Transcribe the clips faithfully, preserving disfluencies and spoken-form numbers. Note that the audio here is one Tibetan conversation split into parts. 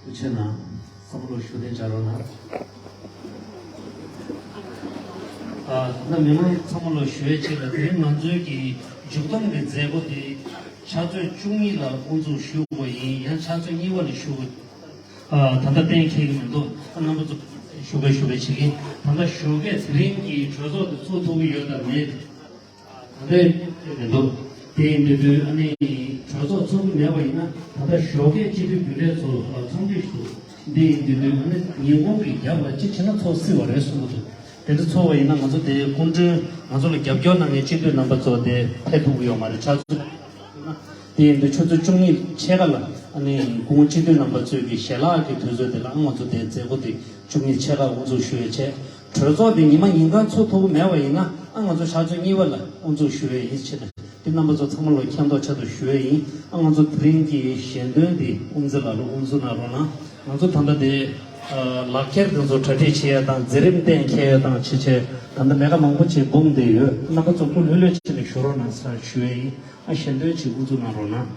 ཐུགས་རྗེ་གནང་། ཚང་མ་ལོ་ཞུ་དེ་བྱ་རོགས་གནང་། ཨ་ད་མི་མང་ཚང་མ་ལོ་ཞུ་ཡས་ཆེད་ལ་དེ་རིང་ང་ཚོའི་གི་མཇུག་སྡོམ་གི་མཛད་སྒོ་དེ་ཕྱག་ཚོད་བཅུ་གཉིས་ལ་དབུ་འཛུགས་ཞུ་དགོས་ཡིན། ཡང་ཕྱག་ཚོད་གཉིས་པ་ལ་ཞུ་དགོས། ཨ་ད་ལྟ་གཏན་འཁེལ་གི་མི་འདུག་ཨ་རྣམ་པ་ཚོ་ཞུ་གས་ཞུ་གས་བྱེད་ཀྱིན། ད་ལྟ་ཞོགས་ཀས་དེ་རིང་གི་གྲོས་ཚོགས་དེ་ཚུགས་ཐུབ་ཀྱི་ཡོད་དམ་མེད། ད་ལྟའི་མི་འདུག་དེ་ཡིན་དུས་དུས་ཨ་ནི་གྲོས་ཚོགས་ཚོགས་ཀྱི་མེད་པ་ཡིན་ན། ད་ལྟ་ཞོགས་ཀས་སྤྱི་འཐུས་རྒྱུན་ལས་ཚོ་ཚོགས་འདུ་ཞུ། འདི་ཡིན་དུས་དུས་ཨ་ནི་ཉིན་གུང་གི་རྒྱབ་ལ་གཅིག་བྱས་ན་ཚོགས་སྲིད་པ་རེད་གསུང་གི་འདུག་དེ་འདྲ་ཚོགས་པ་ཡིན་ན་ང་ཚོ་དེ་སྐུ་མགྲོན་ང་ཚོ་ལ་རྒྱབ་སྐྱོར་གནང་མཁན་སྤྱི་འཐུས་རྣམ་པ་ཚོ་དེ་ཕེབས་ཐུབ་ཀྱི་ཡོད་མ་རེད། ཆུ་ཚོད་དེ་ཡིན་དུས་ཆུ་ཚོད་བཅུ་གཉིས་ཕྱེད་ཀ་ལ་ཨ་ནི་སྐུ་ངོ་སྤྱི་འཐུས་རྣམ་པ་ཚོས་ཀྱི་ཞལ་ལག་གི་དུས་ཚོད་དེ་ལ་ང་ཚོ་དེ་མཛད་སྒོ་དེ་བཅུ་གཉིས་ཕྱེད་ཀ་དབུ་འཛུགས་ཞུ་ཡས་བྱས། གྲོས་ཚོགས་དེ་ཉི་མ་ཉིན་གང་ཚོགས་ཐུབ་ཀྱི་མེད་པ་ཡིན་ན། ཨ་ང་ཚོ་ཕྱག་ཚོད་གཉིས་པ་ལ་དབུ་འཛུགས་ཞུ་ཡས་ཡིན་ཕྱིར། དེ་རྣམ་པ་ཚོ་ཚང་མ་ལ་མཁྱེན་རྟོགས་ཆེད་དུ་ཞུ་ཡས་ཡིན། ཨ་ང་ཚོ་དེ་རིང་གི་ཞལ་འདོན་དེ་དབུ་མཛད་ལགས་ལ་དབུ་འཛུགས་གནང་རོགས་གནང་། ང་ཚོ་ད་ལྟ་དེ་ལག་འཁྱེར་དེ་ཚོ་གྲ་སྒྲིག་བྱེད་ཡས་དང་མཛད་རིམ་གཏན་འཁེལ་ཡས་དང་བྱེད་ཆེད་ད་ལྟ་མེ་ཁ་མང་པོ་ཅིག་སྦུངས་བསྡད་ཡོད། རྣམ་པ་ཚོ་སྐུ་ལྷོད་ལྷོད་བྱས་ནས་བཞུགས་རོགས་གནང་ཟེར་ཞུ་ཡས་ཡིན། ཨ་ཞལ་འདོན་ཅིག་དབུ་འཛུགས་གནང་རོགས་གནང་།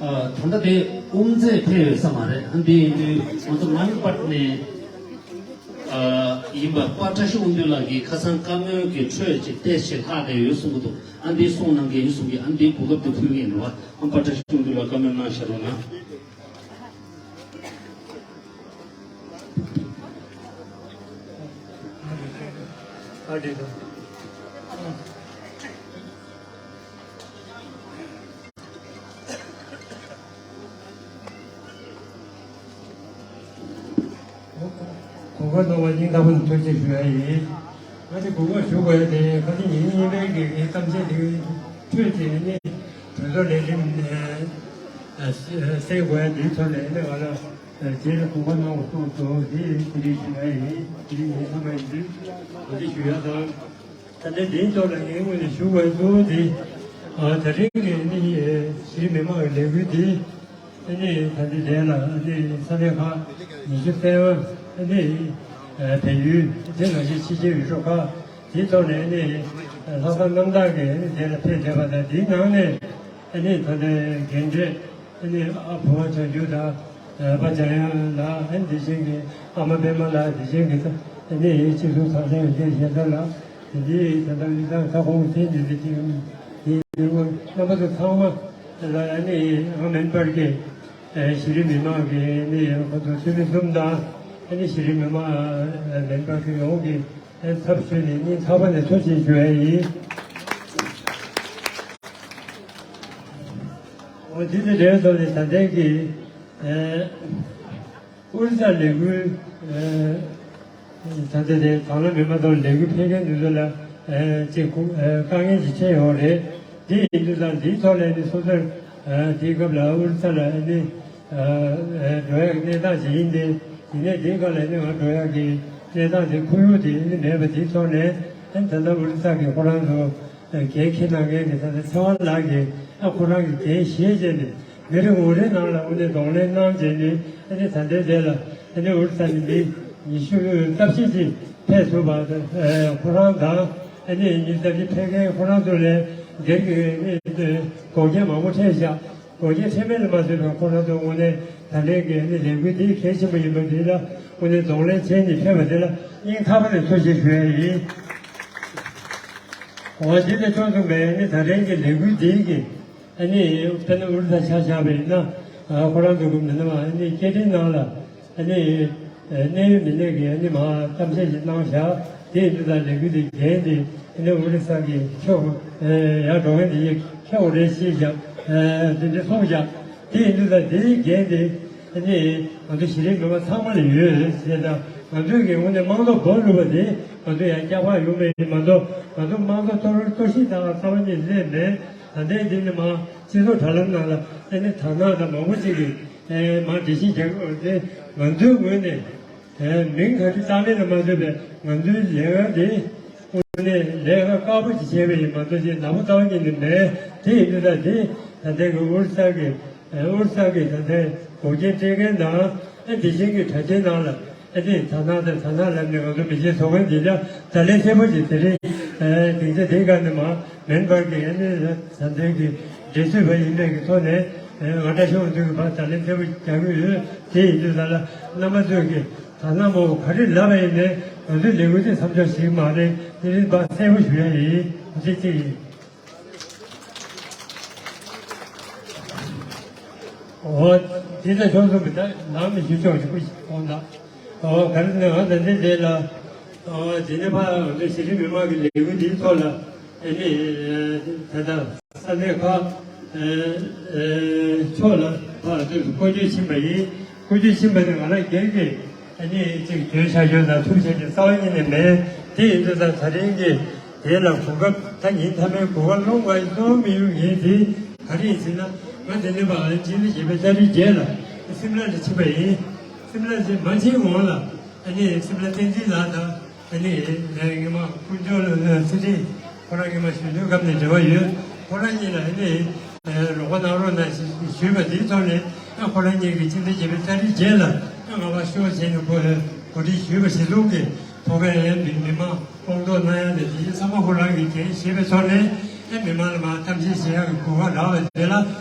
ཨ་ད་ལྟ་དེ་དབུ་མཛད་ཕེབས་ཡོད་ས་མ་རེད། ཨ་འདི་ཡིན་དུས་ང་ཚོ་མ་ཎི་པ་ནས་ཨ་ཡིན་པ་པ་བཀྲ་ཤིས་དབང་འདུས་ལགས་ཀྱིས་ཁ་སང་བཀའ་མོལ་གྱི་འཕྲོས་ཅིག་ཏེ་ཞིག་ལྷག་བསྡད་ཡོད་གསུང་གི་འདུག་ཨ་འདི་གསུང་གནང་མཁན་ཡིན་གསུང་གི་ཨ་འདི་གོ་སྐབས་དེ་ཕུལ་གྱི་ཡིན་རེད་བ། ཨ་པ་བཀྲ་ཤིས་དབང་འདུས་ལགས་བཀའ་མོལ་གནང་ཤར་རོགས་གནང་། གོ་སྐབས་གནང་བ་སྙིང་ཐག་པ་ནས་ཐུགས་རྗེ་ཞུ་ཡ་ཡིན། ང་ཚོ་གོ་སྐབས་ཞུ་དགོས་ཡ་དེ་ཁ་སང་ཉིན་གཉིས་པའི་གི་ངའི་གཏམ་བཤད་དེ་འཕྲོས་བྱས་ནས་གྲོས་ཚོགས་ལས་རིམ་གསན་དགོས་ཡ་དེའི་ཐོག་ནས་ནི་ང་ལ་རྗེས་ལ་གོ་སྐབས་གནང་བ་སོང་སོང་དེ་ཡིན་དེ་རིགས་ཞུ་ཡ་ཡིན། དེ་རིགས་ངའི་བསམ་པ་ཡིན་དུས་ང་ཚོ་ཞུ་ཡ་དང་། ད་ལྟའི་འདིའི་ཐོག་ལ་ངའི་ངོས་ནས་ཞུ་དགོས་གཙོ་བོ་དེ། ཨ་ད་རིང་གི་ནི་གཞི་མི་མང་གི་ལས་འགུལ་འདི་ནི་ད་ལྟའི་དེ་ལ་ནི་ས་གནས་ཁག་ཉི་ཤུ་རྩ་ལྔ་ནི་བལ་ཡུལ་དེ་ནང་བཞིན་ཕྱི་རྒྱལ་ཡུལ་གྲུ་ཁག་དེའི་ཐོག་ནས་ནི་ལྷག་བསམ་རྣམ་དག་གིས་ནི་དེ་ལ་ཕེབས་བསྡད་པ་དང་། དེའི་ནང་ནས་ནི་ད་ལྟའི་རྒན་གྲས་ཨ་ནི་ཨ་བུ་བ་བྱང་ཆུབ་དང་། ཨ་པ་འཇམ་དབྱངས་ལགས། ཨ་ནི་དེ་བཞིན་གྱི་ཨ་མ་པད་མ་ལགས། དེ་བཞིན་གྱི་ཨ་ནི་སྤྱི་ཟུར་ཚོགས་གཙོ་ཡོན་ཏན་ཞལ་ལྡན་ལགས། དེ་འདི་ད་ལྟ་དབུས་གཙང་ས་ཁོངས་ཐེངས་འདི་འདི་ཅིག་ཡིན། རྣམ་པ་ཚོ་ཚང་མ་ལ་ཨ་ནི་ཨ་མེན་པར་གྱི་ཨ་གཞི་རིམ་མི་མང་གི་ཨ་ནི་ཁོ་ཚོ་འཐུས་མི་གསུམ་དང་ཨ་ནི་གཞི་རིམ་མི་མང་ཨ་མེན་པར་གྱི་ཡོངས་ཀྱི་ཨ་ཚབ་ཞུས་ནས་སྙིང་ཐག་པ་ནས་ཐུགས་རྗེ་ཆེ་ཞུ་ཡ་ཡིན། འོ་དེ་ནི་རེད་སོང་ནས་ད་ལྟའི་གི་ཨ་ཨོ་རི་ས་ལས་འགུལ་ཨ་ད་ལྟ་དེ་དྭང་བླངས་མི་མང་ཚོ་ལས་འགུལ་ཕེབས་མཁན་འདི་ཚོ་ལ་ཨ་ཅིག་ཁུ་ཨ་དཀའ་ངལ་ཅིག་འཕྲད་ཡོད་རེད། དེ་ཡིན་དུས་ཙང་འདིའི་ཐོག་ལ་ནི་སོ་སོར་ཨ་དེའི་སྐབས་ལ་ཨོ་རི་ས་ལ་ནི་ཨ་ཨ་འགྲོ་ཡག་གི་གནས་སྟངས་ཅིག་ཡིན་ཏེ། དེ་ནས་དེའི་སྐབས་ལ་ནི་ང་འགྲོ་ཡག་གི་གནས་སྟངས་དེ་ཁོར་ཡུག་དེ་ནི་མེད་པ་དེའི་ཐོག་ནས་ཨ་ད་ལྟ་ཨོ་རི་ས་གི་ཁོ་རང་ཚོ་འགན་འཁྱེར་གནང་མཁན་གྱི་ད་ལྟ་ཚེ་དབང་ལགས་ཀྱིས་ཨ་ཁོ་རང་གི་འགན་བཞེས་བྱས་ནས་མི་རེ་ངོ་རེའི་ནང་ལ་དངོས་གནས་གདོང་ལེན་གནང་བྱས་ནས་ཨ་ནི་ད་ལྟའི་དེ་ལ་ཨ་ནི་ཨོ་རི་ས་ནས་མི་ཉི་ཤུ་རྩ་བཞི་ཅིག་ཕེབས་ཐུབ་པ་དང་། ཁོ་རང་དང་ཨ་ནི་ཉི་ཤུ་རྩ་བཞི་ཕེབས་མཁན་ཁོ་རང་ཚོ་ལས་སྒེར་གྱི་ཨ་ནི་འགོག་རྐྱེན་མང་པོ་འཕྲད་བཞག་འགོག་རྐྱེན་འཕྲད་མིན་ལ་མ་ལྟོས་པར་ཁོ་རང་ཚོ་དངོས་གནས་ད་ལན་གྱི་ཨ་ནི་ལས་འགུལ་འདི་གལ་ཆེན་པོ་ཡིན་པ་འདི་ལ་དངོས་གནས་གདོང་ལེན་བྱས་ནས་ཕེབས་པ་འདི་ལ་སྙིང་ཐག་པ་ནས་ཐུགས་རྗེ་ཆེ་ཞུ་ཡ་ཡིན། འོ་དེ་ལས་ཕྱོགས་མཚུངས་པའི་ཨ་ནི་ད་ལན་གྱི་ལས་འགུལ་འདི་གི་ཨ་ནི་དཔེར་ན་ཨོ་རི་ས་ཆ་བཞག་པ་ཡིན་ན། ཨ་ཁོ་རང་ཚོ་གི་མི་རྣམས་ཨ་ནི་སྐད་འཕྲིན་ནང་ལ་ཨ་ནི་ཨ་གནད་ཡོད་མི་སྣ་གིས་ཨ་ནི་མར་གཏམ་བཤད་ཅིག་གནང་བཞག་དེ་ཡིན་དུས་ད་ལས་འགུལ་དེ་འགན་དེ་ཨ་ནི་ཨོ་རི་ས་གི་ཕྱོགས་ཨ་ཡར་འགྲོ་མཁན་དེ་ཡིས་འཁྱེར་དགོས་རེད་ཅེས་བཞག་ཨ་དེ་འདྲ་གསུངས་བཞག་དེ་ཡིན་དུས་ད་དེའི་འགན་དེ་ཨ་ནི་ང་ཚོ་གཞི་རིམ་མི་མང་ཚང་མ་ལ་ཡོད་ཟེར། ད་ང་ཚོས་ཀྱི་དངོས་གནས་དམངས་གཙོ་སྒོ་བླུགས་པ་དེ་ང་ཚོ་ཡང་སྐྱག་པ་ཡོང་མེད་མ་གཏོགས། ང་ཚོ་དམངས་གཙོ་གཏོར་གཏོར་བཤིག་བཏང་རྩ་བ་ཉིད་ནས་མེད། ད་ལྟའི་འདི་ནི་མ་སྤྱི་ཚོགས་དྲ་ལམ་ནང་ལ་ཨ་ནི་དར་ནག་དང་མང་པོ་ཅིག་གིས་ཨེ་མར་འགྲེལ་བཤད་རྒྱག་གི་ཡོད་རེད་དེ། ང་ཚོའི་ངོས་ནས་ཨེ་མིང་ག་རེ་བཏགས་མིན་ལ་མ་ལྟོས་པའི་ང་ཚོའི་ལས་ཀ་དེ་དངོས་གནས་ལས་ཀ་དཀར་པོ་ཅིག་བྱས་པ་ཡིན་མ་གཏོགས་ཅིག་ནག་པོ་རྩ་བ་ཉིད་ནས་མེད། དེ་ཡིན་དུས་ད་དེ་ད་ལྟའི་གི་ཨོ་རི་ས་གི་ཨོ་རི་ས་གི་ད་ལྟའི་འགོག་རྐྱེན་སྤྲད་མཁན་དང་ཨ་དེ་བཞིན་གྱི་དྲ་རྒྱའི་ནང་ལ་ ཨ་ནི་དག་སྣང་དང་དག་སྣང་ལབ་ནས་ང་ཚོ་མི་ཆེན་ཚོགས་པའི་འདི་ལ་བརྡ་ལན་གསལ་པོ་ཞིག་དེ་རིང་སྡིངས་ཆ་དེའི་སྒང་ནས་མ་མེན་པར་གྱི་ཨ་ནི་ད་ལྟའི་གི་འབྲེལ་མཐུད་པ་ཡིན་པའི་གི་ཐོག་ནས་ང་བཀྲ་ཤིས་དབང་འདུས་ཀྱི་བར་བརྡ་ལན་གསལ་པོ་རྒྱག་གི་ཡོད། དེ་ཡིན་དུས་ད་ལ་རྣམ་པ་ཚོས་ཀྱི་དག་སྣང་མང་པོ་ག་རེ་ལབ་པ་ཡིན་ནའི་ང་ཚོའི་ལས་འགུལ་དེ་མཚམས་འཇོག་ཞིག་མ་རེད། དེ་རིང་བར་གསལ་པོ་ཞུ་ཡ་ཡིན། འདི་གཅིག་ཡིན། འོ། དེ་ལ་ཆོག་སོང་བའི་ད་ནང་ནས་ཞུ་ཆོག་ཞུ་གི་འོང་ད། འོ་ག་རེ་ཟེར་ན་ང་ད་ལྟའི་དེ་ལ། འོ་དེ་ནས་ཕར་ང་ཚོ་གཞི་རིམ་མི་མང་གི་ལས་འགུལ་འདིའི་ཐོག་ལ་ཨ་ནི་ད་ལྟ་ས་གནས་ཁག་ཕྱོགས་ལ་ཕར་ཚུར་བསྐོ་བརྗོད་ཕྱིན་པ་ཡིན། བསྐོ་བརྗོད་ཕྱིན་པ་ནི་ང་རང་སྒེར་གྱི་ཨ་ནི་ཅིག་བརྗོད་བྱ་བརྗོད་དང་ཐུགས་བྱ་རྒྱུ་རྩ་བ་ཉིད་ནས་མེད། དེ་ཡིན་དུས་ད་ད་རིང་གི་དེ་ལ་གོ་སྐབས་ད་ཉིན་མཐའ་མའི་གོ་སྐབས་སློང་དགོས་ཡིན་གསུང་མི་ཡོང་ངེས་དེ་ག་རེ་ཡིན་ཟེར་ན། ང་དེ་ནས་པ་ཨ་ནི་ཕྱི་ཟླ་བརྒྱད་པའི་ཏ་རིག་བརྒྱད་ལ་སིམ་ལ་ལ་ཕྱིན་པ་ཡིན། སིམ་ལ་ཕྱིན་མ་ཕྱིན་གོང་ལ་ཨ་ནི་སིམ་ལ་བསྟན་འཛིན་ལགས་དང་། ཨ་ནི་ངེད་མ་དཀོན་མཆོག་ལ་སྲིད་སྤྲིངས་ཁོ་རང་ངེད་མ་གཞོན་ནུའི་སྐབས་ནས་འབྲེལ་བ་ཡོད། ཁོ་རང་གཉིས་ལ་ཨ་ནི་རོགས་པ་གནང་རོགས་གནང་ཞེས་ཞུས་པ་དེའི་ཐོག་ནས། ཨ་ཁོ་རང་གཉིས་ཀྱིས་ཕྱི་ཟླ་བརྒྱད་པའི་ཏ་རིག་བརྒྱད་ལ་ཨ་ང་ཕར་ཤོག་བྱས་ནས་གོ་གོ་སྒྲིག་ཞུས་པ་གཞིར་བཟུང་གིས་ཕོ་བྲང་ཡན་མི་མི་མང་སྐོང་ཚོགས་གནང་ཡ་དེ་དེ་ཚང་མ་ཁོ་རང་གིས་འགན་བཞེས་པའི་ཐོག་ནས། ཨ་མི་མང་ལ་མར་གཏམ་བཤད་བྱེད་ཡག་གི་གོ་སྐབས་རག་པ་དེ་ལ་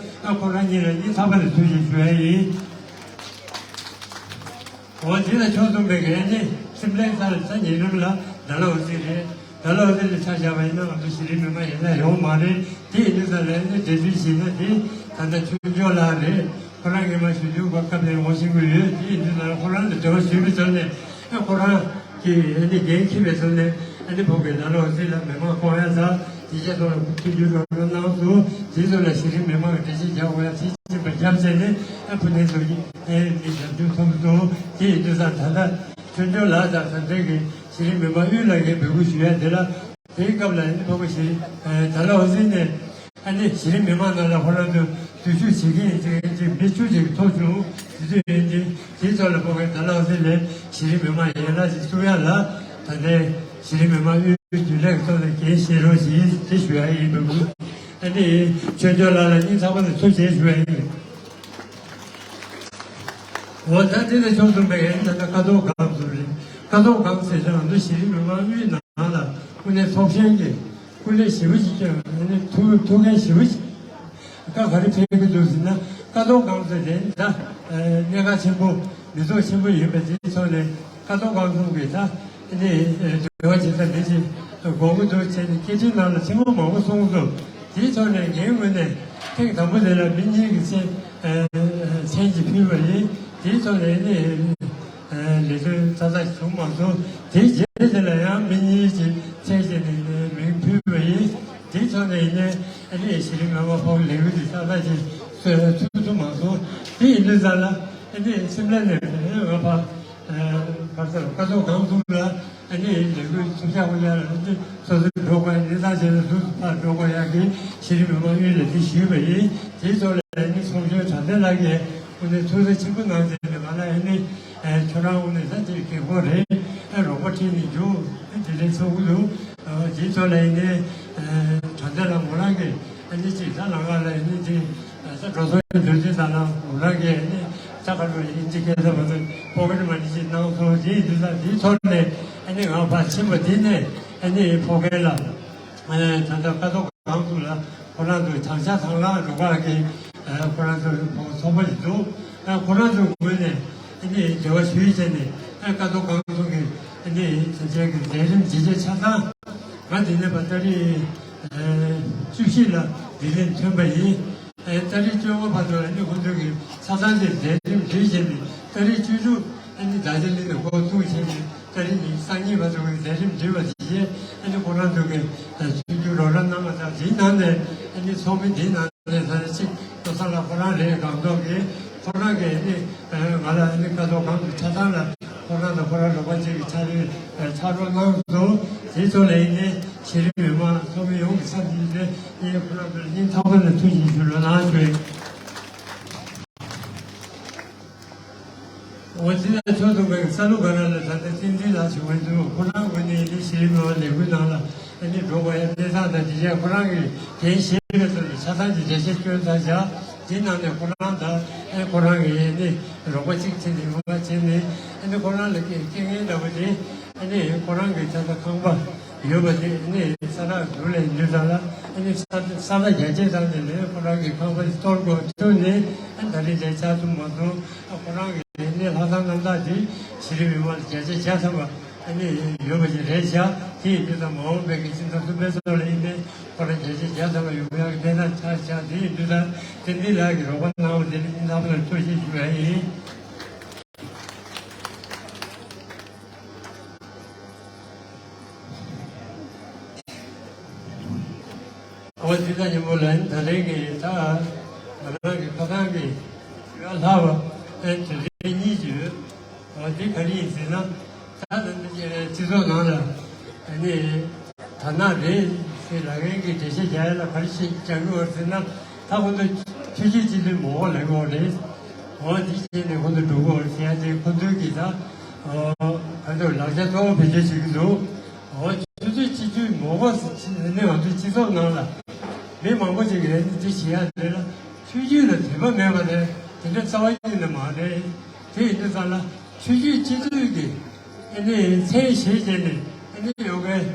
ཨ་ཁོ་རང་གཉིས་ལ་སྙིང་ཐག་པ་ནས་ཐུགས་རྗེ་ཆེ་ཞུ་ཡ་ཡིན། འོ་དེ་ལ་ཕྱོགས་མཚུངས་པའི་གི་ཨ་ནི་སིམ་ལའི་ས་ལ་ས་ཉེ་ལམ་ལ་ཌལ་ཧོ་སི་རེད། ཌལ་ཧོ་སི་ལ་ཆ་བཞག་པ་ཡིན་ན་ང་ཚོ་གཞི་རིམ་མི་མང་ཡན་ལག་ཡོད་མ་རེད། དེ་ཡིན་དུས་ས་ལ་ཨ་ནི་འབྲེལ་མཐུད་བྱས་ན་དེ་ད་ལྟ་ཆོས་འབྱོར་ལགས་རེད། ཁོ་རང་ངེད་མ་གཞོན་ནུའི་སྐབས་ནས་ངོ་ཤེས་ཀྱི་ཡོད། དེ་ཡིན་དུས་ས་ལ་ཁོ་རང་ལ་འབྲེལ་བ་ཞུས་པའི་ཚུལ་ནས་ཨ་ཁོ་རང་གིས་ཨ་ནི་འགན་འཁྱེར་བའི་ཚུལ་ནས་ཨ་ནི་ཕོ་བྲང་ཌལ་ཧོ་སི་ལ་མི་མང་སྐོང་ཡ་ས་དེ་རྗེས་ཐོག་ལ་མཐུན་འགྱུར་རོགས་རམ་གནང་སོང་། དེ་ཚོ་ལ་གཞི་རིམ་མི་མང་གི་འགྲེལ་བཤད་རྒྱག་དགོས་ཡ་དེ། ཅིག་པ་རྒྱབ་བྱས་ནས་ཨ་ཕུ་ནན་ཚོ་ཡིན་ཨེ་མི་ཞབས་ཞུ་ཐོབ་སོང་། དེ་ཡིན་དུས་ས་ད་ལྟ་ཆོས་འབྱོར་ལགས་དང་ད་ལྟའི་གི་གཞི་རིམ་མི་མང་དབུས་ལ་ངས་འབོད་སྐུལ་ཞུ་ཡ་དེ་ལ། དེའི་སྐབས་ལ་ཨ་ནི་ཕོ་བྲང་གཞི་རིམ་ཨེ་ཌལ་ཧོ་སི་ནས་ཨ་ནི་གཞི་རིམ་མི་མང་ནང་ལ་ཁོ་རང་ཚོ་འཛུལ་ཞུགས་བྱེད་ཀྱི་ཡིན་ཅིག་ཅིག་མི་བཅུ་ཅིག་ཐོབ་བྱུང་། དེ་ཚོ་ཡིན་ཅིག་དེའི་ཐོག་ལ་ཕོ་བྲང་ཌལ་ཧོ་སི་ནས་གཞི་རིམ་མི་མང་ཡན་ལག་ཅིག་བཙུགས་ཡ་ལ་ད་ལྟའི་གཞི་རིམ་མི་མང་དབུས་རྒྱུན་ལས་ཀྱི་ཐོག་ནས་འགན་བཞེས་རོགས་ཞེས་དེ་ཞུ་ཡ་ཡིན། འབོད་སྐུལ། ཨ་ནི་ཆོས་འབྱོར་ལགས་ལ་སྙིང་ཐག་པ་ནས་ཐུགས་རྗེ་ཆེ་ཞུ་ཡ་ཡིན། འོ་ད་དེ་ནས་ཕྱོགས་མཚུངས་པའི་ཨ་ནི་ད་ལྟ་ཀ་ཐོག་སྒང་ཚོ་རེད། ཀ་ཐོག་སྒང་ཟེར་ན་ང་ཚོ་གཞི་རིམ་མི་མང་དབུས་ནང་ལ་དངོས་གནས་ཚོགས་ཆེན་གྱི་སྐུ་ལས་ཞེ་པོ་ཞིག་བསྐྱོན། ཨ་ནི་ཐུགས་ཐུགས་འགན་ཞེ་པོ་ཞིག་ད་ག་རེ་ཕེབས་ཀྱི་འདུག་ཟེར་ན། ཀ་ཐོག་སྒང་ཚོ་དེ་ད་གནད་འགག་ཆེན་པོ་མི་ཚོགས་ཆེན་པོ་ཡིན་པ་དེའི་ཐོག་ནས་ཀ་ཐོག་སྒང་ཚོ་གི་ད་ཨ་ནི་འབྲེལ་བ་བྱེད་ས་འདི་ཅིག་དགོས་ཀྱི་འདུག་བྱས་ནས་སྐད་འཕྲིན་ནང་ལ་ཐེངས་མ་མང་པོ་གསུངས་སོང་། དེའི་ཐོག་ནས་ངའི་ངོས་ནས་ཐེངས་དང་པོ་དེ་ལ་མི་གཉིས་ཀྱི་མཚན་མཚན་གཅིག་ཕུལ་བ་ཡིན། དེའི་ཐོག་ནས་ནི་ལས་དོན་ཏག་ཏག་བྱུང་མ་སོང་། དེའི་རྗེས་དེ་ལ་ཡང་མི་གཉིས་ཀྱི་མཚན་བཅས་ནས་མིང་ཕུལ་བ་ཡིན། དེའི་ཐོག་ནས་ནི་ཨ་ནི་གཞི་རིམ་མི་མང་ཕོགས་ལས་འགུལ་དེ་ཏག་ཏག་ཅིག་ཚུད་ཐུབ་མ་སོང་། དེ་ཡིན་དུས་ཙང་ལ་ཨ་ནི་སིམ་ལ་ནས་ང་ཕ་ག་ས་ལ་ཀ་ཐོག་སྒང་ཚོ་ལ། ཨ་ནི་ལས་འགུལ་ཚུགས་ཆགས་པ་ཡ་ལ་ཨ་ནི་སོ་སོའི་འགྲོ་དགོས་ཡ་གནས་སྟངས་བྱས་ནས་ཟུར་དུ་ཕར་འགྲོ་དགོས་ཡ་གི་གཞི་རིམ་མི་མང་དབུས་ལ་དེ་ཞུས་པ་ཡིན། དེའི་ཐོག་ལ་ཨ་ནི་ཚོགས་གཞོན་དྲང་བདེན་ལགས་ཀྱིས་དངོས་གནས་ཐུགས་རྗེ་ཆེན་པོ་གནང་བྱས་ནས་ང་ལ་ཨ་ནི་ཁྱོད་རང་དངོས་གནས་ད་དེ་རྒན་གོག་རེད། ཨ་རོགས་པ་ཁྲིད་ནས་རྒྱུགས་ཨ་དེ་འདྲའི་ཚོགས་ཀྱི་འདུག་དེའི་ཐོག་ལ་ཨ་ནི་དྲང་བདེན་ལགས་མོ་རང་གིས་ཨ་ནི་ཅིག་ད་ལམ་ཁ་ལ་ཨ་ནི་ཅིག་ད་འགྲོ་སོང་གི་འགྲོ་དུས་ད་ལམ་མོ་རང་གིས་ཨ་ནི་ད་ག་རེ་ཨིན་ཇི་སྐད་ཆ་མ་ཚད་པོ་ཀེ་ཊི་མ་ནི་ཅིག་གནང་སོང་། དེ་ཡིན་དུས་ད་དེའི་ཐོག་ནས་ཨ་ནི་ང་ཕར་ཕྱིན་པ་དེ་ནས་ཨ་ནི་ཕོ་རྒན་ལགས་ད་ལྟ་ཀ་ཐོག་སྒང་ཚོ་ལ་ཁོ་རང་ཚོ་བྱང་ཤར་དྭང་བླངས་རུ་ཁག་གི་ཁོ་རང་ཚོ་ཚོགས་པ་ཞིག་འདུག་ཁོ་རང་ཚོའི་ངོས་ནས་ཨ་ནི་འབྲེལ་བ་ཞུས་བྱས་ནས་ཨ་ཀ་ཐོག་སྒང་ཚོ་གི་ཨ་ནི་ཚན་ཆེན་གྱི་མཛད་རིམ་ཇི་བྱས་ཆ་ཚང་ང་འདི་ནས་ཕར་ཏ་རིག་བཅུ་བཞི་ལ་ལྡི་ལིར་ཐོན་པ་ཡིན། ཨེ་ཏ་རིག་བཅོ་ལྔ་བར་དུ་ཨ་ནི་ཁོང་ཚོ་གིས་ཆ་ཚང་གི་མཛད་རིམ་སྒྲིག་བྱས་ནས་ཏ་རིག་བཅུ་དྲུག་ཨ་ནི་རྡོ་རྗེ་གླིང་དུ་འགོ་བཙུགས་བྱས་ནས་ཏ་རིག་ཉི་ཤུ་རྩ་གཉིས་བར་དུ་གི་མཛད་རིམ་སྒྲིག་པ་དེ་བཞིན་ཨ་ནི་ཁོ་རང་ཚོ་གི་ཆོས་བརྒྱུད་རོགས་རམ་གནང་བ་དང་དེའི་ནང་ནས་ཨ་ནི་ཚོགས་མི་དེའི་ནང་ནས་ད་ནི་གཅིག་ཏོ་ས་ལ་ཁོ་རང་རེད། སྒང་ཏོག་གིས་ཁོ་རང་གིས་ཨ་ནི་ང་ལ་ཨ་ནི་ཀ་ཐོག་སྒང་དུ་ཆ་ཚང་ལ་ཁོ་རང་དང་ཁོ་རང་རོགས་པ་གཅིག་གི་ཕྱག་རོགས་ཕྱག་རོགས་གནང་སོང་། དེའི་ཐོག་ལ་ཨ་ནི་གཞི་རིམ་མི་མང་ཚོགས་མི་ཡོངས་ཀྱི་ས་ནས་ཨ་ནི་ཁོ་རང་ཚོར་སྙིང་ཐག་པ་ནས་ཐུགས་རྗེ་ཆེ་ལོ་ནང་ཞུ། འོ་དེ་ནས་ཚོགས་འདུ་པའི་ས་ལུ་ག་ར་ལ་ད་ལྟ་བསྟན་འཛིན་ལགས་བྱུང་བའི་དུས་ཁོ་རང་ངོས་ནས་ནི་གཞི་རིམ་མི་མང་ལས་འགུལ་ནང་ལ་ཨ་ནི་འགྲོ་དགོས་ཡ་གནས་སྟངས་དང་དེ་བཞིན་ཁོ་རང་གིས་འགན་བཞེས་པའི་ཐོག་ནས་ཆ་ཚང་གི་འགྲེལ་བཤད་སྐྱོན་ཚར་བཞག་དེའི་ནང་ནས་ཁོ་རང་ད་ཨེ་ཁོ་རང་གི་ཨེ་ནི་རོགས་པ་གཅིག་བྱས་ནས་ཡོང་བ་བྱས་ནས་ཨེ་ནི་ཁོ་རང་ལ་རྐྱེན་རྐྱེན་ངན་འདྲ་བོ་དེ་ཨེ་ནི་ཁོ་རང་གི་ད་ལྟ་ཁང་པ་ཡོད་པ་དེ་ཨེ་ནི་ས་རག་འདུག་ལས་འདུག་ད་ལ་ཨེ་ནི་ས་ས་རག་རྒྱ་ཆེ་ཙམ་ནས་ལས་ཁོ་རང་གི་ཁང་པ་གཏོར་དགོས་བཅུག་ནས་ཨེ་ད་རེས་དེ་ཆགས་ཐུབ་མ་སོང་། ཁོ་རང་གི་ཨེ་ནི་ལྷག་བསམ་རྣམ་དག་དེ་གཞི་རིམ་མི་མང་ལ་བརྒྱ་ཆ་བརྒྱ་ཐམ་པ། ཨ་ནི་ཡོད་པ་ཞིག་རེད་བཞག་དེ་ཡིན་དུས་ད་མ་འོངས་པའི་གི་སྤྱི་ཚོགས་སུ་དཔེ་ཚོགས་ལ་ཡིན་ནའི་ཁོ་རང་བརྒྱ་ཆ་བརྒྱ་ཐམ་པ་ཡོང་ཡག་གི་གནས་སྟངས་ཆགས་བཞག་དེ་ཡིན་དུས་ད་བསྟན་འཛིན་ལགས་ཀྱིས་རོགས་པ་གནང་བ་དེ་ནི་སྙིང་ཐག་པ་ནས་ཐུགས་རྗེ་ཞུ་ཡ་ཡིན། འོ་དེ་ད་ཉིན་མོ་ལ་ད་རེས་ཀྱི་ད་ང་རང་གི་ཁ་སང་གི་ཡོད་ལྷག་པ་ཨེ་དེ་རེས་གཉིས་ཀྱི་ཡོད། འོ་དེ་ག་རེ་ཡིན་ཟེར་ན་ད་ད་ལྟ་སྤྱི་ཚོགས་ནང་ལ་ཨ་ནི་དར་ནག་རེད་ཟེར་ལབ་མཁན་གྱི་འགྲེལ་བཤད་རྒྱག་ཡ་ལ་ག་རེ་ཞིག་རྒྱག་གི་ཡོད་ཟེར་ན་ད་ཁོ་ཚོ་ཆོས་བརྒྱུད་སྤྱི་འཐུས་མང་པོ་ལབ་ཀྱི་ཡོད་རེད། འོ་དེ་བྱས་ནས་ཁོ་ཚོ་འགྲོ་གི་ཡོད་ཟེར་ཡ་དེ་ཁོ་ཚོའི་གི་ད་ཨོ་ག་ཚོད་ལག་ཆ་གཙོ་བོ་བེད་སྤྱོད་བྱེད་ཀྱི་འདུག་འོ་ཆོས་བརྒྱུད་སྤྱི་འཐུས་མང་པོ་ཟེར་ནས་ང་ཚོའི་སྤྱི་ཚོགས་ནང་ལ་མི་མང་པོ་ཅིག་གིས་ཨ་ནི་དེ་བྱེད་ཡ་དེ་ལ་ཆོས་བརྒྱུད་ལ་དད་པ་མེད་པ་རེད། དེ་འདྲ་རྩ་བ་ཉིད་ནས་མ་རེད། དེ་ཡིན་དུས་ཙང་ལ་ཆོས་བརྒྱུད་སྤྱི་འཐུས་ཀྱི་ཨ་ནི་མཚན་བཞེས་བྱས་ནས་ཨ་ནི་ཡོང་མཁན་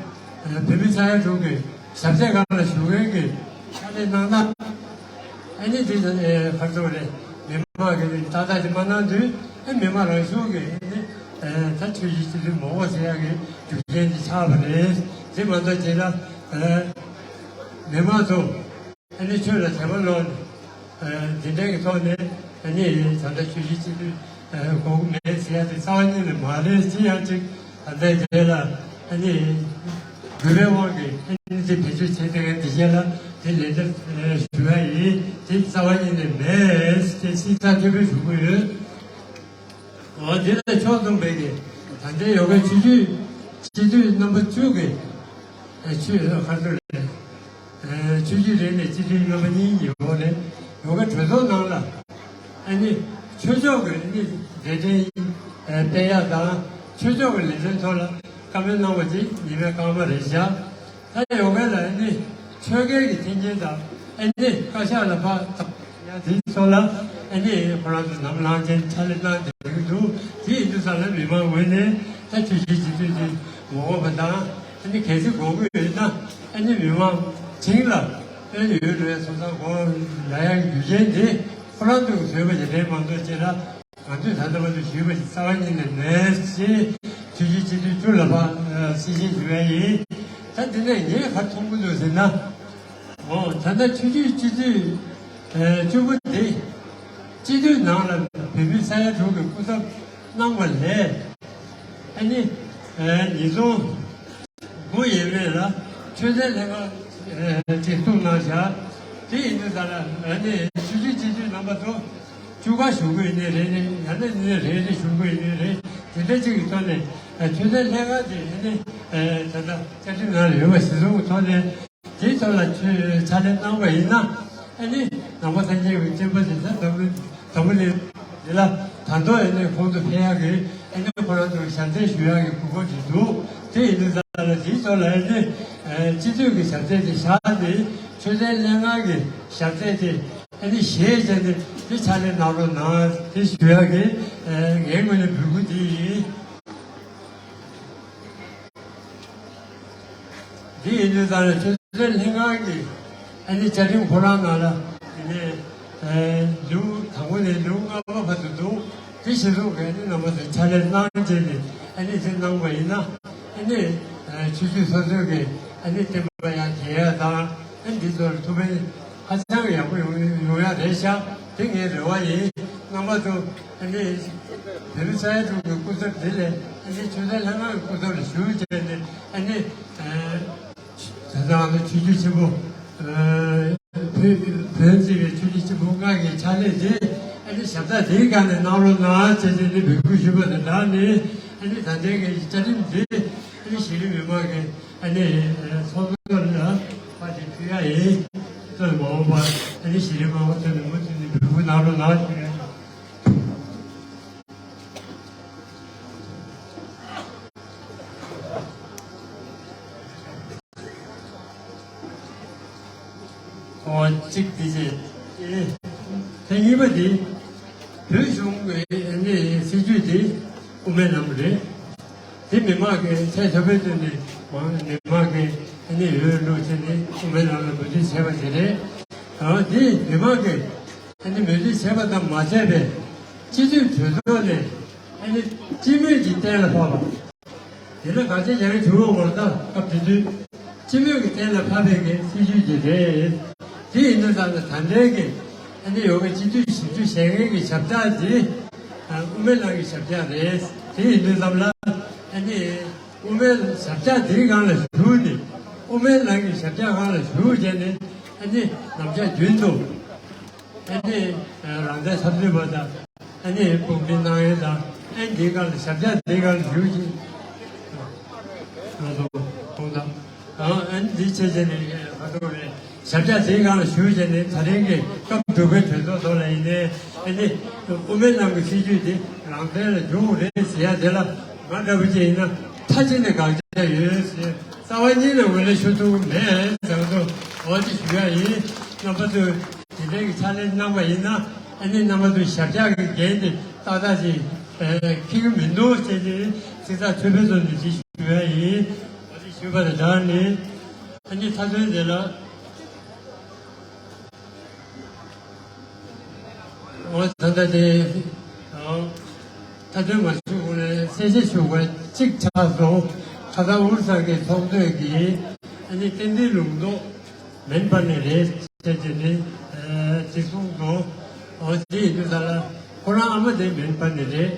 བོད་མི་ས་ཡ་དྲུག་གི་ཞབས་སྟེགས་སྒང་ལ་བཞུགས་མཁན་གྱི་ཕྱག་ལས་གནང་ན་ཨ་ནི་དེ་ག་ཚོད་རེད། མི་མང་གིས་ཏག་ཏག་ཅིག་མ་གནང་དུས་ཨ་མི་མང་རང་གཞུང་གིས་ཨ་ནི་ད་ཆོས་བརྒྱུད་སྤྱི་འཐུས་མང་པོ་ཟེར་ཡག་གི་རྒྱུ་རྐྱེན་དེ་ཆགས་པ་རེད། དེ་མ་གཏོགས་རྗེས་ལ་མི་མང་ཚོ། ཨ་ནི་ཆོས་ལ་དད་པ་ལོག་ནས། འདི་འདྲའི་གི་ཐོག་ནས་ཨ་ནི་ད་ལྟ་ཆོས་བརྒྱུད་སྤྱི་འཐུས་དགོས་ཀྱི་མེད་ཟེར་ཡ་དེ་རྩ་བ་ཉིད་ནས་མ་རེད། ཅི་ཡང་ཅིག་ད་ལྟའི་རྗེས་ལ་ཨ་ནི་དགོས་པའི་དབང་གིས་ཨ་ནི་དེ་བེད་སྤྱོད་བྱེད་བསྡད་མཁན་དེ་རྗེས་ལ་དེ་ལན་འདེབས་ཞུ་ཡ་ཡིན། དེ་རྩ་བ་ཉིད་ནས་མེད་ཅེས་ཚིག་ཐག་ཆོད་པོས་ཞུ་གི་ཡོད། འོ་དེ་ལ་ཕྱོགས་མཚུངས་པའི་གི་ད་ལྟའི་ཡོ་གའི་ཆོས་བརྒྱུད་སྤྱི་འཐུས་རྣམ་པ་བཅུ་གི་ཆོས་ཁ་ཐོར་ལས། ཆོས་བརྒྱུད་རེ་ནས་སྤྱི་འཐུས་རྣམ་པ་གཉིས་ཡོད་ནས་ཡོ་ག་གྲོས་ཚོགས་ནང་ལ་ཨ་ནི་ཆོས་ཕྱོགས་ཀྱི་ཨ་ནི་མཛད་འཕྲིན་སྤེལ་ཡག་དང་ཆོས་ཕྱོགས་ཀྱི་ལས་དོན་ཐོག་ལ་བཀའ་མོལ་གནང་བ་ཅིག་ཉི་མའི་སྐར་མ་རེད་བཞག་ད་ཡོ་ག་ལ་ཨ་ནི་ཆོས་སྐལ་གྱི་མཐུན་རྐྱེན་དང་ཨ་ནི་བཀའ་ཤག་ལ་ཕར་ཡང་དེའི་ཐོག་ལ་ཨ་ནི་ཁོ་རང་ཚོ་ནམ་ལངས་ཅན་ཕྱག་ལས་གནང་བསྡད་ཀྱི་འདུག་དེ་ཡིན་དུས་ཙང་ལ་མི་མང་ངོས་ནས་ད་ཆོས་བརྒྱུད་སྤྱི་འཐུས་དེ་མ་འོངས་པ་དང་ཨ་ནི་གལ་སྲིད་དགོས་ཀྱི་ཡོད་ན་ཨ་ནི་མི་མང་བྱིངས་ལ་ཨ་ནི་ཡོད་རེད། སོང་ཙང་དགོས་ལ་ཡང་རྒྱུ་རྐྱེན་དེ་ཁོ་རང་ཚོས་བཟོས་པ་ཞིག་རེད་མ་གཏོགས་ཅི་ལ། ང་ཚོས་ད་ལྟ་བར་དུ་ཞུས་པ་ཞིག་རྩ་བ་ཉིད་ནས་མེད་ཅེས་ཆོས་བརྒྱུད་སྤྱི་འཐུས་བཅུ་ལ་ཕར་གསལ་བཤད་ཞུ་ཡ་ཡིན། ད་འདི་ནས་ངས་ག་རེ་མཐོང་གི་འདུག་ཟེར་ན། འོ་ད་ལྟ་ཆོས་བརྒྱུད་སྤྱི་འཐུས་བཅུ་པོ་དེ་སྤྱི་འཐུས་ནང་ལ་བོད་མི་ས་ཡ་དྲུག་གི་སྐུ་ཚབ་གནང་བ་ལས་ཨ་ནི་ཉིས་སྟོང་དགུ་ཡས་མས་ལ་ཆོས་དད་ལྷན་ཁང་ཅིག་བཙུགས་གནང་བཞག་དེ་ཡིན་དུས་ད་ལ་ཨ་ནི་ཆོས་བརྒྱུད་སྤྱི་འཐུས་རྣམ་པ་ཚོ་བཅུ་ཁ་ཞུགས་ཀྱི་ཡིན་ནའི་རེད། ཡང་ན་ནི་རེ་རེ་ཞུགས་ཀྱི་ཡིན་ནའི་རེད། དེ་འདྲ་ཅིག་གི་ཐོག་ནས་ཆོས་དད་ལྷན་ཁང་དེ་ཨ་ནི་ད་ལྟ་བཅའ་ཁྲིམས་ནང་ལ་ཡོད་པ་གཞིར་བཟུང་གི་ཐོག་ནས་དེའི་ཐོག་ལ་ཆོས་ཕྱག་ལས་གནང་བ་ཡིན་ན་ཨ་ནི་ནང་པ་ཐམས་ཅད་ཀྱི་སྤྱན་པ་དེ་ད་འཛམ་བུ་འཛམ་བུ་གླིང་འདི་ལ་ད་དུང་ཨ་ནི་གོང་དུ་འཕེལ་ཡག་གི་ཨ་ནི་ཁོ་རང་ཚོ་ཞབས་འདེགས་ཞུ་ཡག་གི་གོ་སྐབས་ཅིག་འདུག་དེ་ཡིན་དུས་ཙང་ལ་དེའི་ཐོག་ལ་ཨ་ནི་སྤྱི་འཐུས་ཀྱི་ཞབས་འདེགས་དེ་བཞག་ནས་ཆོས་དད་ལྷན་ཁང་གི་ཞབས་འདེགས་དེ་ཨ་ནི་བཞེས་བྱས་ནས་དེ་ཕྱག་ལས་གནང་རོགས་གནང་དེ་ཞུ་ཡག་གི་ངའི་ངོས་ནས་འབོད་སྐུལ་དེ་ཡིན། འདི་ཡིན་དུས་ཙང་ནས་ཆོས་དད་ལྷན་ཁང་གི་ཨ་ནི་བཅའ་ཁྲིམས་ཁོ་རང་ནང་ལ་དེ་ནས་ལེའུ་དང་པོ་ནས་ལེའུ་ལྔ་པ་བར་དུ་འདུག་དེ་གཞིར་བཟུང་གི་ཨ་ནི་རྣམ་པ་ཚོས་ཕྱག་ལས་གནང་བྱས་ནས་ཨ་ནི་དེ་གནང་བ་ཡིན་ན་ཨ་ནི་ཆོས་བརྒྱུད་སོ་སོའི་གི་ཨ་ནི་བསྟན་པ་ཡར་རྒྱས་ཡ་དང་ཨ་ནི་འདི་ཚོར་ཐུགས་ཕན་ཧ་ཅང་ཡག་པོ་ཡོང་ཡོང་ཡ་རེད་ཤག་དེ་ངའི་རེ་བ་ཡིན། རྣམ་པ་ཚོ་ཨ་ནི་བོད་མི་ས་ཡ་དྲུག་གི་སྐུ་ཚབ་དེ་ལས་ཨ་ནི་ཆོས་དད་ལྷན་ཁང་གི་སྐུ་ཚབ་ལ་ཞུགས་བྱས་ནས་ཨ་ནི་ད་ལྟ་ང་ཚོ་ཆོས་བརྒྱུད་ཆེན་པོ་བོད་བོད་བརྩིས་པའི་ཆོས་བརྒྱུད་ཆེན་པོ་ལྔ་གི་ཕྱག་ལས་དེ་ཨ་ནི་ཞབས་ཏོག་དེའི་སྒང་ནས་གནང་རོགས་གནང་བྱས་ནས་འབོད་སྐུལ་ཞུས་པ་དང་སྦྲགས་ནས་ཨ་ནི་ད་ལྟའི་གི་བཅའ་ཁྲིམས་དེ་ཨ་ནི་གཞི་རིམ་མི་མང་གི་ཨ་ནི་ཚོགས་གཙོ་ལ་ཕར་དེ་ཕུལ་ཡ་ཡིན། ཚོགས་མ་འོངས་པ་ཨ་ནི་གཞི་རིམ་མང་པོ་ཚོས་ནས་མུ་མཐུད་ནས་འབོད་སྐུལ་གནང་རོགས་གནང་ཞུ་ཡ་ཡིན། ཨོ་གཅིག་དེ་རྗེས་ཨེ། ཐེངས་གཉིས་པ་དེ་བོད་གཞུང་གི་ཨ་ནི་སྲིད་ཇུས་དེ་དབུ་མའི་ལམ་རེད། དེ་མི་མང་གིས་ཚད་མཐོ་པོའི་ཐོག་ནས་མང་མི་མང་གིས་ཨ་ནི་འོས་བླུགས་བྱས་ནས་དབུ་མའི་ལམ་ལ་མོས་མཐུན་བྱས་པ་དེ་རེད། ཨ་དེ་མི་མང་གིས་ཨ་ནི་མོས་མཐུན་བྱས་པ་དང་མ་བྱས་པའི་སྤྱི་འཐུས་གྲོས་ཚོགས་ནས་ཨ་ནི་སྤྱི་མོས་ཀྱིས་གཏན་ལ་ཕབ་པ། དེ་ལ་དགག་བྱ་ཡང་བྱུང་བ་མ་རེད། ད་སྐབས་དེ་དུས་སྤྱི་མོས་ཀྱིས་གཏན་ལ་ཕབ་པའི་གི་སྲིད་ཇུས་ཅིག་རེད། དེ་ཡིན་དུས་ཙང་ལ་ད་ལྟའི་གི་ཨ་ནི་ཡོ་གའི་སྤྱི་འཐུས་བཞི་བཅུ་ཞེ་ལྔའི་གི་ཞབས་བཅགས་དེ་ཨ་དབུ་མའི་ལམ་གྱི་ཞབས་བཅགས་རེད། དེ་ཡིན་དུས་ཙམ་ལ་ཨ་ནི་དབུ་མའི་ཞབས་བཅགས་དེའི་སྒང་ལ་ཞུགས་ནས་དབུ་མའི་ལམ་གྱི་ཞབས་བཅགས་སྒང་ལ་ཞུགས་བྱས་ནས་ཨ་ནི་ལམ་ཕྱོགས་རྒྱུན་དུ། ཨ་ནི་རང་བཙན་འཐབ་རྩོད་པ་དང་ཨ་ནི་དཔུང་སྒྲིག་གནང་ཡས་དང་ཨ་ནི་འདིའི་སྒང་ལ་ཞབས་བཅགས་འདིའི་སྒང་ལ་ཞུགས་ཤིག་ང་ཚོ་ཁོང་དང་ཨ་ནི་འདི་བྱས་བྱས་ནས་ཁ་ཐོག་ནས་ཞབས་བཅགས་འདིའི་སྒང་ལ་ཞུགས་བྱས་ནས་ད་རིང་གི་སྐབས་དྲུག་པའི་གྲོས་ཚོགས་ཐོག་ལ་ཡིན་ནའི་ཨ་ནི་དབུ་མའི་ལམ་གྱི་སྲིད་ཇུས་འདི་རང་བཙན་ལ་འཇུག་རེད་ཟེར་ཡ་དེ་ལ་ང་འདྲ་བོ་ཅིག་ཡིན་ན་མཐའ་གཅིག་ནས་དགག་བྱ་ཡོད་ཟེར་རྩ་བ་ཉིད་ནས་ངོས་ལེན་ཞུ་ཐུབ་ཀྱི་མེད་ཟེར་བ་ཚོ་འོ་དེ་ཞུ་ཡ་ཡིན། རྣམ་པ་ཚོས་དེ་འདྲའི་གི་ཕྱག་ལས་གནང་བ་ཡིན་ན་ཨ་ནི་རྣམ་པ་ཚོའི་ཞབས་བཅགས་ཀྱི་འགན་དེ་ཏག་ཏག་ཅིག་འཁྱེར་གྱི་མི་འདུག་ཅེས་ཅིག་ཚིག་ཚགས་ཚོད་དཔག་ཚོ་ནས་ཅིག་ཞུ་ཡ་ཡིན། འོ་དེ་ཞུས་པ་དང་སྦྲགས་ནས་ཨ་ནི་མཐའ་དོན་དེ་ལ། འོ་ད་ལྟ་དེ་མཐའ་དོན་མ་ཞུ་གོང་ནས་གསལ་བཤད་ཞུ་དགོས་གཅིག་ཆགས་སོང་། ཁ་སང་ཨུ་རུ་སུ་གི་ཚོགས་གཙོས་ཀྱིས་ཨ་ནི་ཏན་ཏན་ལུང་རྟོགས་མེན་པ་ནས་རེད་ཟེར་གྱི་ནི་ཅིག་གསུངས་སོང་། འོ་དེ་ཡིན་དུས་ད་ལ་ཁོ་རང་ཨ་མ་དེ་མེན་པ་ནས་རེད།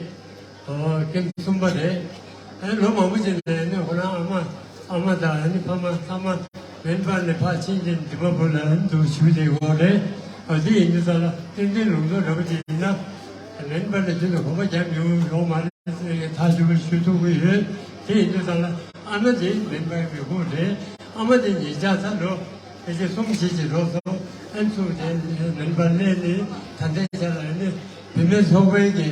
ཨོ་ཀེམ་གསུམ་པ་རེད། ཨ་ནི་ལོ་མང་པོ་ཅིག་ནས་ནི་ཁོ་རང་ཨ་མ་ཨ་མ་དང་ཨ་ནི་ཕ་མ་ཚང་མ་མེན་པ་ནས་ཕར་ཕྱིན་ཅིང་དི་མ་པུར་ལ་ཨ་ནི་འདུག་བཞུགས་བསྡད་ཡོད་རེད། ཨོ་དེ་ཡིན་དུས་ཙང་ལ་ཏན་ཏན་ལུང་རྟོགས་འདྲ་པོ་ཅིག་ཡིན་ན་མེན་པ་ནས་དེ་ལ་གོམ་པ་རྒྱབ་མྱོང་ཡོད་མ་རེད་ཟེར་ནས་ཐག་ཆོད་པོ་ཞུ་ཐུབ་ཀྱི་ཡོད། དེ་ཡིན་དུས་ཙང་ལ་ཨ་མ་དེ་མེན་པའི་མི་ཁུངས་རེད། ཨ་མ་དེ་ཉེ་ཆར་ཚར་འགྲོ། ཕལ་ཆེར་གསུམ་བཞི་ཅིག་འགྲོ་སོང་། ཨན་ཚུགས་དེ་མིན་པར་སླེབས་ནས་ད་ལྟའི་ཆ་ལ་ནི་བུད་མེད་ཚོགས་པའི་གི་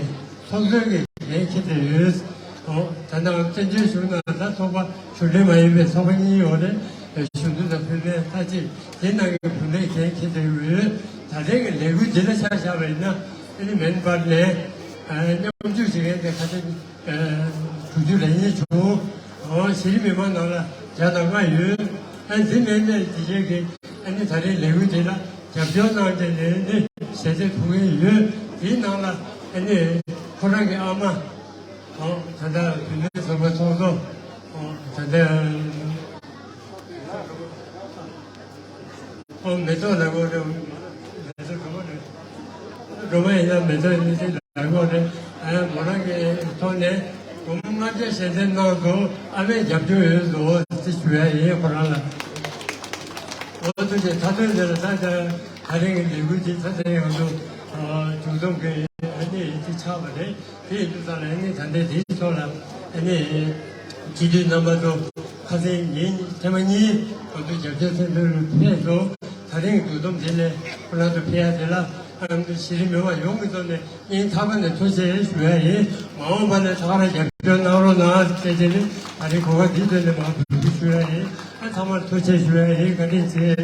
ཚོགས་གཙོའི་གི་འགན་འཁྱེར་ཏེ་ཡོད། ཨོ་ད་ལྟ་བཙན་བྱོལ་གཞུང་ནང་ད་ཚོགས་པ་གཞུང་འབྲེལ་མ་ཡིན་པའི་ཚོགས་པ་གཉིས་ཡོད་རེད། གཞོན་ནུ་དང་བུད་མེད་ལྟ་ཅི་དེ་ནང་གི་བུད་མེད་འགན་འཁྱེར་ཏེ་ཡོད། ད་ལྟའི་གི་ལས་འགུལ་འདི་ལ་ཆ་བཞག་པ་ཡིན་ན་ཨ་ནི་མིན་པར་ནས་མཉམ་ཞུགས་བྱེད་མཁན་དེ་ཁ་ཤས། དྲུག་ཅུ་རེ་གཉིས་བྱུང་། འོ་གཞི་རིམ་མི་མང་ནང་ལ་བརྒྱ་དང་ལྔ་ཡོད། ཨ་འདི་མིན་པའི་དེ་བཞིན་གྱི་ཨ་ནི་ད་རེས་ལས་འགུལ་དེ་ལ་རྒྱབ་སྐྱོར་གནང་སྟེ་ནས་ནི་ཞལ་འདེབས་ཐུབ་ཀྱི་ཡོད། དེའི་ནང་ལ་ཨ་ནི་ཁོ་རང་གི་ཨ་མ་འོ་ད་ལྟ་བུད་མེད་ཚོགས་པ་ཚོགས་གཙོ་འོ་ད་ལྟ། ཨོ་མེ་ཏོག་ལ་གོ་རེ། མེ་ཏོག་གོ་རེ། རོ་མ་ཡིན་ན་མེ་ཏོག་ཡིན་ན་ཅི་ལ་གོ་རེ། ཨ་མོ་རང་གི་ཐོག་ནས་སྒོར་མོ་ལྔ་བརྒྱ་ཞལ་འདེབས་གནང་སོང་། ཨ་མའི་རྒྱབ་སྐྱོར་ཡོད་ཟོ་ཅི་ཞུ་ཡ་ཡིན་ཁོ་རང་ལ། ཨོ་ཐུགས་རྗེ་ཆེ། མཐའ་དོན་དེ་ལ་ད་ད་ད་རིང་གི་ལས་འགུལ་འདི་ད་ད་ཡང་དུ་བྱུང་སོང་གི་ཨ་ནི་ཡིན་ཅི་ཆགས་པ་རེད། དེ་ཡིན་དུས་ཙང་ལ་ཨ་ནི་ད་ལྟའི་དེའི་ཐོག་ལ་ཨ་ནི་སྤྱི་འཐུས་རྣམ་པ་ཚོ་ཁ་སང་ཉིན་ཐེངས་མ་གཉིས་ང་ཚོ་རྒྱབ་སྐྱོར་མཚོན་ཚུལ་ཕེབས་སོང་། ད་རིང་འདུ་འཛོམས་དེ་ལས་ཁོ་རང་ཚོ་ཕེབས་ཡ་དེ་ལ་ང་ཚོ་གཞི་རིམ་མི་མང་ཡོངས་ཀྱི་ཐོག་ནས་སྙིང་ཐག་པ་ནས་ཐུགས་རྗེ་ཆེ་ཞུ་ཡ་ཡིན། མ་འོངས་པ་ནས་ད་ག་རང་རྒྱབ་སྐྱོར་གནང་རོགས་གནང་ཟེར་བྱས་ནས་ད་རིང་གོ་སྐབས་འདི་བཏོན་ནས་མར་འབོད་སྐུལ་ཞུ་ཡ་ཡིན། ཨ་ཚང་མར་ཐུགས་རྗེ་ཆེ་ཞུ་ཡ་ཡིན། བཀའ་དྲིན་ཆེ།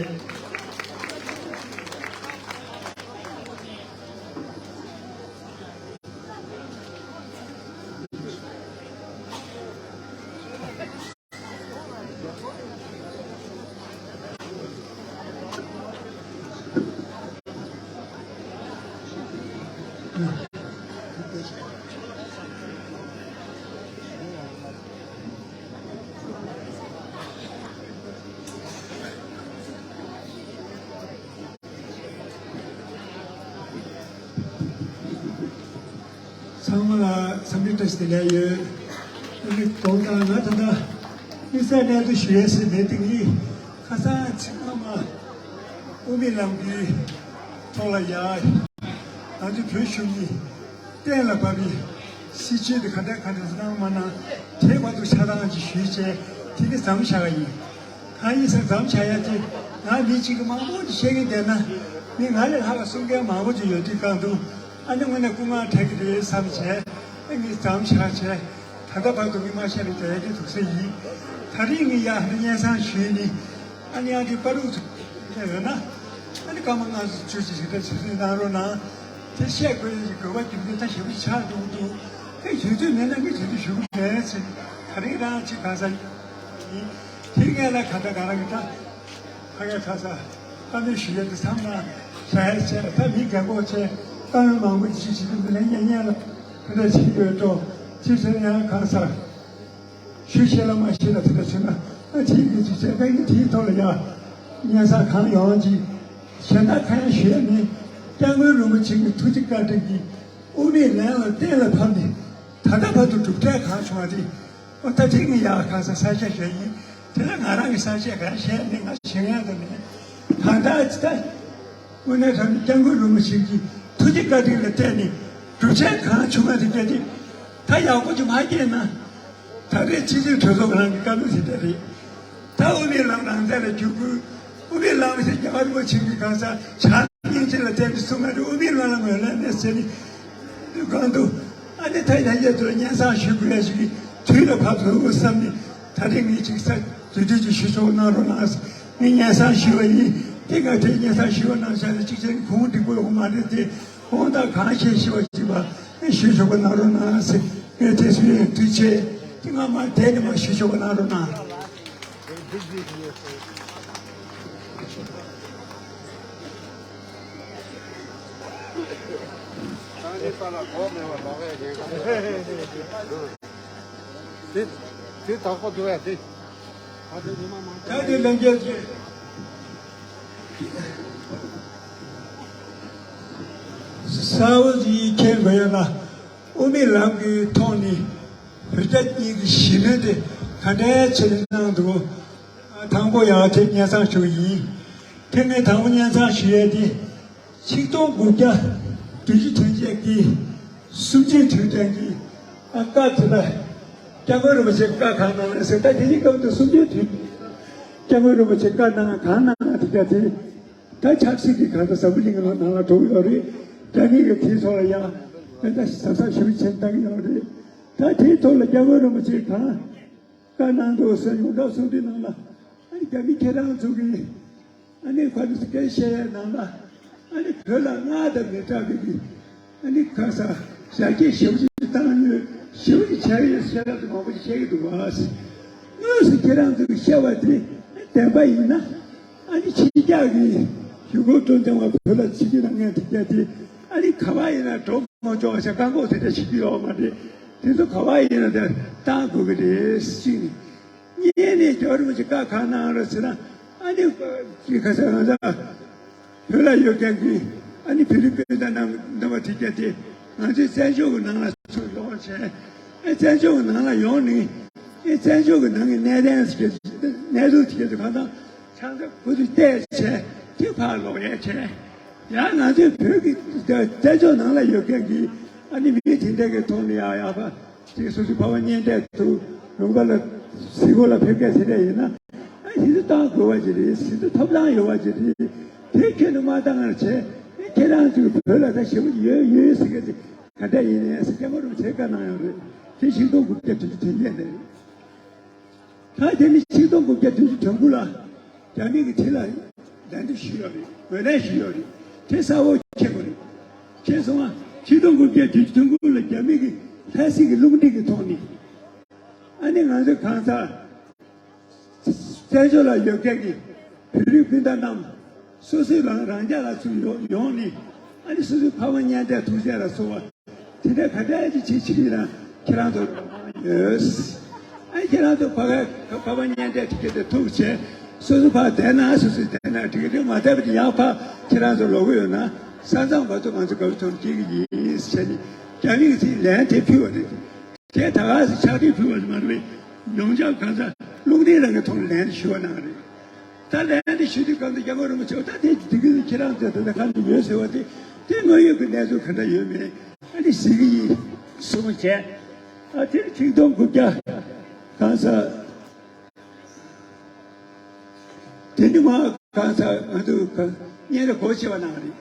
ཚང་མ་ལ་འཚམས་འདྲི་བཀྲ་ཤིས་བདེ་ལེགས་ཡོད། ཨ་ནི་དགོངས་དག་ང་ད་ལྟ་དམིགས་བསལ་གནས་ཚུལ་ཞུ་ཡས་ཟེར་མེད་དེ་ངས་ཁ་སང་ཚིག་ངོ་མ་དབུ་མའི་ལམ་གྱི་ཐོག་ལ་ཡ་ང་ཚོ་བོད་གཞུང་གིས་གཏན་ལ་ཕབ་པའི་སྲིད་བྱུས་དེ་ག་འདྲ་ག་འདྲ་གནང་མ་གནང་དེ་བར་དུ་ཆ་ཚང་ཅིག་ཞུས་བྱས་དེ་གི་མཚམས་བཞག་ག་ཡིན། ཁ་ཡིན་ཟེར་མཚམས་བཞག་ཡ་དེ་ང་མི་གཅིག་གིས་མང་པོ་ཅིག་བཤད་གི་བསྡད་ན་མི་ང་ལས་ལྷག་པ་གསུང་མཁན་མང་པོ་ཅིག་ཡོད་དུས་གང་འདུག་ཨ་ནི་དངོས་གནས་སྐུ་ངལ་འཕྲད་ཀྱི་རེད་བསམ་བྱས་ཨ་ངས་མཚམས་བཞག་བྱས་ད་ལྟ་བར་དུ་ངས་མ་བཤད་པའི་རྒྱ་ཡ་དེ་ཐུག་ས་ཡིན། ད་རིང་ངས་ཡ་ཧ་སྙན་སེང་ཞུས་ནི་ཨ་ནི་ཡང་དེ་པ་ལུག་ཚོ་ཡོད་ན་ཨ་ནི་སྐར་མ་ལྔ་བཅུ་ཅིག་ཞིག་ད་ཆུ་ཚོད་གནང་རོགས་གནང་། དེ་བཤད་དགོས་ཡ་ཞིག་དགོས་པ་རྒྱུ་མཚན་ད་ཞེ་པོ་ཆགས་འདུག་འདུག་དེ་ཞུ་ཚོད་མེད་ན་ངས་དེ་དུས་ཞུ་གི་མེད་ཟེར། ད་རིང་རང་ཅིག་གང་ཟག་ཡིན། དེ་ངས་ལ་ག་འདྲ་ག་རང་གི་ད་ཕ་གིའི་ཁ་ས་བཀའ་མོལ་ཞུ་ཡ་དེ་བསམ་ན་བྱ་ཡ་བྱས། ད་མི་རྒན་གོག་བྱས་བཀའ་མོལ་མང་པོ་ཅིག་བྱེད་དུས་མི་ལན་ཉན་ཉན་ལ་དེ་འདྲ་བྱེད་ཡོད་འགྲོ། ཅིག་བྱས་ན་ཡང་གང་ཟག་ཞུ་ཤེས་ལ་མ་ཤེས་ལ་དེ་འདྲ་བྱུང་ན། ཨ་ཅིག་གིས་ཅིག་བྱས་ན་ངས་དེའི་ཐོག་ལ་ཡ་སྙན་སེང་གང་ཡོང་ཅིག་གཞན་དག་གང་ཡང་ཞུ་ཡ་མེད། སྐྱབས་མགོན་རིན་པོ་ཆེ་གི་ཐུགས་རྗེ་བཀའ་དྲིན་གྱིས་དབུ་མའི་ལམ་ལ་གཏན་ལ་ཕབ་ནས་ད་ལྟ་བར་དུ་གྲུབ་འབྲས་གང་བྱུང་བ་དེ། ཨོ་ད་དེ་ངས་ཡག་ག་ས་ས་ཆ་ཞིག་ཡིན། དེ་ལ་ང་རང་གི་ས་ཆ་ག་བཤད་ནས་ང་བཤད་ཡག་དེ་མེད། གང་ལྟར་ཅི་ལྟར་དངོས་གནས་དྲང་གནས་སྐྱབས་མགོན་རིན་པོ་ཆེ་གི་ཐུགས་རྗེ་བཀའ་དྲིན་ལ་བརྟེན་ནས་གྲུབ་འབྲས་གང་བྱུང་བ་དེ་གལ་ཏེ་ད་ཡག་པོ་ཅིག་མ་སྐྱེས་ན། ད་རེས་སྤྱི་འཐུས་གྲོས་ཚོགས་ནང་གི་བཀའ་མོལ་དེ་འདྲ་རེད། ད་དབུ་མའི་ལམ་རང་བཙན་ལ་བསྒྱུར་དགོས། དབུ་མའི་ལམ་ཟེར་རྒྱལ་བ་རིན་པོ་ཆེ་གི་གང་ཟག་བྱམས་སྙིང་རྗེ་ལ་བརྟེན་ནས་གསུངས་པ་རེད། དབུ་མའི་ལམ་ལ་ངོས་ལེན་མེད་ཟེར་ནས་སྒང་དུ། ཨ་ནི་ད་ཡང་ཡ་དུ་སྙན་སེང་ཞུ་དགོས་ཡ་ཞིག་གི་དུས་ལ་བབ་འདུག་བསམ་ནས། ད་རེས་ངས་ཅིག་ས་དུས་དུས་ཅིག་ཞུ་ཆོག་གནང་རོགས་གནང་། ངས་སྙན་སེང་ཞུས་པ་ཡིན། དེ་ག་དེ་སྙན་སེང་ཞུས་པ་གནང་བྱས་ནས་ཅིག་བྱས་ནས་གོང་འགྲིག་པོ་ཡོང་མ་རེད་དེ། དགོངས་དག་གང་ཆེ་ཞུ་བ་ཅིག་པ་ཞུ་ཆོག་པ་གནང་རོགས་གནང་ཟེར། ངས་དེ་སུ་ཡིན་དུས་ཆེ་དེ་ང་མ་བསྡད་ནས་མ་ཞུ་ཆོག་པ་གནང་རོགས་གནང་། དེ་དེ་དག་པ་འདུག་ཡ་དེ། ད་དེ་ལན་རྒྱས་ཀྱི། གསལ་བོ་ཞིག་མཁྱེན་དགོས་ཡོད་ན། དབུ་མའི་ལམ་གྱི་ཐོག་ནས་བོད་རྒྱ་གཉིས་ཀྱི་ཞི་མོལ་དེ་ག་འདྲའི་ཆེད་དུ་གནང་འདུག་དང་པོ་ཡང་དེ་སྙན་སེང་ཞུ་གི་ཡིན། དེ་ངས་དང་པོ་སྙན་སེང་ཞུ་ཡས་དེ། ཆིག་སྟོང་དགུ་བརྒྱ་བདུན་ཅུ་དོན་བརྒྱད་ཀྱི་གསུམ་བཅུའི་དུས་དྲན་གྱི་ཨ་སྐབས་དེ་ལ་སྐྱབས་མགོན་རིན་པོ་ཆེ་བཀའ་གང་གནང་ལ་ཟེར། ད་དེ་ནི་སྐབས་དུ་གསུམ་བཅུའི་དུས་སྐྱབས་མགོན་རིན་པོ་ཆེ་བཀའ་གནང་གང་གནང་དེ་ག་དེ། ད་ཆབ་སྲིད་ཀྱི་གང་ལྟར་ཟབ་པོ་གླིང་གི་ནང་ལ་འགྲོ་གི་ཡོད་རེད། རྒྱ་མི་གི་དེའི་ཐོག་ལ་ཡང་ད་ཟབ་ཟབ་ཞུ་བྱེད་བཏང་གི་ཡོད་རེད། ད་དེའི་ཐོག་ལ་སྐྱབས་མགོན་རིན་པོ་ཆེ་གང་བཀའ་གནང་འདུག་ཟེར། ཡོངས་གྲགས་གསུང་དུས་ནང་ལ་ཨ་ནི་རྒྱ་མི་ཁྱེད་རང་ཚོ་གི་ཨ་ནི་ཁ་ནས་སྐད་བཤད་ཡ་ནང་ལ་ཨ་ནི་བོད་ལ་སྔར་དང་མི་འདྲ་བའི་གི་ཨ་ནི་ཁ་ས་ཞལ་སྐྱེས་ཞེ་པོ་ཅིག་བཏང་ཡོད། ཞེ་པོ་ཅིག་བྱས་ཡོད་ཟེར་ཡ་དེ་མང་པོ་ཞིག་བཤད་ཀྱི་འདུག་བ། དངོས་སུ་ཁྱེད་རང་ཚོ་གི་བཤད་པ་དེ་བདེན་པ་ཡིན་ན། ཨ་ནི་ཕྱི་རྒྱལ་གྱི་ཡུལ་སྐོར་སྤྲོ་འཆམ་བ་བོད་ལ་ཕྱི་རྒྱལ་ནང་ངན་ཐུག་རྒྱ་དེ་ཨ་ནི་ག་བ་ཡིན་ན་འགྲོ་མ་ཆོག་བྱ་བཀག་འགོག་དེ་འདྲ་བྱེད་ཀྱི་ཡོད་མ་རེད། དེ་ཚོ་ག་བ་ཡིན་ན་དེ་བཏང་དགོས་ཀྱི་རེད། གཅིག་ནས། གཉིས་ནས་རྒྱལ་བ་རིན་པོ་ཆེ་བཀའ་གང་གནང་རེད་ཟེར་ན། ཨ་ནི་ཅི་ག་ཟེར་ང་ཚོ་བོད་ལ་ཡོད་མཁན་གྱི་ཨ་ནི་བོད་རིགས་སྤུན་ཟླ་རྣམས་རྣམ་པ་དེ་གྱད་དེ་ང་ཚོའི་བཙན་བྱོལ་གྱི་ནང་ལ་ཚུར་ཡོང་བྱས། ཨ་བཙན་བྱོལ་གྱི་ནང་ལ་ཡོང་ནས་ཨ་བཙན་བྱོལ་གྱི་ནང་གི་གནས་སྟངས་ཟེར་གྱི་གནས་ལུགས་དེ་གྱད་དེ་གང་ལྟར་ཆང་ས་ཁུ་དུ་བལྟས་བྱས་དེ་ཕར་ལོག་ཡས་བྱས། ཡང་ང་ཚོའི་བོད་ཀྱི་བཙན་བྱོལ་ནང་ལ་ཡོད་མཁན་གྱི་ཨ་ནི་མི་དེ་འདྲ་གི་ཐོག་ནས་ཡག་ཡག་པ་དེ་སོ་སོའི་ཕ་མ་གཉེན་འཕྲད་དུ་ལུང་པ་ལ་གཟིགས་སྐོར་ལ་ཕེབས་མཁན་དེ་འདྲ་ཡིན་ན། ཨ་ཞིབ་ཏུ་བཏང་དགོས་པ་ཅིག་རེད། ཞིབ་ཏུ་ཐོབ་ཐང་ཡོད་པ་ཅིག་རེད། དེ་ཁྱོན་ནས་མ་བཏང་བར་བྱས་ཨ་ཁྱེད་རང་ཚོའི་བོད་ལ་ད་ཞེ་པོ་ཡོད་ཡོད་ཟེར་མཁན་དེ་ག་འདྲ་ཡིན་ནའི་ཟེར་སྐྱབས་མགོན་རིན་པོ་ཆེས་བཀའ་གནང་ཡོད་རེད། དེ་ཆིག་སྟོང་དགུ་བརྒྱ་བདུན་ཅུ་དོན་བརྒྱད་ནས་རེད། ད་དེ་ནི་ཆིག་སྟོང་དགུ་བརྒྱ་བདུན་ཅུ་དོན་དགུ་ལ་རྒྱ་མི་གིས་དེ་ལ་ལན་འདེབས་ཞུས་ཡོད་རེད། ངོས་ལེན་ཞུས་ཡོད་རེད། དེ་གསལ་བོ་མཁྱེན་དགོས་རེད། མཁྱེན་སོང་ང་། ཆིག་སྟོང་དགུ་བརྒྱ་བདུན་ཅུ་དོན་དགུ་ལ་རྒྱ་མི་གིས་ལྷ་སྲིན་གྱི་རླུང་འཕྲིན་གྱི་ཐོག་ནས་ཨ་ནི་ང་ཚོའི་གང་ཟག་བཙན་བྱོལ་ལ་ཡོད་མཁན་གྱི་བོད་རིགས་སྤུན་ཟླ་རྣམས་སོ་སོའི་རང་རང་རྒྱལ་ལ་ཚུར་ཡོང་ཡོང་ནས་ཨ་ནི་སོ་སོའི་ཕ་མ་གཉེན་འཕྲད་ཐུག་འཕྲད་ལ་སོགས་པ། དེ་འདྲ་ག་འདྲ་ཅིག་བྱེད་ཕྱིན་ན་ཁྱེད་རང་ཚོ་ཡོད། ཨ་ཁྱེད་རང་ཚོ་ཕ་ག་ཕ་མ་གཉེན་འཕྲད་དེ་ག་དེ་ཐུག་བྱས་སོ་སོ་ཕར་བསྡད་ན་སོ་སོས་བསྡད་ན་འགྲིག་གི་རེད། མ་བསྡད་པ་དེ་ཡང་ཕར་ཁྱེད་རང་ཚོ་ལོག་གི་ཡོད་ན་ས་མཚམས་བར་དུ་ང་ཚོ་དགའ་བོ་ཚོར་སྐྱེལ་གི་ཡིན་ཟེར་ནས་རྒྱ་མིས་ཚིག་ལན་དེ་ཕུལ་བ་རེད། དེ་ད་ག་སེ་ཕྱག་བྲིས་ཕུལ་བ་མ་རེད། ཡོངས་ཁྱབ་གང་ཟག་རླུང་འཕྲིན་རང་གི་ཐོག་ནས་ལན་ཞུ་བ་གནང་རེད། ད་ལན་དེ་ཞུ་དུས་གང་དུ་རྒྱལ་བ་རིན་པོ་ཆེ་ད་དེ་འདི་གི་ཁྱེད་རང་ཚོ་ད་ལྟ་གང་དུ་ཡོད་ཟེར་བ་དེ་དེ་དངོས་ཡོད་ཀྱི་གནས་ཚུལ་ག་འདྲ་ཡོད་མེད་ཨ་ནི་གཟིགས་ཀྱི་ཡིན་གསུངས་བྱས། ཨ་དེ་ཆིག་སྟོང་དགུ་བརྒྱ་གང་ཟག་དེ་ནི་མ་གང་ཟག་ང་ཚོ་གང་གཉེན་སྒྲིག་སྒོ་ཕྱེ་བ་གནང་རེད།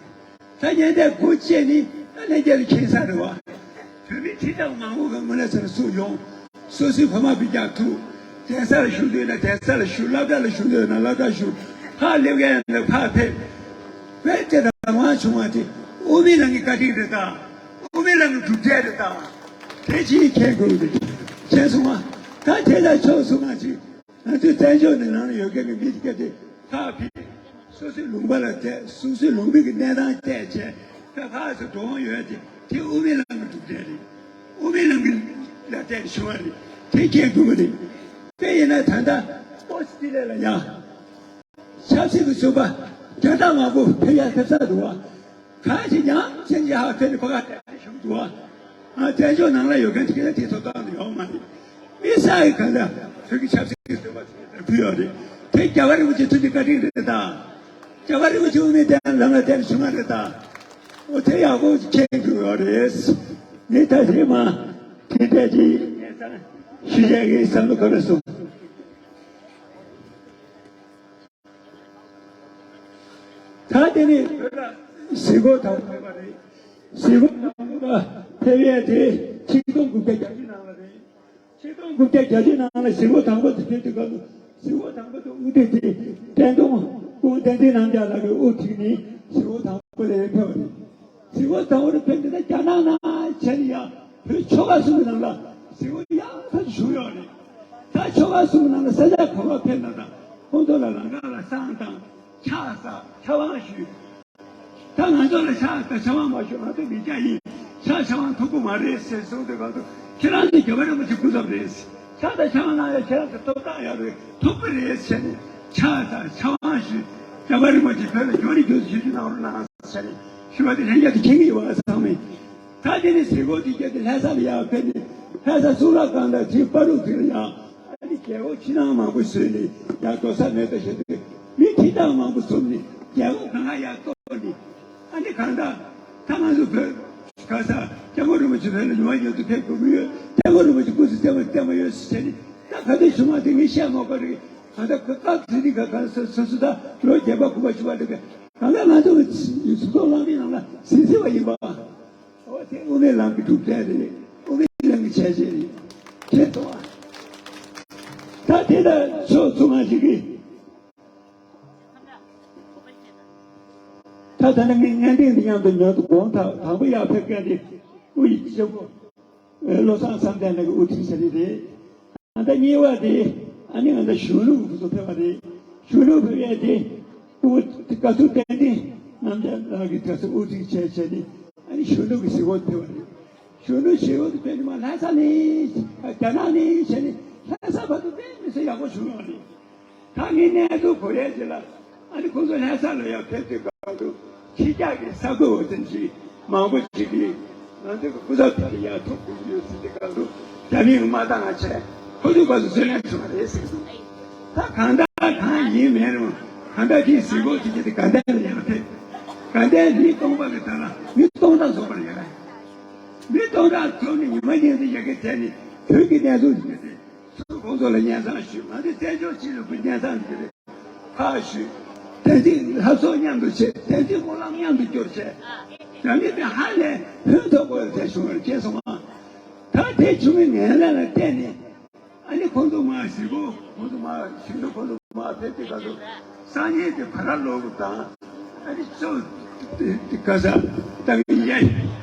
ད་གཉེན་སྒྲིག་སྒོ་ཕྱེ་ནི་ད་ལྷན་རྒྱས་ལ་མཁྱེན་ས་རེད་བ། བོད་མི་ཁྲི་ཕྲག་མང་པོ་གི་ངོས་ནས་ཚུར་ཚུར་ཡོང་། སོ་སོའི་ཕ་མ་སྤུན་ཀྱག་ཐུག་གདན་ས་ལ་བཞུགས་འདོད་ན་གདན་ས་ལ་བཞུགས། སློབ་གྲྭ་ལ་བཞུགས་འདོད་ན་སློབ་གྲྭ་བཞུགས། ཕར་སླེབས་མཁན་ཡོད་ན་ཕར་ཕེབས། བོད་དེ་རང་དབང་བྱུང་བ་དེ་ དབུ་མའི་ལམ་གྱི་བཀའ་དྲིན་རེད་ད། དབུ་མའི་ལམ་གྱི་གྲུབ་འབྲས་རེད་ད། དེ་ཅིག་མཁྱེན་དགོས་རེད། མཁྱེན་སོང་ང་། ད་དེ་ལ་ཕྱོགས་སུ་མ་ཅིག་ང་ཚོའི་བཙན་བྱོལ་ནང་ལ་ཡོད་མཁན་གྱི་མི་དེ་ག་དེ་ཁག་ཕེ། སོ་སོའི་ལུང་པ་ལ་བལྟས། སོ་སོའི་ལུང་པའི་གི་གནས་སྟངས་བལྟས་བྱས། ད་ཕར་ཚུར་འགྲོ་འོང་ཡོད་དེ། དེ་དབུ་མའི་ལམ་གྱི་གྲུབ་འབྲས་རེད། དབུ་མའི་ལམ་གྱི་ལ་བལྟས་བྱུང་བ་རེད། དེ་མཁྱེན་དགོས་པ་རེད། དེ་ཡིན་ན་ད་ལྟ་ཨོ་སི་ཏི་ལི་ཡ་ལ་ཡ། ཆབ་སྲིད་ཀྱི་བཙོན་པ་བརྒྱ་ཕྲག་མང་པོ་ཕེབས་ཡ་ཕེབས་ཚར་འདུག་བ། གང་ཞིག་ཡང་ཅིན་ཅི་ཧ་ཐོན་ནས་ཁོ་ག་བསྡད་བཞུགས་འདུག་བ། ཨ། བཙན་བྱོལ་ནང་ལ་ཡོད་མཁན་དེ་ག་ལ་དེ་ཐོབ་ཐང་ཡོད་མ་རེད། དམིགས་བསལ་གྱི་གང་ལྟར་བོད་ཀྱི་ཆབ་སྲིད་ཀྱི་བཙོན་པ་ཕུད་ཡོད་རེད། དེ་རྒྱལ་བ་རིན་པོ་ཆེ་ཐུགས་ཀྱི་བཀའ་དྲིན་རེད་ད། རྒྱལ་བ་རིན་པོ་ཆེ་དབུ་མའི་ལམ་ལ་བསྟེན་བྱུང་བ་རེད་ད། འོ་དེ་ཡག་པོ་མཁྱེན་དགོས་ཡོད་རེད། ངས་ད་རེས་མ་དེ་འདྲ་ཅིག་ཞུ་ཡག་གི་བསམ་བློ་འཁོར་སོང་། ད་དེ་ནས་བོད་ལ་གཟིགས་སྐོར་དང་པོ་ཕེབས་པ་རེད། གཟིགས་སྐོར་དང་པོ་ལ་ཕེབས་ཡས་དེ་ཆིག་སྟོང་དགུ་བརྒྱ་གྱ་བཞི་ནང་ལ་རེད། ཆིག་སྟོང་དགུ་བརྒྱ་གྱ་བཞི་ནང་ལ་གཟིགས་སྐོར་དང་པོ་དེ་ཕེབས་དུས་སྐབས་སུ། གཟིགས་སྐོར་དང་པོ་དེ་དབུ་ཁྲིད་དེ་བཀྲས་མཐོང་སྐུ་ངོ་བསྟན་འཛིན་རྣམ་རྒྱལ་ལགས་ཀྱིས་དབུ་ཁྲིད་ནས་གཟིགས་སྐོར་དང་པོ་དེ་ཕེབས་པ་རེད། གཟིགས་སྐོར་དང་པོ་དེ་ཕེབས་དུས་ད་རྒྱ་ནག་ནང་བྱས་ནས་ཡང་བོད་ཆོལ་ཁ་གསུམ་གྱི་ནང་ལ་གཟིགས་སྐོར་ཡག་ཐག་ཆོད་བྱུང་ཡོད་རེད། ད་ཆོལ་ཁ་གསུམ་གྱི་ནང་ལ་ས་ཆ་གང་ལ་ཕེབས་ན་ད་ཁོང་ཚོ་ལ་ལམ་ཁ་ལ་བསང་བཏང་། ཕྱག་འཚལ། ཕྱག་དབང་ཞུས། ད་ང་ཚོ་ལ་ཕྱག་དང་ཕྱག་དབང་མ་ཞུ། ང་ཚོ་མི་སྐྱ་ཡིན། ཕྱག་ཕྱག་དབང་ཐོབ་ཀྱི་མ་རེད་ཟེར་གསུངས་དུས་སྐབས་སུ། ཁྱེད་རང་ཚོ་རྒྱལ་བ་རིན་པོ་ཆེ་སྐུ་ཚབ་རེད། ཕྱག་དང་ཕྱག་དབང་གནང་ཡ་ཁྱེད་རང་ཚོ་ཐོབ་ཐང་ཡོད་རེད། ཐོབ་ཀྱི་རེད་ཟེར་ནས་ཕྱག་དང་ཕྱག་དབང་ཞུས། རྒྱལ་བ་རིན་པོ་ཆེ་བོད་ལ་མགྱོགས་ནས་མགྱོགས་སུ་ཞུ་རྒྱུ་གནང་རོགས་གནང་ཟེར་ནས་ཞུ་བ་དེ་ལྷན་རྒྱས་ཀྱིས་མཁྱེན་གྱི་ཡོད་པ་ཚང་མས། ད་དེ་ནས་གཟིགས་སྐོར་དེ་བརྒྱབ་སྟེ་ལྷ་ས་ལ་ཡར་ཕེབས་ནས། ལྷ་ས་གཙུག་ལག་ཁང་དང་དེའི་བར་དུ་དེ་ལ་ཡང་ཨ་ནི་རྒྱལ་པོ་ཕྱི་ནང་མང་པོ་བཟོས་ནས་ཡར་འགྲོ་ས་མེད་པ་བྱས་ཏེ། མི་ཁྲི་སྟོང་མང་པོ་འཛོམས་ནས་རྒྱལ་པོ་གང་ག་ཡར་གཏོར་ནས། ཨ་ནི་གང་ལྟར་ད་ང་ཚོ་བོད་ག་ས་སྐྱབས་མགོན་རིན་པོ་ཆེ་བོད་ལ་ཉི་མ་ཉི་ཤུ་ཕེབས་དགོས་ཀྱི་ཡོད། སྐྱབས་མགོན་རིན་པོ་ཆེ་སྐུ་ཚེ་བརྟན་པོ་བརྟན་པོ་ཡོད་ཟེར་ནས། ད་ག་དུས་བྱུང་བ་དེ་ངས་བཤད་མ་དགོས་རེད། གང་ལྟར་སྐབས་དེ་དུས་ག་ག་ས་ས་སུ་ད་ལོ་བརྒྱད་པ་དགུ་པ་བཅུ་པ་དེ་ག་གང་ལྟར་ང་ཚོ་གཟུགས་ཐོག་རླངས་པའི་ནང་ལ་ཟིན་ཟིན་པ་ཡིན་པ། འོ་དེ་དབུ་མའི་ལམ་གྱི་གྲུབ་འབྲས་རེད། དབུ་མའི་ལམ་གྱི་བྱས་རྗེས་རེད། དེ་ཐོག་ད་དེ་ལ་ཕྱོགས་མཚུངས་པ་ཞིག་གིས། ད་ད་ནི་ངས་སྔ་འགྲིག་འདི་མཉམ་དུ་མྱུར་དུ་དགོངས་དག། དང་པོ་ཡར་ཕེབས་མཁན་དེ་དབུ་ཡི་སྤྱི་བོ་བློ་བཟང་བསམ་གཏན་ལགས་ཀྱི་དབུ་ཁྲིད་ཟེར་རེད། ད་ལྟ་གཉིས་པ་དེ་ཨ་ནི་ང་ཚོ་གཞོན་ནུ་གི་སྐུ་ཚབ་ཕེབས་པ་རེད། གཞོན་ནུ་ཕེབས་ཡས་དེ་དབུ་བཀའ་ཟུར་བསྟན་འཛིན་རྣམ་རྒྱལ་ལགས་ཀྱིས་དེ་ཚོ་དབུ་ཁྲིད་བྱས་བྱས་ནས་ཨ་ནི་གཞོན་ནུ་གི་གཟིགས་སྐོར་ཕེབས་པ་རེད། གཞོན་ནུ་གཟིགས་སྐོར་དེ་ཕེབས་ནས་མར་ལྷ་ས་ནས་རྒྱ་ནག་ནས་བྱས་ནས་ལྷ་ས་བར་དུ་དཔེ་མི་སྲིད་ཡག་པོ་བྱུང་ཡོད་རེད། ད་ངས་གནས་ཚུལ་གོ་ཡས་ཅིག་ལ། ཨ་ནི་ཁོང་ཚོ་ལྷ་ས་ལ་ཡར་ཕེབས་དུས་སྐབས་སུ་ཕྱི་རྒྱལ་གྱི་གསར་འགོད་འོས་འདེམས་ཅིག་མང་པོ་ཅིག་གིས་ང་ཚོའི་སྐུ་ཚབ་དེ་ལ་ཡར་ཐུག་དགོས་ཀྱི་ཡོད་ཟེར་དུས་སྐབས་སུ། རྒྱ་མིས་མ་བཏང་བ་བྱས། ཁོ་ཚོའི་སྐབས་སུ་བཙན་ལེན་བྱུང་བ་རེད་ཟེར་གྱི་འདུག་ད་གང་ལྟར་གང་ཡིན་མིན་རུང་། གང་ལྟར་དེའི་གཟིགས་སྐོར་དེ་བྱས་ཏེ་དགའ་ལྡན་ལ་ཡར་ཕེབས། དགའ་ལྡན་མི་སྟོང་པ་གི་དོན་ལ་མི་སྟོང་ཕྲག་འཛོམས་པ་རེད། མི་སྟོང་ཕྲག་འཛོམས་ནས་ཉི་མ་ཉིན་དེ་ཡ་གི་དེ་ནི་བོད་ཀྱི་གནས་ཚུལ་ཡིན་ཏེ། ཚུར་ཁོང་ཚོ་ལ་སྙན་སེང་ཞུས། ང་ཚོས་བཙན་བྱོལ་སྤྱི་ཚོགས་ཀྱི་སྙན་སེང་འདི་རེད། ཁག་ཞུས། བསྟན་འཛིན་ལྷ་ཚོགས་མཉམ་དུ་བྱས། བསྟན་འཛིན་སྨོན་ལམ་མཉམ་དུ་སྐྱོར་བྱས། རང་ཉིད་དེ་ཧ་ལས་ཕན་ཐོགས་དགོས་ཟེར་བྱུང་བར་སྐྱེས་སོང་ང་། ད་དེ་བྱུང་བའི་ངན་ལན་ལ་བརྟེན་ནས། ཨ་ནི་ཁོང་ཚོ་མར་གཟིགས་སྐོར། ཁོང་ཚོ་མར་ཞིང་འབྲོག་ཁོང་ཚོ་མར་ཕེབས་དུས་སྐབས་སུ་སང་ཉིན་དེ་ཕ་ར་ལོག་དང་། ཨ་ནི་ཚོ་དེ་ག་ས་ད་གཡས་གཡས་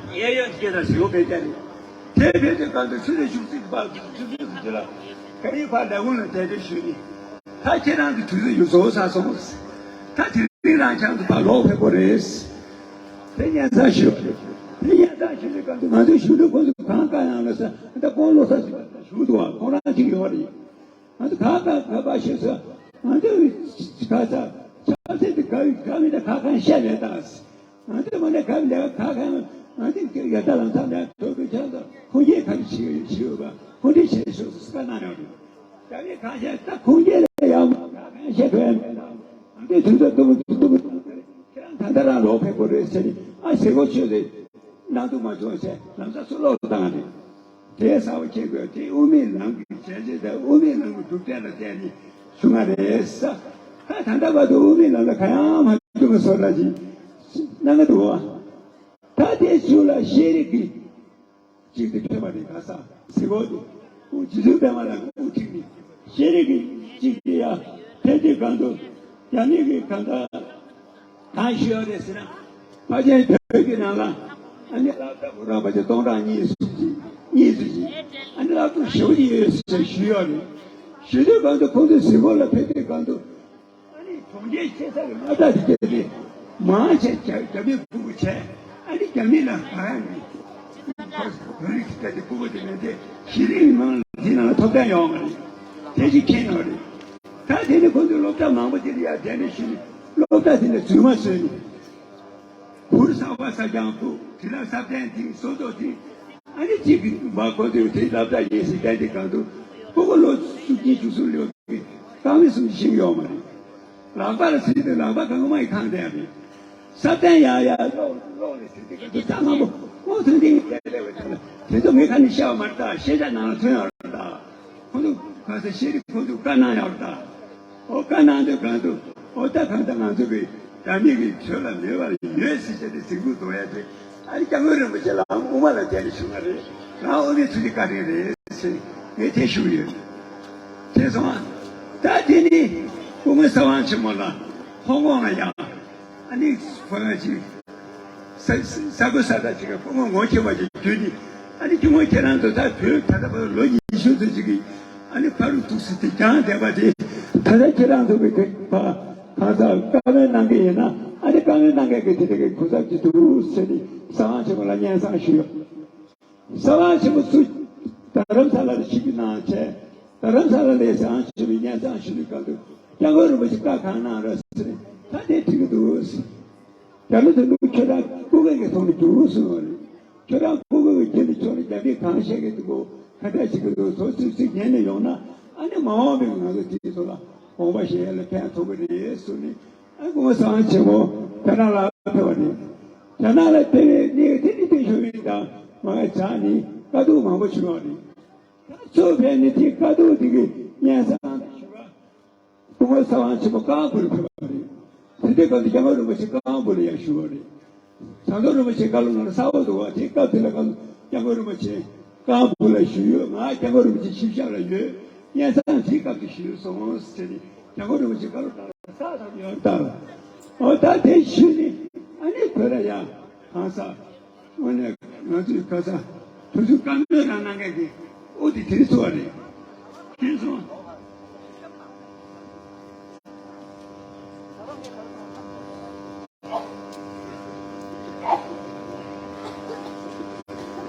གཡོན་སྐྱེ་དང་ཞིག་ཕེབས་ཀྱི་རེད། དེ་ཕེབས་དུས་སྐབས་སུ་ཆུ་ཚོད་བཅུ་གཅིག་བར་བཅུ་གཅིག་ཙམ་ཅིག་ལ་ག་རེ་ཕར་ལས་ཁུངས་ལ་གྲ་སྒྲིག་ཞུས་ནས། ད་ཁྱེད་རང་གི་དུས་ཚོད་ཡོད་བཟོ་ས་སོང་། ད་དེ་རིང་རང་ཁྱེད་རང་ཚོ་ཕར་ལོག་ཕེབས་དགོས་རེད། དེ་སྙན་སེང་ཞུས་པ་རེད། དེ་སྙན་སེང་ཞུས་པའི་སྐབས་སུ་ང་ཚོའི་གཞོན་ནུ་ཁོང་ཚོ་གང་གང་ཡང་ལ་ས་ད་དཔོན་སློབ་གྲྭ་ཞིག་ལ་བཞུགས་འདུག་བ། ཁོང་རང་གཅིག་ཡོད་རེད། ང་ཚོ་ག་ག་ག་པ་ཤེས་སོ། ང་ཚོ་ག་ས་ཆབ་སྲིད་དེ་ག་ག་མི་ད་ག་གང་བཤད་མེད་ད། ང་ཚོ་མ་ནས་ག་ལས་ག་གང་ང་ཚོ་ཡ་ད་ལམ་སང་ནས་ཐོག་གི་ཆ་ཚང་ཁུངས་སྐྱེལ་ག་རེ་བྱེད་བྱེད་ཡོད་པ་ཁུངས་སྐྱེལ་བྱེད་ཤོག་ཟེར་བཀའ་གནང་ཡོད་རེད། ད་ནི་གང་བཤད་ད་ཁུངས་སྐྱེལ་ལ་ཡང་མ་ག་གང་བཤད་དོན་མེད་ད། ང་ཚོས་དུས་ཚོད་སྟོང་སྟོང་ཁྱེད་རང་ད་ལྟ་རང་ལོག་ཕེབས་དགོས་རེད་ཟེར་ནས་ཨ་ཟེར་གོ་ཆོད་རེད། གནང་ཐུབ་མ་བྱུང་ཟེར་ལམ་སང་ཚུར་ལོག་བཏང་རེད། དེ་གསལ་པོ་མཁྱེན་དགོས། དེ་དབུ་མའི་ལམ་གྱི་བྱས་རྗེས་དང་དབུ་མའི་ལམ་གྱི་གྲུབ་འབྲས་ལ་བརྟེན་ནས་བྱུང་བ་རེད་ས། ད་ད་ལྟ་བར་དུ་དབུ་མའི་ལམ་ལ་གང་ཡང་མ་བྱུང་བའི་བཟོ་འདྲ་ཅིག་གནང་གི་འདུག་བ། ད་དེ་ཚུར་ལ་ཤེས་རིག་གི་ཅིག་དེ་ཐོན་པ་རེད། ག་ས་གཟིགས་སྐོར་དེ་རྗེ་བཙུན་པད་མ་ལགས་ཀྱིས་དབུ་ཁྲིད་ནས་ཤེས་རིག་གི་ཅིག་དེ་ཡ་ཕན་ཚུན་གང་དུ་རྒྱ་མི་གི་གང་ལྟར་གང་ཞུ་ཡ་རེད་ཟེར་ན། ཕལ་ཆེར་བོད་ཀྱི་ནང་ལ་ཨ་ནི་སློབ་གྲྭ་ཁོ་རང་ཕལ་ཆེར་སྟོང་ཕྲག་གཉིས་གསུམ་ཅིག་གཉིས་ཙམ་ཅིག་ཨ་ནི་སློབ་གྲྭ་ཞེ་པོ་ཅིག་ཡོད་ཟེར་ཞུས་ཡོད་རེད། ཞུ་དུས་གང་དུ་ཁོང་ཚོས་གཟིགས་སྐོར་ལ་ཕེབས་དུས་གང་དུ། ཨ་ནི་གྲོང་ཁྱེར་ཆེ་ས་གི་སློབ་གྲྭ་དེ་སྐད་དེ་མང་ཆེ་རྒྱ་རྒྱ་མིས་ཕྲུ་གུ་བྱས། ཨ་ནི་རྒྱ་མི་ལ་ག་རེ་བོད་རིགས་ཀྱི་སྐད་དེ་ཕྲུ་གུ་དེ་མེད་དེ་གཞི་རིམ་མང་དེ་ནང་ལ་ཐོབ་ཐང་ཡོད་མ་རེད། དེ་ཅིག་མཁྱེན་ཡོད་རེད། ད་དེ་ནི་ཁོང་ཚོས་སློབ་གྲྭ་མང་པོ་དེ་ལ་ཡར་དེ་ནས་ཞུས་ནས་སློབ་གྲྭ་དེ་ནས་རྫུན་མ་བཟོས་ནས། གུར་གསར་པ་གསར་རྐྱང་ཕུབ། དེ་ལ་ས་གདན་དེ་སོ་སོ་དེ་ཨ་ནི་གཅིག་གི་མ་གོ་དུས་དེ་སློབ་གྲྭ་ཡིན་ཟེར་གདན་དེ་གང་དུ་ཕྲུ་གུ་ལོ་སུམ་ཅུ་བཅུ་གསུམ་ལོ་གི་རྐང་མི་གསུམ་ཅུ་ཞིག་ཡོད་མ་རེད། ལག་པ་ལ་ཟིན་དུས་ལག་པ་གང་མ་ཡི་ཁང་དེ་ཡང་རེད། ས་གདན་ཡར་ཡར་སློག་སློག་ནས་ཟིན་དུས་གང་དུ་ས་མང་པོ་སྔོ་ཐུང་ཐིང་གི་དེ་ལས་བའི་ཐོག་ལ་དེ་ཚོ་མི་ཁ་ནས་བཤད་པ་མ་རེད་ད། ཤེས་བྱ་ནང་ལ་ཐོན་ཡོད་རེད་ད། ཁོང་ཚོ་ག་ས་ཤེས་རིག་ཁོང་ཚོ་བཀའ་གནང་ཡོད་རེད་ད། ཨོ་བཀའ་གནང་དུས་གང་དུ་ཨོ་ད་གང་ལྟར་ང་ཚོ་གི་རྒྱ་མི་གི་ཆོས་ལ་མོས་པ་ཡོད་ཟེར་བྱས་ཏེ་གཟིགས་འབུལ་གཏོང་ཡ་དེ་ཨ་ནི་སྐྱབས་མགོན་རིན་པོ་ཆེ་ལ་དབུ་མ་ལ་བསྡད་ནས་ཞུ་བ་རེད། རང་དབུ་མའི་ཐུགས་རྗེ་བཀའ་དྲིན་རེད་ཟེར་ངས་དེ་ཞུ་གི་ཡོད། དེ་སོང་ང་ད་དེ་ནི་སྐུ་ངོ་ས་དབང་ཆེན་མོ་ལ་ཧོང་ཀོང་ལ་ཡང་ཨ་ནི་ཕ་ག་ཅིག་ས་ས་ས་ཁུལ་ས་ཐག་ཅིག་གི་སྐུ་ངོ་ངོ་ཤེས་པ་ཅིག་བརྒྱུད་ནས་ཨ་ནི་སྐུ་ངོ་ཁྱེད་རང་ཚོ་ད་བོད་ད་ལྟ་བར་ལོ་ཉི་ཤུ་ཙམ་ཅིག་གི་ཨ་ནི་ཕ་རུ་ཐུག་སྲིད་དེ་རྒྱང་བསྡད་པ་དེ་ད་ལྟ་ཁྱེད་རང་ཚོ་གི་དེ་ཕ་གང་ཟག་བཀའ་མོལ་གནང་གི་ཡིན་ན་ཨ་ནི་བཀའ་མོལ་གནང་མཁན་གི་དེ་འདྲ་གི་གུས་ཞབས་ཅིག་འདུག་ཟེར་ནས་ས་དབང་ཆེན་མོ་ལ་སྙན་སེང་ཞུས་ཡོད། ས་དབང་ཆེན་མོ་ཚུར་རྡ་རམ་ས་ལ་ལ་ཆིབས་བསྒྱུར་གནང་བྱས། རྡ་རམ་ས་ལ་ལས་ས་དབང་ཆེན་མོའི་སྙན་སེང་ཞུ་དུས་སྐབས་དུ་སྐྱབས་མགོན་རིན་པོ་ཆེ་བཀའ་གང་གནང་རེད་ཟེར་ནས་ད་དེ་དྲི་གི་འདུག་ཟེར། རྒྱ་ནག་དུ་ནུབ་ཁྱོད་རང་སྐུ་ངལ་གྱི་ཐོག་ནས་རྒྱུགས་གསུངས་པ་རེད། ཁྱོད་རང་སྐུ་ངལ་གྱི་རྒྱུ་ནས་ཁྱོད་ལ་རྒྱ་མིས་གང་བཤད་ཀྱི་འདུག་གོ། ག་འདྲ་བྱེད་ཀྱི་འདུག་ཚོ་ཚིག་ཚིག་ཉན་ནས་ཡོང་ན་ཨ་ནི་མ་འོངས་པའི་ང་ཚོ་དེའི་ཐོག་ལ་དགོངས་པ་བཞེས་ཡ་ལ་ཕན་ཐོགས་ཀྱི་རེད་གསུངས་ནས། ཨ་སྐུ་ངོ་ས་དབང་ཆེན་མོ་རྒྱ་ནག་ལ་ཕེབས་པ་རེད། རྒྱ་ནག་ལ་ཕེབས་པའི་གནས་དེ་ནི་ཏེང་ཞའོ་ཕིང་དང་མ་ངའི་བྱ་ནི་དཀའ་སྡུག་མང་པོ་བྱུང་བ་རེད། ད་གཙོ་ཕེབས་ནས་དེ་དཀའ་སྡུག་དེ་གི་སྙན་སེང་དང་ཞུ་བ། སྐུ་ངོ་ས་དབང་ཆེན་མོ་ཀ་ཝང་པུར་ཕེབས་པ་རེད། དེ་དུས་སྐབས་དུ་སྐྱབས་མགོན་རིན་པོ་ཆེ་ཀ་ཝང་པུར་ལ་ཡང་བཞུགས་པ་རེད། ཟམ་གདོང་རིན་པོ་ཆེ་བཀའ་སློབ་གནང་ས་འོག་ཏུ་བ་དེ་སྐབས་དེ་ལ་སྐབས་སྐྱབས་མགོན་རིན་པོ་ཆེ་ཀ་ཝང་པུར་ལ་བཞུགས་ཡོད། ང་སྐྱབས་མགོན་རིན་པོ་ཆེ་ཆིབས་ཞབས་ལ་ཡོད། སྙན་སེང་དེའི་སྐབས་དུ་ཞུས་སོང་ཟེར་ནས་སྐྱབས་མགོན་རིན་པོ་ཆེ་བཀའ་སློབ་གནང་ས་དང་ཡོད་ལྟར། འོ་ད་དེ་ཞུས་ནས་ཨ་ནི་བོད་ལ་ཡང་གང་ཟག་དངོས་གནས་ང་ཚོའི་ཁ་ས་དུས་ཚོད་བཀའ་མོལ་རང་གནང་མཁན་གྱི་དབུ་དེ་དེ་ཚོ་བ་རེད། དེ་སོང་།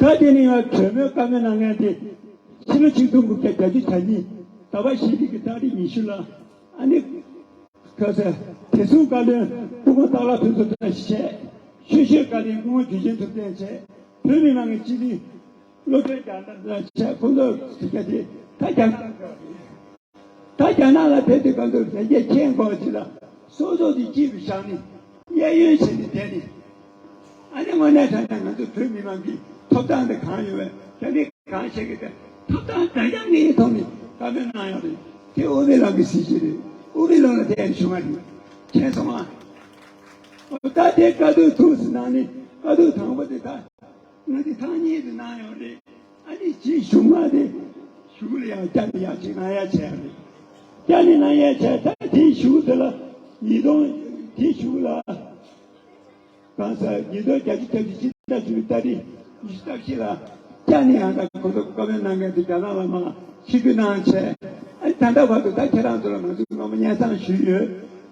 ད་དེ་ནི་ཡང་གྲོས་མོལ་བཀའ་མོལ་གནང་མཁན་དེ་ཕྱི་ལོ་ཆིག་སྟོང་དགུ་བརྒྱ་བརྒྱད་ཅུ་གྱ་གཉིས་ཟླ་བ་བཞི་པའི་གི་ཏ་རིག་ཉི་ཤུ་ལ་ཨ་ནི། ཁ་ས་དེ་སོང་བཀའ་བློན་སྐུ་ངོ་སྟག་ལྷ་ཕུན་ཚོགས་བཀྲ་ཤིས་བྱས། ཆོས་བཤད་བཀའ་བློན་སྐུ་ངོ་འཇུ་ཆེན་ཐུབ་བསྟན་བྱས། བོད་མི་མང་གི་སྤྱི་འཐུས་བློ་གྲོས་རྒྱ་ནག་ལ་བྱས། ཁོང་ཚོ་དེ་ག་དེ་ད་རྒྱ་ནག་ད་རྒྱ་ནག་ལ་ཕེབས་དུས་གང་དུ་དེ་རྒྱ་ཆེན་པོ་ཅིག་ལ་སོ་སོ་དེ་སྐྱིད་དུ་བཞག་ནས་གཡས་གཡོན་བྱས་ནས་བསྡད་ནས། ཨ་ནི་དངོས་གནས་དྲང་གནས་ང་ཚོ་བོད་མི་མང་གི་ཐོབ་ཐང་དེ་གང་ཡོད་པས་དེ་ནི་གང་བྱེད་ཀྱི་དེ་ཐོབ་ཐང་འདྲ་མཉམ་གཉིས་ཐོག་ནས་བཀའ་མོལ་གནང་ཡོད་རེད། དེ་དབུ་མའི་ལམ་གྱི་སྲིད་བྱུས་རེད། དབུ་མའི་ལམ་ལ་དེ་ཡང་བྱུང་བ་རེད། མཁྱེན་སོང་ང་། ད་དེ་བཀའ་སྡོད་ཐུགས་སུ་གནང་ནས་བཀའ་སྡོད་དང་པོ་དེ་ད་ང་ཚོས་ཐེངས་གཉིས་དུ་གནང་ཡོད་རེད། ཨ་ནི་སྤྱིའི་གཞུག་མ་དེ་གཞུག་ལ་ཡང་བསྐྱར་དུ་ཡང་གཅིག་གནང་ཡ་བྱས་རེད། བསྐྱར་ནས་གནང་ཡ་བྱས། ད་དེའི་གཞུག་དེ་ལ་ཉིས་སྟོང་དེའི་གཞུག་ལ། གང་ཟག་ཉིས་སྟོང་བརྒྱད་ཅུ་གྱ་བཞི་ཕྱི་ཟླ་བཅུ་པའི་ཏ་རིག་ཉི་ཤུ་རྩ་བཞི་ལ་བསྐྱར་ནས་ཡང་ད་ཁོང་ཚོ་བཀའ་མོལ་གནང་མཁན་དེ་རྒྱ་ནག་ལ་མར་ཕྱིར་འབུད་གནང་བྱས། ཨ་ནི་ད་ལྟ་བར་དུ་ད་ཁྱེད་རང་ཚོ་ལ་ང་ཚོས་སྔ་མོ་སྙན་སེང་ཞུས་ཡོད།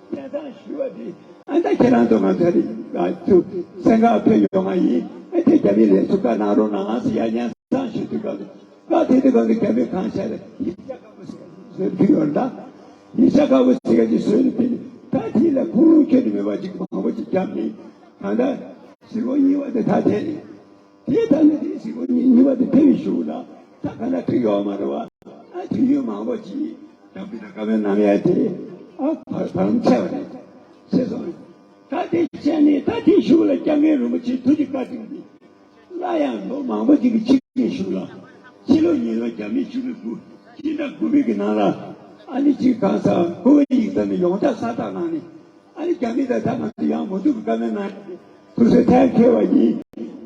སྙན་སེང་ཞུས་པ་དེ་ཨ་ནི་ད་ཁྱེད་རང་ཚོ་ང་ཚོ་རིག་ཨ་ཚོ་སེམས་ཁར་ཕེབས་ཡོང་བ་ཡིན། ཨ་ནི་དེ་རྒྱ་མི་ལ་ཚུར་བཀའ་གནང་རོགས་གནང་ཟེར་ཡ་སྙན་སེང་ཞུ་དུས་སྐབས་སུ་བཀའ་དེ་དུས་སྐབས་སུ་རྒྱ་མི་གང་བྱས་ལ་ཡིག་ཆ་དཀར་པོ་ཟེར་ཕུལ་ཡོད་རེད་ད། ཡིག་ཆ་དཀར་པོ་ཟེར་ག་ཅིག་བཟོས་ནས་ཕུལ་ནས་ད་དེ་ལ་ཁུངས་ལུང་འཁྱོལ་ནས་མེད་པ་ཅིག་མང་པོ་ཅིག་བརྒྱབ་ནས་གང་ལྟར་གཟིགས་སྐོར་གཉིས་པ་དེ་ད་དེ་རེད། དེ་ལྟར་ན་དེའི་གཟིགས་སྐོར་གཉིས་པ་དེ་ཕེབས་པའི་གཞུག་ལ་ད་ག་ན་ཐུག་ཡོད་མ་རེད་བ། ཨ་དུས་ཡུན་མང་པོ་ཅིག་དམ་པའི་དང་བཀའ་མོལ་གནང་ཡ་དེ་ཨ་བར་བར་ལམ་ཆད་པ་རེད། ཤེས་སོང་། ད་དེ་བྱས་ནས་ད་དེའི་གཞུག་ལ་སྐྱབས་མགོན་རིན་པོ་ཆེའི་ཐུགས་ཀྱི་བཀའ་དྲིན་གྱིས་སླར་ཡང་ལོ་མང་པོ་ཅིག་གི་ཕྱི་གི་གཞུག་ལ་ཕྱི་ལོ་ཉིས་སྟོང་བརྒྱ་མེད་བཅུ་དགུ་སྤྱི་ཟླ་དགུ་པའི་གི་ནང་ལ་ཨ་ནི་ཅིག་གང་ཟག་ཀོ་ཝེ་ཡིག་ཚང་ནས་ཡོངས་ཁྱབ་གསལ་བསྒྲགས་གནང་ནས། ཨ་ནི་རྒྱ་མི་དང་ད་ང་ཚོ་ཡང་མུ་མཐུད་ཀྱི་བཀའ་མོལ་གནང་ཡ་དེ་ཐུགས་སྲས་ཐད་ཁེལ་བ་ཡིན།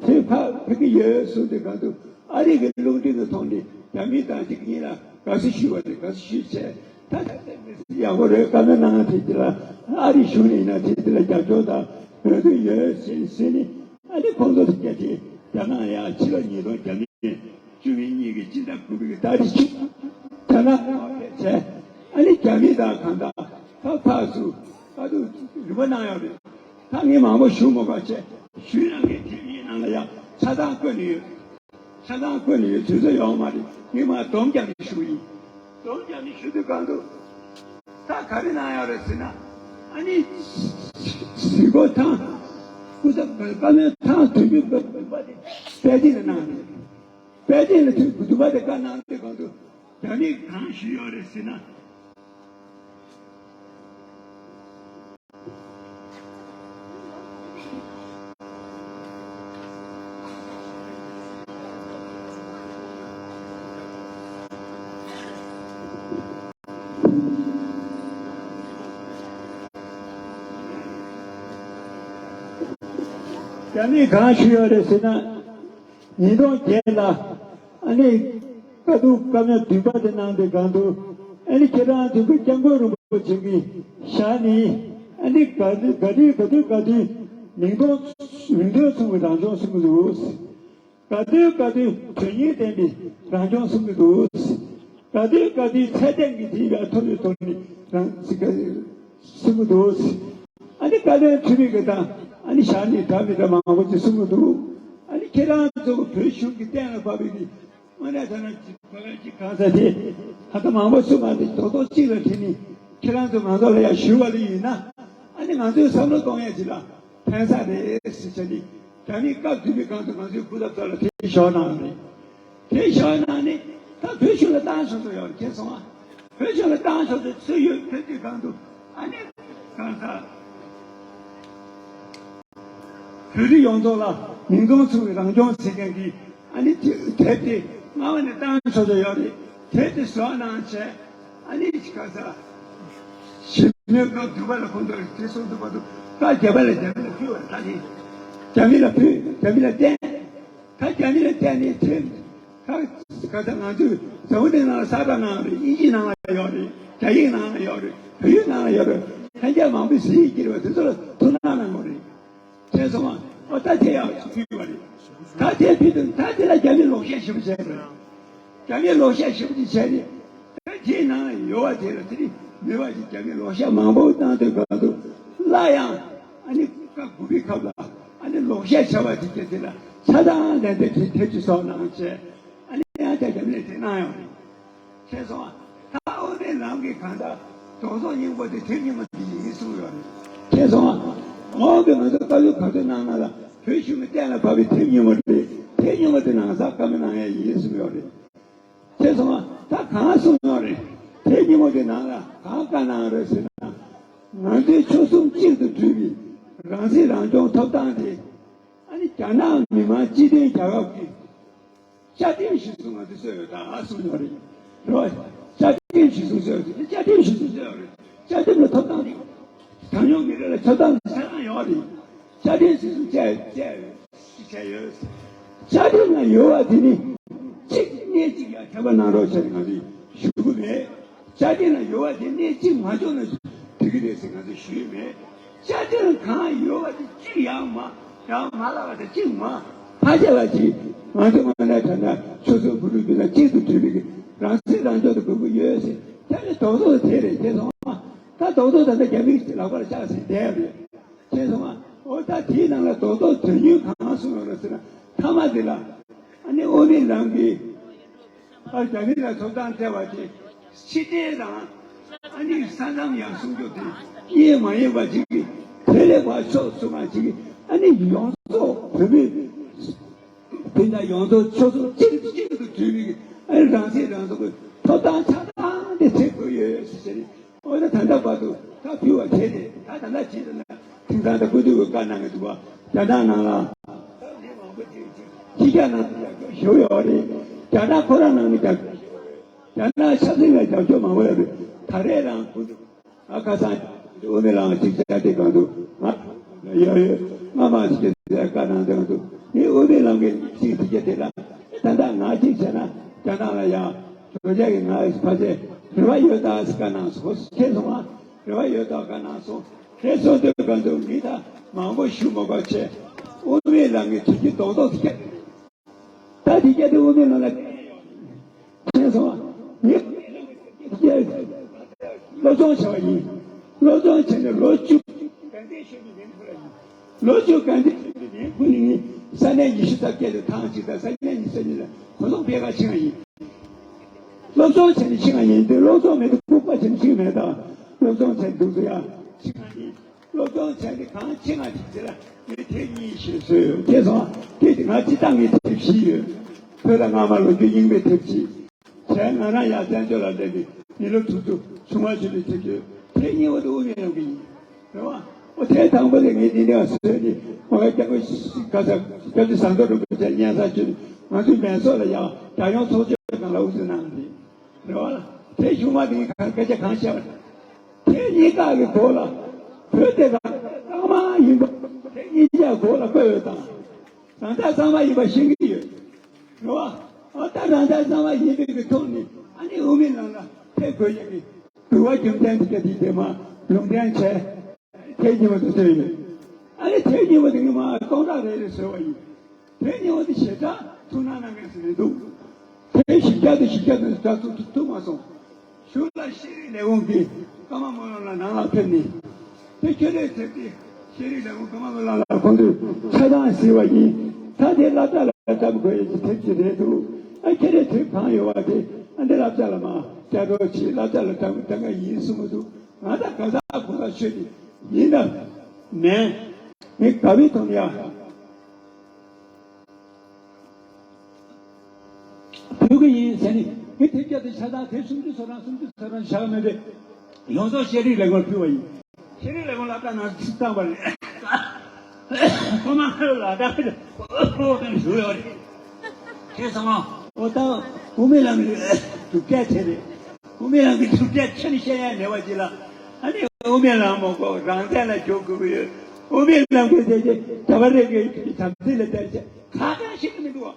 ཚེ་ཕར་ཕེབས་ཀྱི་ཡོད་གསུངས་དུས་གང་དུ་ཨ་རི་གི་རླུང་འཕྲིན་གྱི་ཐོག་ནས་རྒྱ་མི་དང་གཅིག་གཉིས་ལ་དགའ་བསུ་ཞུས་པ་རེད། དགའ་བསུ་ཞུས་བྱས་ད་ད་ལྟ་མི་སྲིད་ཡག་པོ་རེད། བཀའ་མོལ་གནང་ཡ་དེ་དེ་ལ་ཨ་རི་གཞུང་ནས་ཡིན་ན་དེ་དེ་ལ་རྒྱབ་སྐྱོར་དང་ འོས་བསྡུ་ཡོད་ཟེར་ཟེར་ནས། ཨ་ནི་ཁོང་ཚོ་སྐད་ཆ་དེ་རྒྱ་ནག་ཡང་ཕྱི་ལོ་ཉིས་སྟོང་བརྒྱ་མེད་བཅུ་མེད་གཉིས་ཀྱི་སྤྱི་ཟླ་དགུ་པའི་ཟླ་བཞི་ཆུ་ཚོད་ལྔ་ཕལ་ཆེར། ཨ་ནི་རྒྱ་མི་དང་གང་དང་ཕར་ཕར་ཚུར་ཨ་ཏུ་རིམ་པ་གནང་ཡོད་རེད། ད་ངས་མང་པོ་ཞུ་མ་དགོས་བྱས། ཞུས་ན་ངས་དེབ་གཉིས་ནང་ལ་ཡང་ཆ་ཚང་བཀོད་ནས་ཡོད། ཆ་ཚང་བཀོད་ནས་ཡོད། དུས་ཚོད་ཡོད་མ་རེད། ངས་མར་སྡོམ་རྒྱག་ནས་ཞུ་གི་ཡིན། སྡོམ་རྒྱག་ནས་ཞུ་དུས་གང་དུ་ད་ག་རེ་གནང་ཡོད་རེད་ཟེར་ན། ཨ་ནི་གཟིགས་སྐོར་ཐེངས་སྐུ་ཚབ་བཀའ་མོལ་ཐེངས་དོན་གཅོད་བཀའ་བདུན་པ་དེ་དཔལ་ལྡན་ལ་གནང་རེད། དཔལ་ལྡན་ལ་དོན་བདུན་པ་དེ་བཀའ་གནང་དུས་གང་དུ་རྒྱ་མིས་གང་ཞུས་ཡོད་རེད་ཟེར་ན། རྒྱ་མིས་གང་ཞུས་ཡོད་རེད་ཟེར་ན། ཉིས་སྟོང་བརྒྱད་ལ་ཨ་ནི་བཀའ་བསྡུར་བཀའ་མོལ་བདུན་པ་དེ་གནང་དུས་གང་དུ། ཨ་ནི་ཁྱེད་རང་ཚོ་གི་སྐྱབས་མགོན་རིན་པོ་ཆེ་གི་ཞལ་ནས། ཨ་ནི་ག་དུས་ག་དུས་ག་དུས་ག་དུས་མིང་དོན་མིང་དོན་མཚུངས་པའི་རང་སྐྱོང་གསུང་གི་འདུག། ག་དུས་ག་དུས་དོན་སྙིང་ལྡན་པའི་རང་སྐྱོང་གསུང་གི་འདུག། ག་དུས་ག་དུས་ཚད་ལྡན་གྱི་དེ་བའི་ཐོག་ནས་ཐོག་ནས་རང་གསུང་གི་འདུག། ཨ་ནི་བཀའ་བློན་འཐུས་མི་གི་དང་ཨ་ནི་ཞལ་ནས་འདྲ་མི་འདྲ་མང་པོ་ཅིག་གསུང་གི་འདུག། ཨ་ནི་ཁྱེད་རང་ཚོ་བོད་གཞུང་གི་གཏན་ལ་ཕབ་པའི་གི་དངོས་གནས་དྲང་གནས་ཀྱི་བོད་ཀྱི་གང་ཟག་དེ་ཧ་ད་མང་པོ་གསུང་མ་དེ་རྡོག་རྡོག་གཅིག་ལ་དྲིལ་ནས་ཁྱེད་རང་ཚོ་ང་ཚོ་ལ་ཡང་ཞུ་བ་ལ་ཡིན་ན། ཨ་ནི་ང་ཚོའི་བསམ་བློ་གཏོང་ཡས་ཅིག་ལ་ཕན་ས་རེད་ཟེར་བྱས་ནས། རྒྱ་མིས་སྐབས་བསྟུན་པའི་སྒང་དུ་ང་ཚོའི་སྐུ་ཚབ་ཚོ་ལ་དེ་ཞུ་གནང་རེད། དེ་བཞག་ན་ནི་ད་བོད་གཞུང་ལ་བཏང་ཆོག་ཆོག་ཡོད་རེད། མཁྱེན་སོང་ཨ། བོད་གཞུང་ལ་བཏང་ཆོག་ཆོག་ཚུལ་ཡོད། ཕེབས་དུས་གང་དུ་ཨ་ནི་གང་ལྟར་བོད་རིགས་ཡོངས་རྫོགས་ལ་མིང་དོན་མཚུངས་པའི་རང་སྐྱོང་ཟེར་མཁན་གྱི་ཨ་ནི་དེབ་དེ་སྔ་བ་ནས་བཏང་ཆོག་ཆོག་ཡོད་རེད། དེབ་དེ་བཟོ་གནང་བྱས། ཨ་ནི་ག་ས་ཞི་མོལ་སྐབས་བསྡུས་པ་ལ་ཁོང་ཚོས་དེ་གསུངས་འདུག་པ་འདུག། ད་རྒྱ་མི་ལ་རྒྱ་མི་ལ་ཕུལ་བ་རེད། ད་ནི་རྒྱ་མི་ལ་ཕུལ། རྒྱ་མི་ལ་བསྟན། ད་རྒྱ་མི་ལ་བརྟེན་ནས་དེ། ད་ག་ད་ང་ཚོས་ཟ་འོ་དེ་ནང་ལ་གསར་པ་ནང་རེད། དབྱིན་ཇི་ནང་ལ་ཡོད་རེད། རྒྱ་ཡིག་ནང་ལ་ཡོད་རེད། བོད་ཡིག་ནང་ལ་ཡོད་རེད། ལྷན་རྒྱས་མང་པོས་ཟས་ཡིག་ཀྱི་རེད་བ། དེ་ཚོ་ལ་ཐུགས་སྣང་གནང་དགོས་རེད། དེ་སོང་བ། ཨོ་ད་དེ་ཡང་ཕུལ་བ་རེད། ད་དེ་ཕུལ་དུས་ད་དེ་ལ་རྒྱ་མིས་ལོག་བཤད་ཞིབ་བྱས་རེད། རྒྱ་མིས་ལོག་བཤད་ཞིབ་ཅིག་བྱས་ནས། ད་དེའི་ནང་ལ་ཡོད་པ་དེ་ལ་དེ་ནི་མེད་པ་ཅིག་རྒྱ་མིས་ལོག་བཤད་མང་པོ་བཏང་དུས་གང་དུ་སླར་ཡང་ཨ་ནི་བཀའ་དགུ་པའི་ཁབ་ལ་ཨ་ནི་ལོག་བཤད་བྱ་བ་དེ་གྱད་དེ་ལ་ཆ་ཚང་ལན་འདེབས་དེ་དེབ་ཅིག་བཟོ་གནང་བྱས། ཨ་ནི་ཡང་དེ་རྒྱ་མིས་དེ་གནང་ཡོད་རེད། ཤེས་སོང་ཨ། ད་དབུ་མའི་ལམ་གྱི་གང་ལྟར་རྡོག་རྡོག་སྙིང་པོ་དེ་དེབ་རྙིང་པ་དེ་ཡིན་གསུངས་ཡོད་རེད། ཤེས་སོང་ཨ། འོག་གི་ང་ཚོ་བཀའ་བློན་ག་ཚོད་གནང་ན་ལ་བོད་གཞུང་གི་གཏན་ལ་ཕབ་པའི་དེབ་རྙིང་པ་དེ། དེབ་རྙིང་པ་དེ་ནང་ས་བཀའ་མོལ་གནང་ཡ་ཡིན་གསུངས་ཡོད་རེད། ཤེས་སོང་ཨ། ད་གང་གསུངས་ཡོད་རེད། དེབ་རྙིང་པ་དེ་ནང་ལ་གང་བཀའ་གནང་རེད་ཟེར་ན། ང་ཚོའི་ཆོལ་གསུམ་གཅིག་ཏུ་སྒྲིལ་བའི་རང་སྲིད་རང་སྐྱོང་ཐོབ་ཐང་དེ། ཨ་ནི་རྒྱ་ནག་མི་དམངས་སྤྱི་མཐུན་རྒྱལ་ཁབ་ཀྱི་བཅའ་ཁྲིམས་གཞིར་བཟུང་ང་ཚོས་བཟོས་ཡོད་ད་གསུངས་ཡོད་རེད། རེད་བ། བཅའ་ཁྲིམས་གཞིར་བཟུང་བཟོས་ཡོད་རེད། བཅའ་ཁྲིམས་གཞིར་བཟུང་བཟོས་ཡོད་རེད། བཅའ་ཁྲིམས་ལ་ཐོབ་ཐང་རེད། གྲངས་ཉུང་མི་རིགས་ལ་ཐོབ་ཐང་ཆ་ཚང་ཡོད་རེད། བཅའ་ཁྲིམས་གཞིར་བཟུང་བྱས་བྱས་བྱས་ཡོད། བཅའ་ཁྲིམས་ལ་ཡོད་པ་དེ་ནི་གཅིག་གནས་གཅིག་ཡང་ཁྱབ་པ་གནང་རོགས་བྱས་ནས་ང་ཚོས་ཞུ་གི་མེད། བཅའ་ཁྲིམས་ལ་ཡོད་པ་དེ་གནས་གཅིག་མ་འཇོག་ན་འགྲིག་གི་རེད་ཟེར་ང་ཚོས་ཞུས་མེད། བཅའ་ཁྲིམས་གང་ཡོད་པ་དེ་གཅིག་ཡང་མ་ཡང་མ་བརླག་པ་དེ་གཅིག་མ་ཕར་བཞག་པ་ཅིག་ང་ཚོ་དངོས་གནས་དྲང་གནས་ཆོལ་གསུམ་བོད་རིགས་སྤུན་ཟླ་གཅིག་ཏུ་གྲུབ་པའི་རང་སྲིད་རང་སྐྱོང་དེ་དགོས་ཀྱི་ཡོད་ཟེར། དེ་ནི་རྡོག་རྡོག་དེ་རེད། ཤེས་སོང་ཨ། ད་རྡོག་རྡོག་ད་ལྟ་རྒྱ་མིའི་ལག་པར་བཅག་ཟིན་བསྡད་རེད། ཤེས་སོང་ཨ། འོ་ད་དེའི་ནང་ལ་རྡོག་རྡོག་དོན་སྙིང་གང་གསུངས་ཡོད་རེད་ཟེར་ན། མཐའ་མ་དེ་ལ་ཨ་ནི་དབུ་མའི་ལམ་གྱི་ཨ་རྒྱ་མི་ལ་ཐོབ་ཐང་སྤྲད་པ་དེ་ཕྱི་འབྲེལ་དང་ཨ་ནི་ས་མཚམས་ཡར་སྲུང་སྐྱོབ་དེ་གཉིས་མ་ཡིན་པ་ཅིག་གི་ཐོན་ལས་པ་ཕྱོགས་སུ་མ་ཅིག་གི་ཨ་ནི་ཡོངས་རྫོགས་བོད་མི་སྤུན་ཟླ་ཡོངས་རྫོགས་ཆོལ་གསུམ་གཅིག་གཅིག་ཏུ་གྲུབ་པའི་ཨ་ནི་རང་སྲིད་རང་སྐྱོང་གི་ཐོབ་ཐང་ཆ་ཚང་དེ་བྱེད་དགོས་ཡོད་ཟེར་ནས། འོ་ན་ད་ལྟ་བར་དུ་ད་ཕུལ་བ་བྱས་ཏེ། ད་ད་ལྟ་བྱས་ཏེ་ན་དེང་སང་ད་སྐུ་མདུན་གྱིས་བཀའ་གནང་གི་འདུག་བ། རྒྱ་ནག་ནང་ལ་ཕྱི་རྒྱལ་ནང་དུ་རྒྱབ་སྐྱོར་ཞུ་ཡོད་རེད། རྒྱ་ནག་ཁོ་རང་ནང་ནས་རྒྱབ་སྐྱོར་ཞུ་ཡོད་རེད། རྒྱ་ནག་ཆབ་སྲིད་ལ་རྒྱབ་སྐྱོར་མང་པོ་ཡོད་རེད། ད་རེས་རང་སྐུ་མདུན་ཨ་ཁ་སང་དབུ་མའི་ལམ་གཅིག་བྱས་ཏེ་གང་འདུག་ང་ཡོད་ཡོད། ང་མ་ཞིག་གིས་བཀའ་གནང་དེ་གང་འདུག་ངས་དབུ་མའི་ལམ་གྱི་གཅིག་དེ་གྱད་དེ་ལ་ད་ལྟ་ང་གཅིག་བྱས་ན་རྒྱ་ནག་ལ་ཡང་རོ་རྒྱ་གི་ང་ཕལ་ཆེར་རེ་བ་ཡོད་ད་ཟེར་བཀའ་གནང་སོང་། ཁྱེད་སོང་ང་རེ་བ་ཡོད་ད་བཀའ་གནང་སོང་། དེ་སོང་དུས་གང་དུ་མི་དང་མང་པོ་ཞུ་མ་དགོས་ཆེ། དབུ་མའི་ལམ་གྱི་དུས་ཀྱི་རྡོག་རྡོག་ཏུ་སྐྱེས། ད་དེ་སྐྱེས་དུས་དབུ་མའི་ལམ་ལ་ཕྱིན་སོང་བ། ངས་སློབ་སྦྱོང་བྱས་པ་ཡིན། སློབ་སྦྱོང་བྱས་ནས་ལོ་བཅུ། ལོ་བཅུ་ག་འདི་ཁུལ་ནས་ནི་ས་གནས་ཉི་ཤུ་ཙམ་སྐད་དུ་ཐང་གཅིག་དང་ས་གནས་ཉི་ཤུ་ཙམ་ཉིད་ལ་གོ་རྟོགས་སྤེལ་ག་ཕྱིན་པ་ཡིན། སློབ་སྦྱོང་བྱས་ནས་ཕྱིན་པ་ཡིན་དུས་སློབ་སྦྱོང་མེད་དུས་ལྐུགས་པ་བྱས་ནས་ཕྱིན་མེད་དང་། སློབ་སྦྱོང་བྱས་འདུག་ཚོ་ཡང་ཕྱིན་པ་ཡིན། སློབ་སྦྱོང་བྱས་ནས་གང་ཕྱིན་པ་དེ་ཚེ་ལ་ངས་དེབ་གཉིས་ཤེས་སོས་ཡོད། དེ་སོང་དེ་ང་སྤྱི་བཏང་གི་དེབ་བཞི་ཡོད། བོད་ལ་སྔ་མ་ལོ་རྒྱུས་རྙིང་པའི་དེབ་གཅིག་བྱས། ང་རང་ཡང་བཙན་བྱོལ་ལ་སླེབས་ནས་མི་ལོ་དྲུག་ཅུ་བྱུང་བ་བྱུང་ནས་དེབ་ཡོད། དེབ་གཉིས་པོ་དེ་དབུ་མའི་ལམ་གྱི་ཡིན། རེད་བ། ཨོ་དེ་དང་པོ་དེ་ངས་འདི་འདྲ་བཟོས་ནས་ཨོ་སྐྱབས་མགོན་ག་ས་སྐྱབས་རྗེ་ཟམ་གདོང་རིན་པོ་ཆེ་སྙན་སེང་བྱུང་ནས་ང་ཚོའི་མལ་ཚོགས་ལ་ཡང་རྒྱལ་ཡོངས་ཚོགས་ཆེན་སྒང་ལ་དབུ་འཛུགས་གནང་ནས་རེད་བ། དེ་བྱུང་བ་དེ་ངས་གང་སྐད་ཆ་གང་བཤད་པ་དེ་གཉིས་ཀ་གི་གོ་ལ་བོད་དེ་ག་ཚང་མ་ཡིན་པ་དེ་གཉིས་ཀ་གོ་ལ་བཀོད་ཡོད་དང་། རང་ཅག་ཚང་མ་ཡིན་པ་ཤེས་ཀྱི་ཡོད། རེད་བ། ཨ་ད་རང་ཅག་ཚང་མ་ཡིན་པའི་གི་ཐོག་ནས་ཨ་ནི་དབུ་མའི་ལམ་ལ་ཕེབས་དགོས་ཡ་གི་འདུལ་བ་རྒྱུ་མཚན་དེ་ག་དེ་དེ་མ་ལུང་འདྲེན་བྱས། དེ་ཉིན་མ་དུ་ཟེར་ཡོད། ཨ་ནི་དེ་ཉིན་མ་དེ་ངས་མ་སྟོང་ཕྲག་རེ་རེ་བཟོས་པ་ཡིན། དེ་ཉིན་མ་དེ་ཞེ་དྲག་ཐུགས་སྣང་གནང་མཁན་ཞིག་རེད་འདུག་དེ་བཞི་བརྒྱ་དང་བཞི་བརྒྱ་དང་ད་ཐུག་ཐུག་ཐུག་མ་སོང་། གཞུག་ལ་ཤེས་རིག་ལས་ཁུངས་ཀྱིས་ཀརྨ་སྨོན་ལམ་ལ་ནང་ལ་ཕེབས་ནས། དེ་ཁྱོད་རས་དེབ་དེ་ཤེས་རིག་ལས་ཁུངས་ཀརྨ་སྨོན་ལམ་ལ་ཁོང་ཚོས་ཆ་ཚང་གཟིགས་པ་ཡིན། ད་དེ་སློབ་གྲྭ་ལ་བཀྲམ་དགོས་ཡ་གི་དེབ་ཅིག་རེད་འདུག་ཨ་ཁྱེད་རས་དེབ་གང་ཡོད་པ་དེ་ཨ་འདི་སློབ་གྲྭ་ལ་མ་སྤྲད་རོགས་བྱེད། སློབ་གྲྭ་ལ་བཀྲམ་བཀྲམ་ག་ཡིན་གསུང་གི་འདུག་ང་ད་ག་ས་གོ་ས་ཆོད་དེ་ཡིན་ད་མེད། ངས་དགའ་བའི་ཐོག་ནས་ཡ། ཕུལ་གི་ཡིན་ཟེར་ནས་ངས་དེབ་བརྒྱ་དེ་ཆ་ཚང་དེབ་སུམ་ཅུ་སོ་གྲངས་སུམ་ཅུ་སོ་གྲངས་བཞག་མེད་པས་ཡོངས་རྫོགས་ཤེས་རིག་ལས་ཁུངས་ལ་ཕུལ་བ་ཡིན། ཤེས་རིག་ལས་ཁུངས་ལ་ལྟ་ན་བཏང་བ་རེད། ཁོ་མ་ཁོ་ལ་ལྟ་ཁོ་ཁོ་ཁོ་ཞུ་ཡོད་རེད། ཁྱེད་ཚང་མ་འོ་ད་དབུ་མའི་ལམ་གྱི་གྲུབ་འབྲས་དེ་རེད། དབུ་མའི་ལམ་གྱི་གྲུབ་འབྲས་ཁྱོན་ནས་བཤད་ཡ་མེད་པ་ཅིག་ལ་ཨ་ནི་དབུ་མའི་ལམ་མ་གོ་རང་བཙན་ལ་འཇུག་དགོས་ཀྱི་ཡོད། དབུ་མའི་ལམ་གྱི་དེ་རྒྱ་གར་རེ་གི་དམ་ཚིག་ལ་བལྟས་ཚེ་ཁ་ཁ་ཤེས་ཀྱི་མི་འདུག་བ།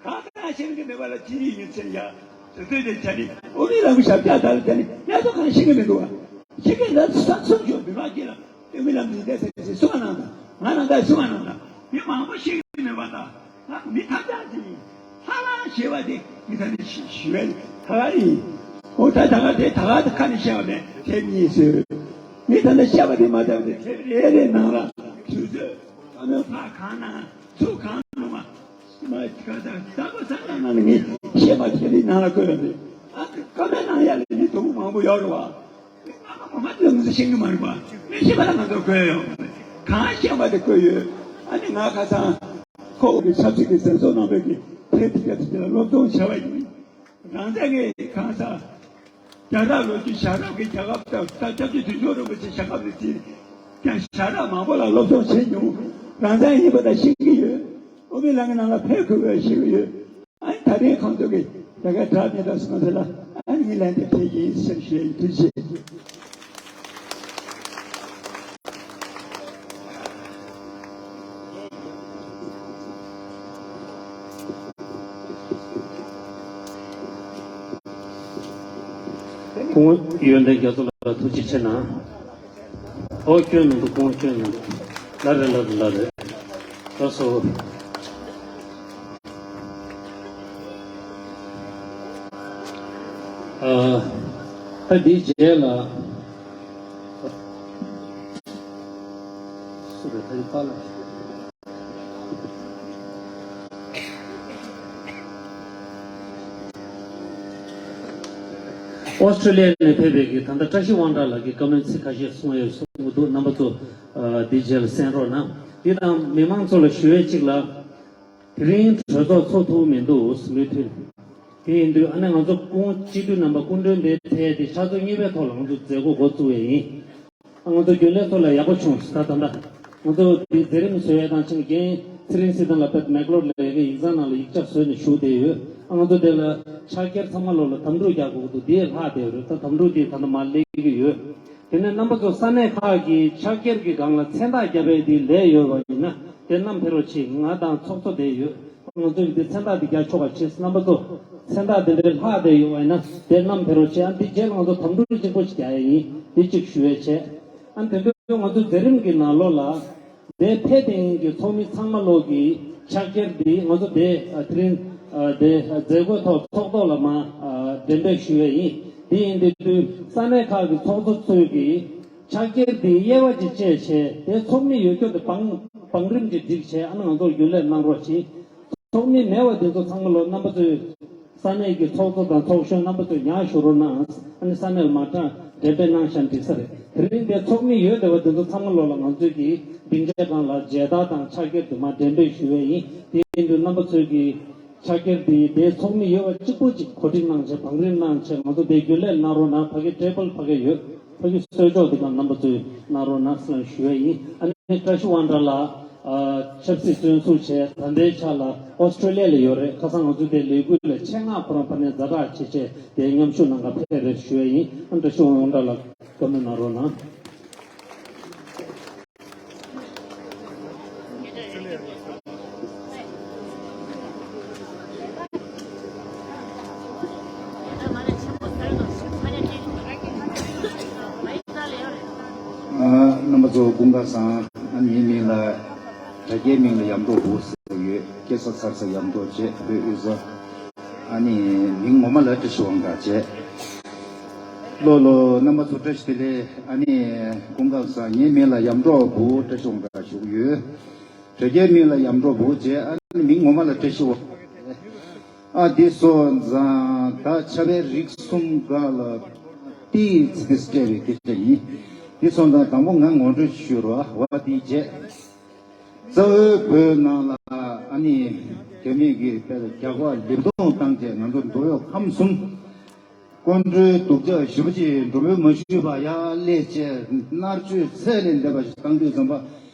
གང་ལྟར་ཤེས་ཀྱི་མེད་པ་ལ་ཅི་ཡིན་ཡིན་ཟེར་ཡ། དེ་ཚོས་དེ་བྱས་ནས་དབུ་མའི་ལམ་ཞབས་བཀྱག་དག་ལ་བྱས་ནས་ཡ་ཚོ་གང་ཤེས་ཀྱི་མི་འདུག་བ། ཤེས་ཀྱི་ལ་ས་གསུམ་བྱོན་མི་མང་གཅིག་ལ་དབུ་མའི་ལམ་འདི་འདྲ་ཟེར་ཟེར་གསུང་བ་གནང་དང་། ང་རང་ད་གསུང་བ་གནང་དང་། མི་མང་པོ་ཤེས་ཀྱི་མེད་པ་དང་། ང་མི་ཐབས་ཆག་ཅིག་ཡིན། ལྷ་ལ་ཞེས་པ་དེ་མི་ཐ་ནི་ཞི་ཞི་བའི་ཐ་ག་ཡིན། འོ་ད་ད་ག་དེ་ད་ག་ཁ་ནས་བཤད་པ་མེད་དེ་གཉིས་ཟེར། མི་ད་ནི་བཤད་པ་དེ་མ་བྱས་པ་དེ་དེ་རེ་རེ་ནང་ལ་དུས་ཚོད་ཨ་མའི་ཕ་གང་ན་ཚུགས་གང་ནུ་མ། མ་ཁ་ད་ད་པ་ས་ན་ན་ནི་ཤེས་པ་ཁྱེད་རིགས་ནང་ལ་བཀོད་ཡོད་རེད། ཨ་ཀ་མེད་ནང་ཡ་ལ་ནི་དུང་མང་པོ་ཡོད་རེད་བ། ཨ་མ་མ་དེ་ང་ཚོ་ཤེས་ཀྱི་མ་རེད་བ། མི་ཤེས་པ་ལ་ང་ཚོ་བཀོད་ཡོད། གང་ཤེས་པ་དེ་བཀོད་ཡོད། ཨ་ནི་ང་ཁ་སང་ཁོ་གི་ཆབ་སྲིད་ཀྱི་གསན་སོགས་གནང་བའི་གི་དེ་དེ་ག་དེ་ལ་སློབ་སྦྱོང་བྱས་པ་ཡིན། རང་ཅག་གི་གང་ཟག་རྒྱ་རབས་ལོ་རྒྱུས་ཞྭ་རབས་ཀྱི་རྒྱལ་ཁབ་དང་ད་སྐྱབས་རྗེ་དོན་གྲུབ་རིན་པོ་ཆེ་ཞྭ་སྒབ་ནས་བརྩིས་ཀྱང་ཞྭ་རབས་མང་པོ་ལ་སློབ་སྦྱོང་བྱེད་མྱོང་། རང་བཙན་ཡིན་པ་དང་ཤེས་ཀྱི་ཡོད། དབུ་མའི་ལམ་གྱི་ནང་ལ་ཕེབས་དགོས་པའི་ཤེས་ཀྱི་ཡོད། ཨ་ནི་ད་ལན་ཁོང་ཚོ་གིས་ད་ག་དྲག་མི་འདུག་སོང་ཚེ་ལ་ཨ་ནི་ངས་ལན་དེ་ཕེབས་ཡིན་སེམས་ཤེས་ཡིན་དུས་ཆེ། སྐུ་ངོ་ཡོན་ཏན་རྒྱ་མཚོ་ལགས་ཐུགས་རྗེ་ཆེ་གནང་། ཨོ་སྐྱོན་མི་འདུག་སྐུ་ངོ་སྐྱོན་མི་འདུག་ལ་རེ་ལ་རེ་ལ་རེ། ལགས་སོ། ཨ། ད་འདིའི་རྗེས་ལ། སུ་རེད་ད་ཡི་པ་ལ། ཨོ་སི་ཀྲི་ལི་ཡ་ནས་ཕེབས་པའི་གི་ད་ལྟ་བཀྲ་ཤིས་དབང་གྲགས་ལགས་ཀྱིས་བཀའ་མོལ་ཚིག་ཁ་ཤས་གསུང་ཡོད་གསུང་གི་འདུག་རྣམ་པ་ཚོ་འདིའི་རྗེས་ལ་གསན་རོགས་གནང་། འདི་དང་མི་མང་ཚོ་ལ་ཞུ་ཡས་གཅིག་ལ། དེ་རིང་གྲོས་ཚོགས་ཚོགས་ཐུབ་མི་འདུག་མུ་མཐུད། དེ་ཡིན་དུས་ཨ་ནི་ང་ཚོ་སྐུ་ངོ་སྤྱི་འཐུས་རྣམ་པ་སྐུ་མགྲོན་དེ་ཐད་དེ་ཕྱག་ཚོད་གཉིས་པའི་ཐོག་ལ་ང་ཚོ་མཛད་སྒོ་འགོ་བཙུགས་ཡས་ཡིན། ང་ཚོ་རྒྱུན་ལས་ཚོ་ལ་ཡག་པོ་བྱུང་། ད་ད་ལྟ་ང་ཚོ་འདི་མཛད་རིམ་བཟོ་ཡས་དང་ཆིངས་རྒན་ཚེ་རིང་སྲིད་དོན་ལགས་དཔེ་མེག་ལོར་ལས་ཀའི་ཡིག་ཚང་ནང་ལ་ཡིག་ཆ་བཟོས་ནས་བཞུགས་བསྡད་ཡོད། ཨ་ང་ཚོ་དེ་ལ་ཕྱག་འཁྱེར་ཚང་མ་ལོག་ལ་དམ་ཕྲུག་རྒྱག་དགོས་ཀྱི་འདུག་འདི་ཡས་ལྷག་བསྡད་ཡོད་རེད། ད་དམ་ཕྲུག་འདི་ད་ལྟ་མར་སླེབས་ཀྱི་ཡོད། དེ་ནས་རྣམ་པ་ཚོ་ས་གནས་ཁག་གི་ཕྱག་འཁྱེར་གྱི་སྒང་ལ་མཚན་རྟགས་བརྒྱབ་པའི་འདི་ལས་ཡོད་པ་ཡིན་ན་དེ་བསྣམས་ཕེབས་རོགས་བྱེད། ང་དང་ཚོགས་གཙོ་དེ་ཡོད། ང་ཚོ་ཡིན་དུས་མཚན་རྟགས་འདི་རྒྱག་ཆོག་པ་བྱེད། རྣམ་པ་ཚོ་མཚན་རྟགས་འདི་འདྲའི་ལྷག་བསྡད་ཡོད་པ་ཡིན་ན་དེ་བསྣམས་ཕེབས་རོགས་བྱེད། ཨ་འདི་རྗེས་ལ་ང་ཚོ་དམ་ཕྲུག་གཅིག་པོ་ཞིག་རྒྱག་ཡས་ཡིན། འདི་གཅིག་ཞུ་ཡས་བྱས། ཨ་དེ་འདྲ་ ཚོད་ང་ཚོའི་མཛད་རིམ་གྱི་ནང་ལོགས་ལ། དེ་ཕེབས་དེ་ཉིན་གྱི་ཚོགས་མི་ཚང་མ་ལོག་གི་ཕྱག་འཁྱེར་འདི་ང་ཚོ་དེ་ཨ་དེ་རིང་ཨ་དེ་མཛད་སྒོའི་ཐོག་ཚོགས་ཐོག་ལ་མ་ཨ་འགྲེམས་སྤེལ་ཞུ་ཡས་ཡིན། དེ་ཡིན་དུས་དུས་ས་གནས་ཁག་གི་ཚོགས་གཙོ་ཚོས་ཀྱི་ཕྱག་འཁྱེར་འདི་དབྱེ་བ་ཅིག་བཅད་བྱས། དེ་ཚོགས་མི་ཡོད་རྒྱུ་དེ་བང་བང་རིམ་གྱིས་བསྒྲིགས་བྱས། ཨ་ནི་ང་ཚོར་རྒྱུན་ལས་གནང་རོགས་གྱིས། ཚོགས་མི་མེད་པ་དེ་ཚོ་ཚང་མ་ལོ་རྣམ་པ་ཚོས་ས་གནས་ཀྱི་ཚོགས་གཙོ་དང་ཚོགས་གཞོན་རྣམ་པ་ཚོས་ཉར་ཞུ་རོགས་གནང་། ཨ་ནི་ས་གནས་ལ་མ་གྲངས་འགྲེམས་སྤེལ་གནང་བཞག་ན་འགྲིག་ས་རེད། དེ་རིང་དེ་ཚོགས་མི་ཡོད་བསྡད་པ་དེ་ཚོ་ཚང་མ་ལོ་ལ་ང་ཚོས་ཀྱི་སྡིངས་ཆ་སྒང་ལ་མཇལ་དར་དང་ཕྱག་འཁྱེར་དུ་མ་འགྲེམས་སྤེལ་ཞུ་བས་ཡིན། དེ་ཡིན་དུས་རྣམ་པ་ཚོས་ཀྱི་ཕྱག་འཁྱེར་དེ་དེ་ཚོགས་མི་ཡོད་པ་གཅིག་པོ་གཅིག་གོ་སྒྲིག་གནང་བྱས། བང་རིམ་གནང་བྱས། ང་ཚོ་དེ་རྒྱུན་ལས་གནང་རོགས་གནང་། ཕ་གི་ཊེ་བལ་ཕ་གི་ཡོད། ཕ་གི་གསོལ་ལྕོག་དེ་ག་རྣམ་པ་ཚོས་གནང་རོགས་གནང་ཟེར་ཞུ་བས་ཡིན། ཨ་ནི་བཀྲ་ཤིས་དབང་གྲགས་ལགས། ཨ་ཆབ་སྲིད་བཙོན་ཟུར་བྱས། ད་ལྟའི་ཆ་ལ་ཨོ་སི་ཀྲོ་ལི་ཡ་ལ་ཡོད་རེད། ཁ་སང་ང་ཚོ་དེ་ལས་འགུལ་ལ་ཆེད་མངགས་ཁོ་རང་ཕ་ནས་ཛ་དྲག་བྱས་བྱས་དེ་མཉམ་ཞུགས་གནང་ག་ཕེབས་རེད་ཞུ་བས་ཡིན། ཨ་བཀྲ་ཤིས་དབང་གྲགས་ལགས་བཀའ་མོལ་གནང་རོགས་གནང་། ཨ་རྣམ་པ་ཚོ་སྐུ་ཁམས་བཟང་། ཨ་ངའི་མིང་ལ་དྲ་རྒྱའི་མིང་ལ་ཡམ་ཏོག་བུ་ཟེར་ཡོད། སྐྱེས་ས་འཚར་ས་ཡམ་ཏོག་བྱས། བོད་དབུས་ས། ཨ་ནི་མིང་ངོ་མ་ལ་བཀྲ་ཤིས་དབང་གྲགས་བྱས། ལོ་ལོ་རྣམ་པ་ཚོ་བཀྲ་ཤིས་བདེ་ལེགས། ཨ་ནི་སྐུ་ཁམས་བཟང་། ངའི་མིང་ལ་ཡམ་ཏོག་བུ་བཀྲ་ཤིས་དབང་གྲགས་ཞུ་གི་ཡོད། དྲ་རྒྱའི་མིང་ལ་ཡམ་ཏོག་བུ་བྱས། ཨ་ནི་མིང་ངོ་མ་ལ་བཀྲ་ཤིས་དབང་གྲགས། ཨ་འདི་སོང་ཙང་ད་ཕྱག་དཔེ་རིགས་གསུམ་སྒང་ལ་ཏིའི་ཚིག་སྤྲད་པའི་སྐད་ཆ་ཡིན། འདི་སོང་ཙང་དང་པོ་ང་ངོ་སྤྲོད་ཞུ་རོགས། འོ་འདི་བྱས། གཙོ་བོ་བོད་ནང་ལ་ཨ་ནི་རྒྱ་མི་གིས་དཔེ་རྒྱག་པ་ལེབ་རྡུང་བཏང་བྱས། ང་ཚོ་འགྲོ་ཡོང་ཁམས་གསུམ་སྐུ་མགྲོན་སྡུག་ཅག་ཞེ་པོ་ཅིག་འགྲོ་འབུལ་མ་ཞུས་པ་ཡར་སླེབས་བྱས། མནར་གཅོད་ཚད་ལས་འདས་པ་ཞིག་བཏང་དུས་ཙམ་པ།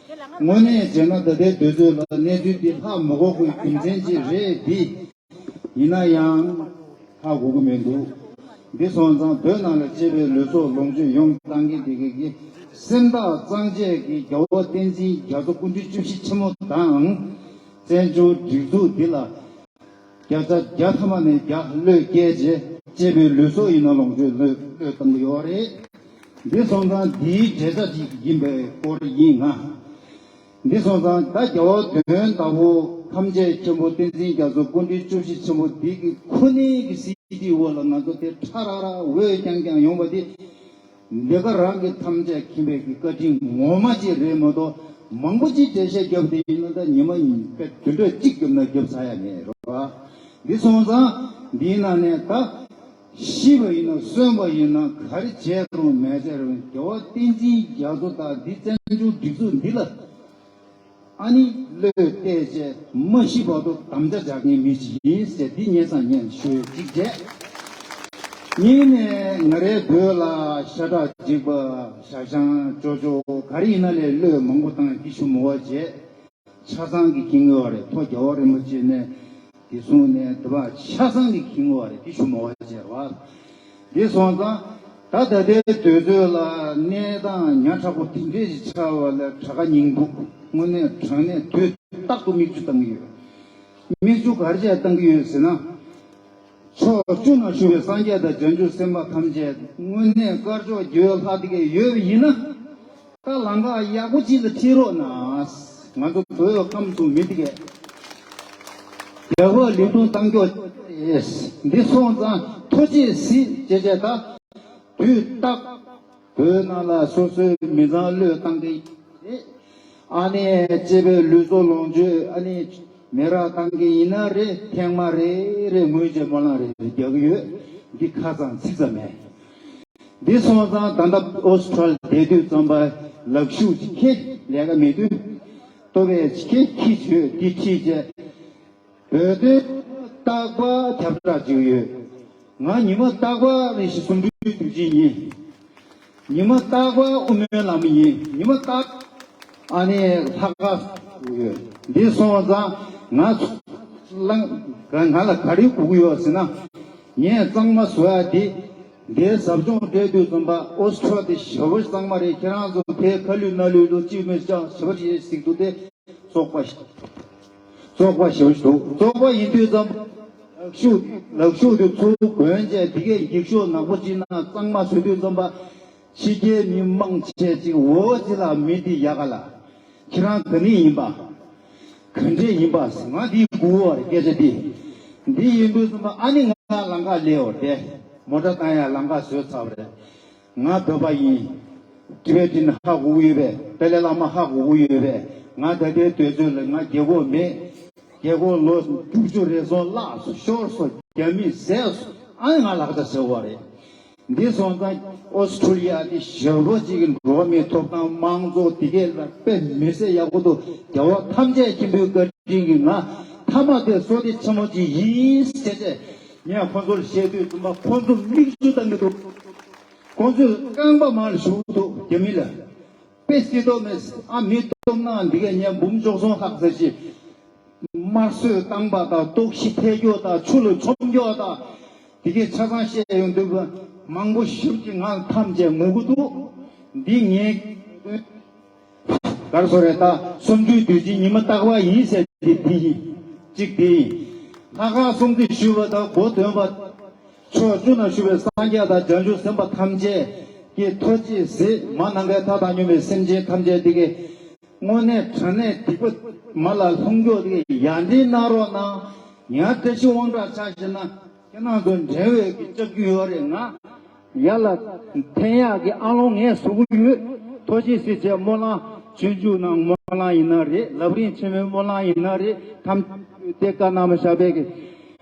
དངོས་གནས་བྱས་ན་ད་ལྟའི་དུས་ཚོད་ལ་གནས་ཚུལ་འདི་ཧ་མ་གོ་དགོས་རྒྱུ་མཚན་ཅིག་རེད། འདི་ཡིན་ན་ཡང་ཧ་གོ་གི་མི་འདུག་འདི་སོང་ཙང་བོད་ནང་ལ་སྐྱེས་པའི་ལུས་སྲོག་ལོངས་སྤྱོད་ཡོངས་བཏང་མཁན་དེ་གའི་གི་སེམས་ཐག་གཙང་བཅད་ཀྱིས་རྒྱལ་བ་བསྟན་འཛིན་རྒྱ་མཚོ་སྐུ་ཕྲེང་བཅུ་བཞི་ཆེན་མོ་དང་། བཙན་བྱོལ་སྒྲིག་འཛུགས་འདི་ལ་བརྒྱ་ཆ་བརྒྱ་ཐམ་པ་ནས་བརྒྱ་བློས་བཀལ་བྱས། སྐྱེས་པའི་ལུས་སྲོག་ཡིན་ན་ལོངས་སྤྱོད་བློས་བློས་བཏང་གི་ཡོད་རེད། འདི་སོང་ཙང་འདིའི་འབྲས་རྩ་ཅིག་ཡིན་པའི་སྐོར་ཡིན་ང་། འདི་སོང་ཙང་ད་རྒྱལ་བ་དོན་དག་པོ་ཐམས་ཅད་མཁྱེན་པོ་བསྟན་འཛིན་རྒྱ་མཚོ་སྐུ་ཕྲེང་བཅུ་བཞི་ཆེན་པོ་འདི་གི་ཁོ་ནའི་གི་སྲིད་འདིའི་འོག་ལ་ང་ཚོ་དེ་ཁྲ་རག་རག་འོད་རྐྱང་རྐྱང་ཡོང་བ་འདི། འདི་ག་རང་གི་ཐམས་ཅད་མཁྱེན་པའི་གི་བཀའ་དྲིན་ངོ་མ་ཅིག་རེད་མ་གཏོགས། མང་པོ་ཅིག་འགྲེལ་བཤད་བརྒྱབ་དེ་ཡིན་ན་ད་ཉི་མ་ཉིན་པའི་བདུན་ཕྲག་གཅིག་བརྒྱབ་ན་བརྒྱབ་ཚར་ཡ་མེད་རེད་བ། འདི་སོང་ཙང་འདིའི་ནང་ནས་ད་ཤི་བ་ཡིན་ན་གསོན་པ་ཡིན་ན་ག་རེ་བྱས་རུང་མེད་བྱས་རུང་རྒྱལ་བ་བསྟན་འཛིན་རྒྱ་མཚོ་དང་འདི་བཙན་བྱོལ་སྒྲིག་འཛུགས་འདི་ལ། ཨ་ནི་བློས་གཏད་བྱས་མ་ཤི་བར་དུ་དམ་བཅའ་བཞག་མཁན་མི་ཞིག་ཡིན་ཟེར་འདི་སྙན་སེང་སྙན་ཞུ་གཅིག་བྱས། གཉིས་ནས་ང་རའི་བོད་ལ་ཤ་ཁྲག་གཅིག་པ་ཤ་ཞང་ཅོ་ཅོ་ག་རེ་ཡིན་ན་ལས་བློས་མང་པོ་བཏང་འདི་ཞུ་མི་བ་བྱས། ཆ་ཚང་གི་ཁྱི་ངོ་བ་རེད། ཐོ་རྒྱལ་བ་རིན་པོ་ཆེ་ནས་འདི་གསུངས་ནས་འདི་བ་ཆ་ཚང་གི་ཁྱི་ངོ་བ་རེད། འདི་ཞུ་མི་བ་བྱས་རེད་བ། འདི་སོང་ཙང་ད་ད་ལྟའི་དུས་ཚོད་ལ་གནས་སྟངས་ཉག་ཕྲ་པོ་དེ་འདྲས་ཞིག་ཆགས་པ་ལ་དྲག་ཁ་སྙིང་སྡུག་དངོས་གནས་དྲང་གནས་དུས་རྟག་ཏུ་མིག་ཆུ་བཏང་གི་ཡོད། མིག་ཆུ་ག་རེ་བྱས་བཏང་གི་ཡོད་ཟེར་ན། ཕྱོགས་བཅུ་ན་བཞུགས་པའི་སངས་རྒྱས་དང་བྱང་ཆུབ་སེམས་དཔའ་ཐམས་ཅད་དངོས་གནས་དཀར་ཕྱོགས་རྒྱུད་ལྷ་དེ་གས་ཡོད་པ་ཡིན་ན། ད་ལམ་ཁ་ཡག་པོ་ཅིག་ལ་ཁྲིད་རོགས་གནང་། ང་ཚོ་བོད་ཁམས་གསུམ་མི་དེ་གས་རྒྱལ་བ་ལེགས་གྲུབ་བཏང་ཀྱོག་རེད། འདི་སོང་ཙང་ཐུགས་རྗེས་གཟིགས་བྱས་བྱས་ད་དུས་རྟག་བོད་ནང་ལ་སོ་སོའི་མི་ཚང་བློས་བཏང་གི་རེད། ཨ་ནི་སྐྱེས་པའི་ལུས་སྲོག་ལོངས་སྤྱོད་ཨ་ནི་མེ་རག་བཏང་གི་ཡིན་ན་རེད། ཐེངས་མ་རེ་རེ་ངོས་བཅས་སྨོན་ལམ་རེ་རེ་རྒྱག་གི་ཡོད། འདི་ཁ་ཙམ་ཚིག་ཙམ་མེད། འདི་སོང་ཙང་ད་ལྟ་ཨོ་སི་ཁྲུ་ལི་ཡ་བསྡད་དུས་ཙམ་པ་ལག་ཤུབས་ཅིག་ཁྱེར། ལས་ཀ་མེད་དུས་ལྟོ་བས་ཅིག་ཁྱེར་ཁྱི་བྱོས་འདི་ཁྲིད་བྱས། བོད་དོན་རྟག་པར་ཁྱབ་བསྒྲགས་བྱེད་ཀྱི་ཡོད། ང་ཉི་མ་རྟག་པར་རེ་ཞིག་ཟུང་འབྲེལ་དུས་ཆེན་ཡིན། ཉི་མ་རྟག་པར་དབུ་མའི་ལམ་ཡིན། ཉི་མ་རྟག་ཨ་ནི་ལྷག་དཀར་ཡོད། འདི་སོང་ཙང་ང་ཚོ་ལ་ང་ལ་ག་རེ་དགོས་ཀྱི་ཡོད་ཟེར་ན། ངས་གཙང་མ་བཟོ་ཡ་འདི་འདིའི་ཟབ་སྦྱོང་སྤྲད་དུས་ཙམ་པ་ཨོ་སི་ཁྲུ་ལི་ཡ་དེ་ཞེ་པོ་གཙང་མ་རེད། ཁྱེད་རང་ཚོ་དེ་ཁ་ལུད་སྣ་ལུད་ལོ་གཅིག་མི་ཤག་ཞེ་པོ་ཞིག་གཟིགས་འདུག་སྟེ། བཙོག་པ་ཞིག་བཙོག་པ་ཞེ་པོ་ཞིག་འདུག་བཙོག་པ་ཡིན་དུས་ཙམ་པ་ལག་ཤུབས་ལག་ཤུབས་དེ་ཚུར་གོན་བྱས་འདི་གས་འགྱིག་ཤོག་ནག་པོ་ཅིག་ནང་གཙང་མ་བཟོ་དུས་ཙམ་པ། ཕྱི་རྒྱལ་མི་མང་ཆེ་ཅིག་འོ་ཅི་ལ་མི་འདི་ཡག་ག་ལ། ཁྱེད་རང་ག་ནས་ཡིན་པ། ག་འདྲས་ཡིན་པ་ང་འདི་གུ་བ་རེད་སྐད་ཆ་འདི། འདི་ཡིན་དུས་ཙམ་པ་ཨ་ནི་ང་ལམ་ཁ་སླེབས་འོ་དེ། མོ་ཊ་བཏང་ཡ་ལམ་ཁ་བཟོས་ཚར་བ་རེད། ང་བོད་པ་ཡིན། ཊི་བེ་ཊན་ཧ་གོ་གི་ཡོད་པས། ཏཱ་ལའི་བླ་མ་ཧ་གོ་གི་ཡོད་པས། ང་ད་ལྟའི་དུས་ཚོད་ལ་ང་རྒྱལ་ཁོག་མེད། རྒྱལ་ཁོག་ལོ་དྲུག་ཅུ་རེ་ཟུང་བརླགས་སོང་། ཤོར་སོང་། རྒྱ་མིས་བཟས་སོང་། ཨ་ནི་ང་ལག་ཆ་ཟེར་བ་རེད། འདི་སོང་ཙང་ཨོ་སི་ཁྲུ་ལི་ཡ་འདི་ཞེ་པོ་ཅིག་གི་འགྲོ་བ་མིའི་ཐོབ་ཐང་དམངས་གཙོ་འདི་གས་ལ་དཔེ་མི་སྲིད་ཡག་པོ་འདུག་རྒྱལ་བ་ཐམས་ཅད་མཁྱེན་པའི་བཀའ་དྲིན་གྱིས་ང་མཐའ་མ་དེ་བསོད་བདེ་ཆེན་མོ་ཅིག་ཡིན་ཟེར་ཏེ་ངས་ཁོ་ཚོར་བཤད་དུས་ཙམ་པ་ཁོ་ཚོ་མིག་ཆུ་བཏང་གི་འདུག་ཁོ་ཚོས་རྐང་པ་མར་གཞུ་འདུག་རྒྱ་མི་ལ། དཔེ་སྲིད་དོ་མེད། ཨ་མི་སྟོབས་ནང་འདི་གས་ཉན་འབུམ་འཇོག་སོང་ལྷག་ཟེར་ཞིག་དམར་གསོད་བཏང་པ་དང་ལྟོགས་ཤི་ཐེབས་རྒྱུ་དང་ཆུ་ལ་མཆོང་རྒྱུ་དང་། དེ་གའི་ཆ་ཚང་བཤད་ཡོང་དུས་མང་པོ་ཞིག་གིས་ང་ཐམས་ཅད་ངུ་གི་འདུག་འདི་ངའི་གར་སོ་རེད་ད། གསུམ་བཅུའི་དུས་ཆེན་ཉི་མ་རྟག་པར་ཡིན་ཟེར་དེ་དེ་ཡིན། གཅིག་དེ་ཡིན། ལྷ་ཁང་སྲུང་བརྩི་ཞུ་བ་དང་གོ་སྟོན་པ། ཕྱོགས་བཅུ་ན་བཞུགས་པའི་སངས་རྒྱས་དང་བྱང་ཆུབ་སེམས་དཔའ་ཐམས་ཅད་ཀྱི་ཐུགས་རྗེས་གཟིགས། མ་ནམ་མཁའི་མཐའ་དང་མཉམ་པའི་སེམས་ཅན་ཐམས་ཅད་དེ་གའི་དངོས་གནས་དྲང་གནས་སྡིག་པ་མ་ལ་ལྷུང་སྐྱོ་དེ་ཡར་འདྲེན་གནང་རོགས་གནང་། ཡང་བཀྲ་ཤིས་དབང་དྲག་ཆགས་ཤེ་ན་ཁྱེད་རང་ཚོ་འབྲེལ་བའི་གི་ལྕགས་ཀྱུ་ཡོད་རེད། ང་ཡར་ལ་འཐེན་ཡག་གི་ཨ་ལོང་ངས་བཟོ་གི་ཡོད། ཐུགས་རྗེ་གཟིགས་བྱས་སྨོན་ལམ་སྤྱོད་འཇུག་ནང་སྨོན་ལམ་ཡིན་ན་རེད། ལམ་རིམ་ཆེན་མོའི་སྨོན་ལམ་ཡིན་ན་རེད། ཐམས་ཅད་བཀའ་གནང་བཞག་པའི་གི་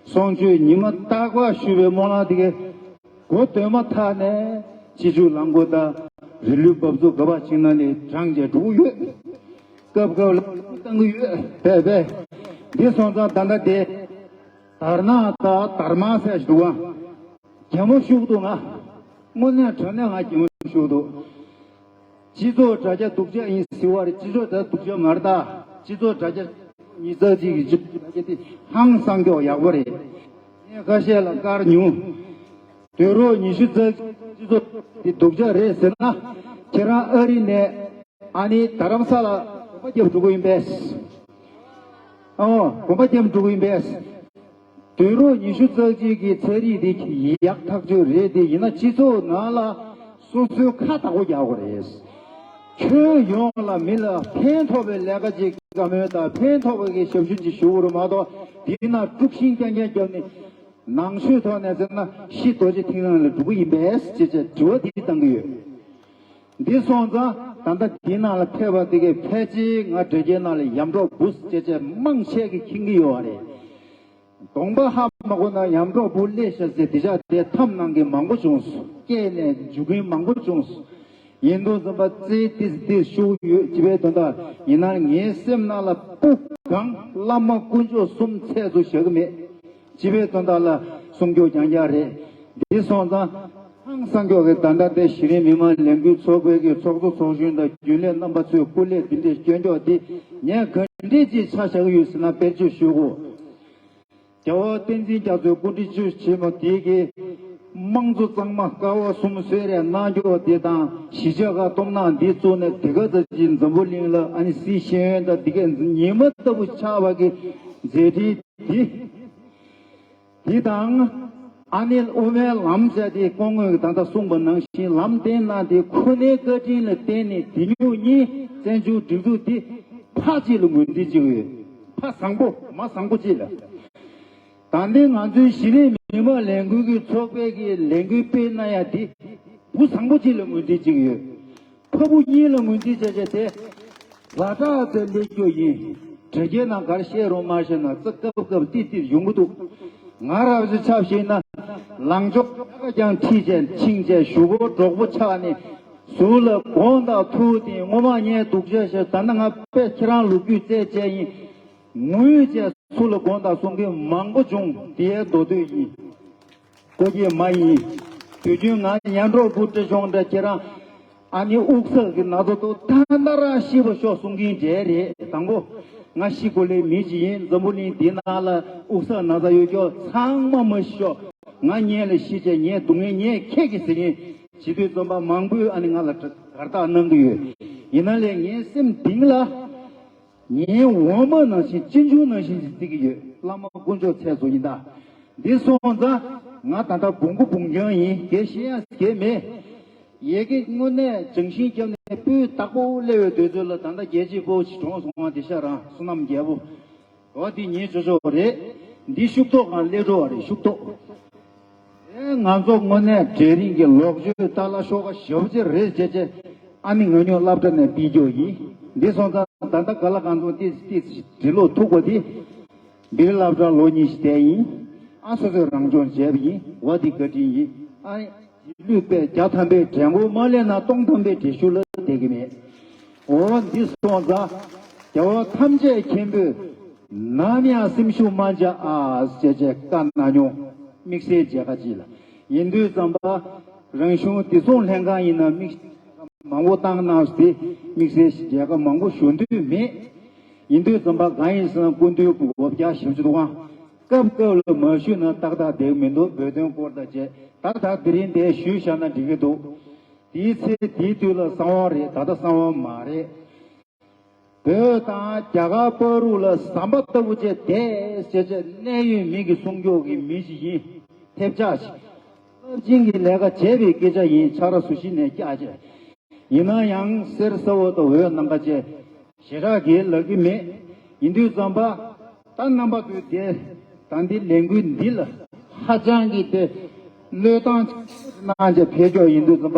གསུང་ཆོས་ཉི་མ་རྟག་པར་ཞུ་བའི་སྨོན་ལམ་དེ་གའི་གོ་སྟོན་མ་ཐག་ནས་སྤྱི་སྤྱོད་ལམ་གོ་དང་རི་ལུས་འབབ་ཚུགས་ག་པར་ཕྱིན་ན་ནི་དྲངས་བྱས་འགྲོ་གི་ཡོད། སྐབས་སྐབས་ལ་བཏང་གི་ཡོད་པས་པས། འདི་སོང་ཙང་ད་ལྟ་དེ་དར་ནག་དང་དར་དམར་ཟེར་ཞིག་འདུག་ག་གད་མོ་ཤོར་འདུག་ང་། དངོས་གནས་དྲང་གནས་ང་གད་མོ་ཤོར་འདུག་སྤྱི་ཚོགས་དྲ་རྒྱ་སྡུག་ཅག་ཡིན་ཟེར་བ་རེད། སྤྱི་ཚོགས་དྲ་རྒྱ་སྡུག་ཅག་མ་རེད་ད། སྤྱི་ཚོགས་དྲ་རྒྱ་ཉིས་རྩ་གཅིག་གི་སྤྱི་ཚོགས་དྲ་རྒྱ་དེ་ཧང་སང་སྐྱོ་ཡག་པོ་རེད། ངས་ཁ་ཤས་ལ་བཀར་མྱོང་། དུས་རབས་ཉི་ཤུ་རྩ་གཅིག་སྤྱི་ཚོགས་དེ་སྡུག་ཅག་རེད་ཟེར་ན། ཁྱེད་རང་ཨ་རི་ནས་ཨ་ནི་རྡ་རམ་ས་ལ་གོམ་པ་རྒྱབ་འགྲོ་གི་ཡིན་པས། ཨོ་གོམ་པ་རྒྱབ་འགྲོ་གི་ཡིན་པས། དུས་རབས་ཉི་ཤུ་རྩ་གཅིག་གི་ཚན་རིག་འདི་ཡག་ཐག་ཆོད་རེད། དེ་ཡིན་ན་སྤྱི་ཚོགས་ནང་ལ་སོ་སོའི་ཁ་བདག་པོ་རྒྱག་དགོས་རེད། ཁྱོན་ཡོངས་ལ་མི་ལ་ཕན་ཐོགས་པའི་ལས་ཀ་ཅིག་བཀའ་མོལ་དང་ཕན་ཐོགས་པའི་གི་ཞབས་ཞུ་ཅིག་ཞུ་དགོས་རེད་མ་གཏོགས། དེའི་ནང་དཀྲུག་ཤིང་རྐྱང་རྐྱང་བརྒྱབ་ནས་ནང་ཆོས་ཐོག་ནས་ཟེར་ན་ཤི་རྡོ་རྗེ་མཐིང་ནག་ལ་འགྲོ་གི་ཡིན་པས་ཅེས་བྱས་དྲི་བ་འདི་བཏང་གི་ཡོད། འདི་སོང་ཙང་ད་ལྟ་འདི་ནང་ལ་ཕེབས་པ་དེ་གས་ཕལ་ཆེར་ང་དྲ་རྒྱའི་ནང་ལ་ཡམ་གྲོགས་བུ་ཟེར་བྱས་མང་ཆེ་གིས་མཁྱེན་གྱི་ཡོད་པ་རེད། གདོང་པ་ཧ་མ་གོ་ན་ཡམ་གྲོགས་བུ་སླེབས་ཤག་ཟེར་དེ་ཅག་དེ་འཐམ་གནང་མཁན་མང་པོ་བྱུང་སོང་། སྐྱེས་ནས་འཇུ་མཁན་མང་པོ་བྱུང་སོང་། ཡིན་དུས་ཙམ་པ་རྩེ་ཏིས་ཏིས་ཤུགས་ཡོད་ཅེས་པའི་དོན་དག་ཡིན་ན་ངའི་སེམས་ནང་ལ་སྤུ་གང་བླ་མ་དཀོན་མཆོག་གསུམ་ཚད་དུ་བཞག་གི་མེད། སྤྱི་པའི་དོན་དག་ལ་སྲུང་སྐྱོབ་རྐྱང་རྐྱང་རེད། འདི་སོང་ཙང་ཧང་སང་སྐྱོ་གི་ད་ལྟ་དེ་གཞི་རིམ་མི་མང་ལས་འགུལ་ཚོགས་པའི་གི་ཚོགས་གཙོ་ཚོགས་གཞོན་དང་རྒྱུན་ལས་རྣམ་པ་ཚོས་སྐུ་ལས་འདི་འདྲའི་སྐྱོན་འཇོག་འདི་ངས་ག་འདྲས་ཅིག་ཆ་བཞག་གི་ཡོད་ཟེར་ན་དཔེར་བརྗོད་ཞུ་དགོས། རྒྱལ་བ་བསྟན་འཛིན་རྒྱ་མཚོའི་སྐུ་ཕྲེང་བཅུ་ཆེན་མོ་དེ་གི་དམངས་གཙོ་གཙང་མ་ཀ་བ་གསུམ་གསོལ་རས་གནང་རྒྱུ་དེ་དང་གཞིས་ཆགས་ཁག་སྟོབས་ནག་འདི་བཙུགས་ནས་དེ་ག་ཙམ་ཅིག་འཛམ་བུ་གླིང་ལ་ཨ་ནི་སྲིད་ཤེས་ཡོན་དང་འདི་གས་ཉི་མ་ལྟ་བུ་ཆགས་པ་གི་མཛད་འཕྲིན་འདི། འདི་དང་ཨ་ནེ་དབུ་མའི་ལམ་ཟེར་དེ་སྐུ་ངོས་ད་ལྟ་གསུངས་པ་ནང་བཞིན་ལམ་སྟོན་གནང་སྟེ་ཁོ་ནའི་བཀའ་དྲིན་ལ་བརྟེན་ནས་འདི་ཉིད་གཉིས་བཙན་བྱོལ་སྒྲིག་འཛུགས་འདི་ཕར་གཅིག་ལ་ངོས་འཛིན་བྱེད་ཀྱི་ཡོད། ཕར་བཟང་པོ་མར་བཟང་པོ་གཅིག་ལ། ད་ལྟའི་ང་ཚོའི་གཞི་རིམ་མི་མང་ལས་འགུལ་གྱི་ཚོགས་པའི་གི་ལས་འགུལ་སྤེལ་གནང་ཡ་འདི་བུ་བཟང་པོ་གཅིག་ལ་ངོས་འཛིན་བྱེད་ཀྱི་ཡོད། ཕ་བུ་གཉིས་ལ་ངོས་འཛིན་བྱས་བྱས་ཏེ། ལ་དྭགས་ཚོའི་ལས་རྒྱུ་ཡིན། དྲ་རྒྱའི་ནང་གར་བཤད་རོགས་མ་བཤད་ན་རྩ་སྐབས་སྐབས་ཏིག་ཏིག་ཡོང་གི་འདུག་ང་རབ་ཅིག་ཆབ་ཞིག་ན་ལངས་ཕྱོགས་ཀྱང་ཁྲིད་བྱས་འཆིང་བྱས་གཞུག་གུ་གྲོགས་པོ་ཆགས་ནས་ཟུར་ལ་དགོངས་དག་ཐུགས་ཏེ་སྔོན་མ་ངས་སྡུག་ཅག་བཤད། ད་ནི་ང་དཔེ་ཁྱེད་རང་ལོ་རྒྱུས་བཙལ་བྱས་ཡིན། ངུས་བྱས་ཚུར་ལ་དགོངས་དག་གསུང་མཁན་མང་པོ་བྱུང་། དེའི་མདོ་སྟོད་ཡིན། སྐུ་སྐྱེས་མ་ཡིན། དུས་རྒྱུན་ང་ཉན་གྲོགས་བུ་སྤྲེལ་གཞོང་འདྲ་ཁྱེད་རང་ཨ་ནི་དབུགས་བསགས་ཀྱི་ན་ཚ་ཏོ་ད་ལྟ་རང་ཤི་བ་ཤོག་གསུང་གིན་བྲལ་རེད། དང་པོ་ང་ཤི་དགོས་ལེ་མི་ཅིག་ཡིན། འཛམ་བུ་གླིང་འདི་ནང་ལ་དབུགས་བསགས་ན་ཚ་ཡོད་ཀྱོག་ཚང་མ་མ་ཤི་ཤོག་ང་ཉལ་ལ་ཤི་བྱས་ངའི་སྡུག་བསྔལ་ངས་ཁྱེད་ཀྱི་ཟེར་མཁན་བྱེད་དུས་ཙམ་པ་མང་པོས་ཨ་ནི་ང་ལ་གར་སྟེགས་གནང་གི་ཡོད། ཡིན་ན་ལས་ངའི་སེམས་གཏིང་ལ། ངའི་འོ་མ་ནང་བཞིན་གཅེན་གཅུང་ནང་བཞིན་ཞིག་བརྩི་གི་ཡོད། བླ་མ་དཀོན་མཆོག་ཚད་བཟོ་ཡིན་ད། འདི་སོང་ཙང་ང་ད་ལྟ་བོང་གུ་བོང་རྐྱང་ཡིན། གལ་ཤེས་ཡ་གལ་མེད། ཡ་གི་དངོས་གནས་ཅང་ཤིང་བརྒྱབ་ནས་སྤུས་དག་པོ་སླེབས་པའི་དུས་ཚོད་ལ། ད་ལྟ་རྒྱལ་གཅེས་ཕོ་ཞིག་གྲོངས་སོང་བ་དེ་ཤ་རང་བསོད་ནམས་རྒྱལ་པོ། འོ་འདི་ཉིད་ཆོ་ཆོ་རེད། འདི་ཤུགས་ཐོག་གང་སླེབས་འགྲོ་བ་རེད། ཤུགས་ཐོག་ཨེ་ང་ཚོ་དངོས་གནས་གྲལ་རིམ་གྱི་ལོག་སྤྱོད་ལྟ་ལ་ཤོག་ཁ་ཞབས་ཕྱི་རེད་བྱས་བྱས། ཨ་ནི་ང་ཉོ་སློབ་གྲྭ་ནས་ཕུད་རྒྱུ་ཡིན། འདི་སོང་ཙང་ད་ལྟ་ག་ལ་གང་འཚམ་ཏིས་ཏིས་འབྲི་ཀློག་ཐུག་པ་འདི། འདིར་སློབ་གྲྭ་ལོ་གཉིས་ཤིག་བསྡད་ཡིན། ཨ་སོ་སོས་རང་སྦྱོང་བྱས་པ་ཡིན། འོ་འདི་བཀའ་དྲིན་ཡིན། ཨ་ནི་ལུས་པས་བརྒྱ་ཐམ་པའི་དྲན་འཁོར་མ་ལེན་ན་སྟོང་ཐམ་པའི་འདྲེ་ཤུགས་ལ་བསྡད་ཀྱི་མེད། འོ་འདི་སོང་ཙང་རྒྱལ་བ་ཐམས་ཅད་མཁྱེན་པས་ནམ་ཡང་སེམས་ཤུགས་མ་ཆག་ཨ་ཟེར་བྱས་བཀའ་གནང་མྱོང་། དམིགས་བསལ་མཇལ་ཁ་ཅིག་ལ་ཡིན་དུས་ཙམ་པ། རང་གཞུང་བདེ་སྲུང་ལྷན་ཁང་ཡིན་ན་དམིགས་བསལ་མང་པོ་བཏང་གནང་སྟེ། དམིགས་བསལ་མཇལ་ཁ་མང་པོ་ཞུ་འདོད་མེད། ཡིན་དུས་ཙམ་པ་གང་ཡིན་ཟེར་ན་སྐུ་མདུན་དགུ་བརྒྱ་བཞི་བཅུ་དུ་དབང་སྐབས་སྐབས་ལ་མ་ཞུས་ན་ཏག་ཏག་བསྡད་མི་འདུག་བོད་དོན་སྐོར་དང་བཅས་ཏག་ཏག་དེ་རིང་འདིར་ཞུས་བཞག་ན་འགྲིག་གི་འདུག་དེའི་ཚེ་དེའི་དུས་ལ་གསང་བ་རེད། ད་ལྟ་གསང་བ་མ་རེད། བོད་དང་རྒྱ་གར་བར་དུ་ལ་ཟམ་པ་ལྟ་བུ་བྱས་བསྡད་ཟེར་བྱས་གནད་ཡོད་མི་གི་སྲུང་སྐྱོབ་ཀྱི་མི་ཞིག་ཡིན། ཐེབས་ཆག་ཞིག་རླབས་ཆེན་གྱི་ལས་ཀ་བྱས་པའི་སྐད་ཆ་ཡིན། ཆ་ར་སུ་ཞིག་ནས་བཀྱག་བྱས། ཡིན་ན་ཡང་གསེར་ས་འོག་ཏུ་འོད་ནམ་མཁའ་བཅས་ཞེ་དྲག་གི་ལབ་ཀྱི་མེད། ཡིན་དུས་ཙམ་པ་ད་རྣམ་པ་ཚོས་དེ་ད་འདི་ལས་འགུལ་འདི་ལ་ཧ་ཅང་གི་དེ་བློས་བཏང་གནང་བྱས་ཕེབས་ཀྱོག་ཡིན་དུས་ཙམ་པ་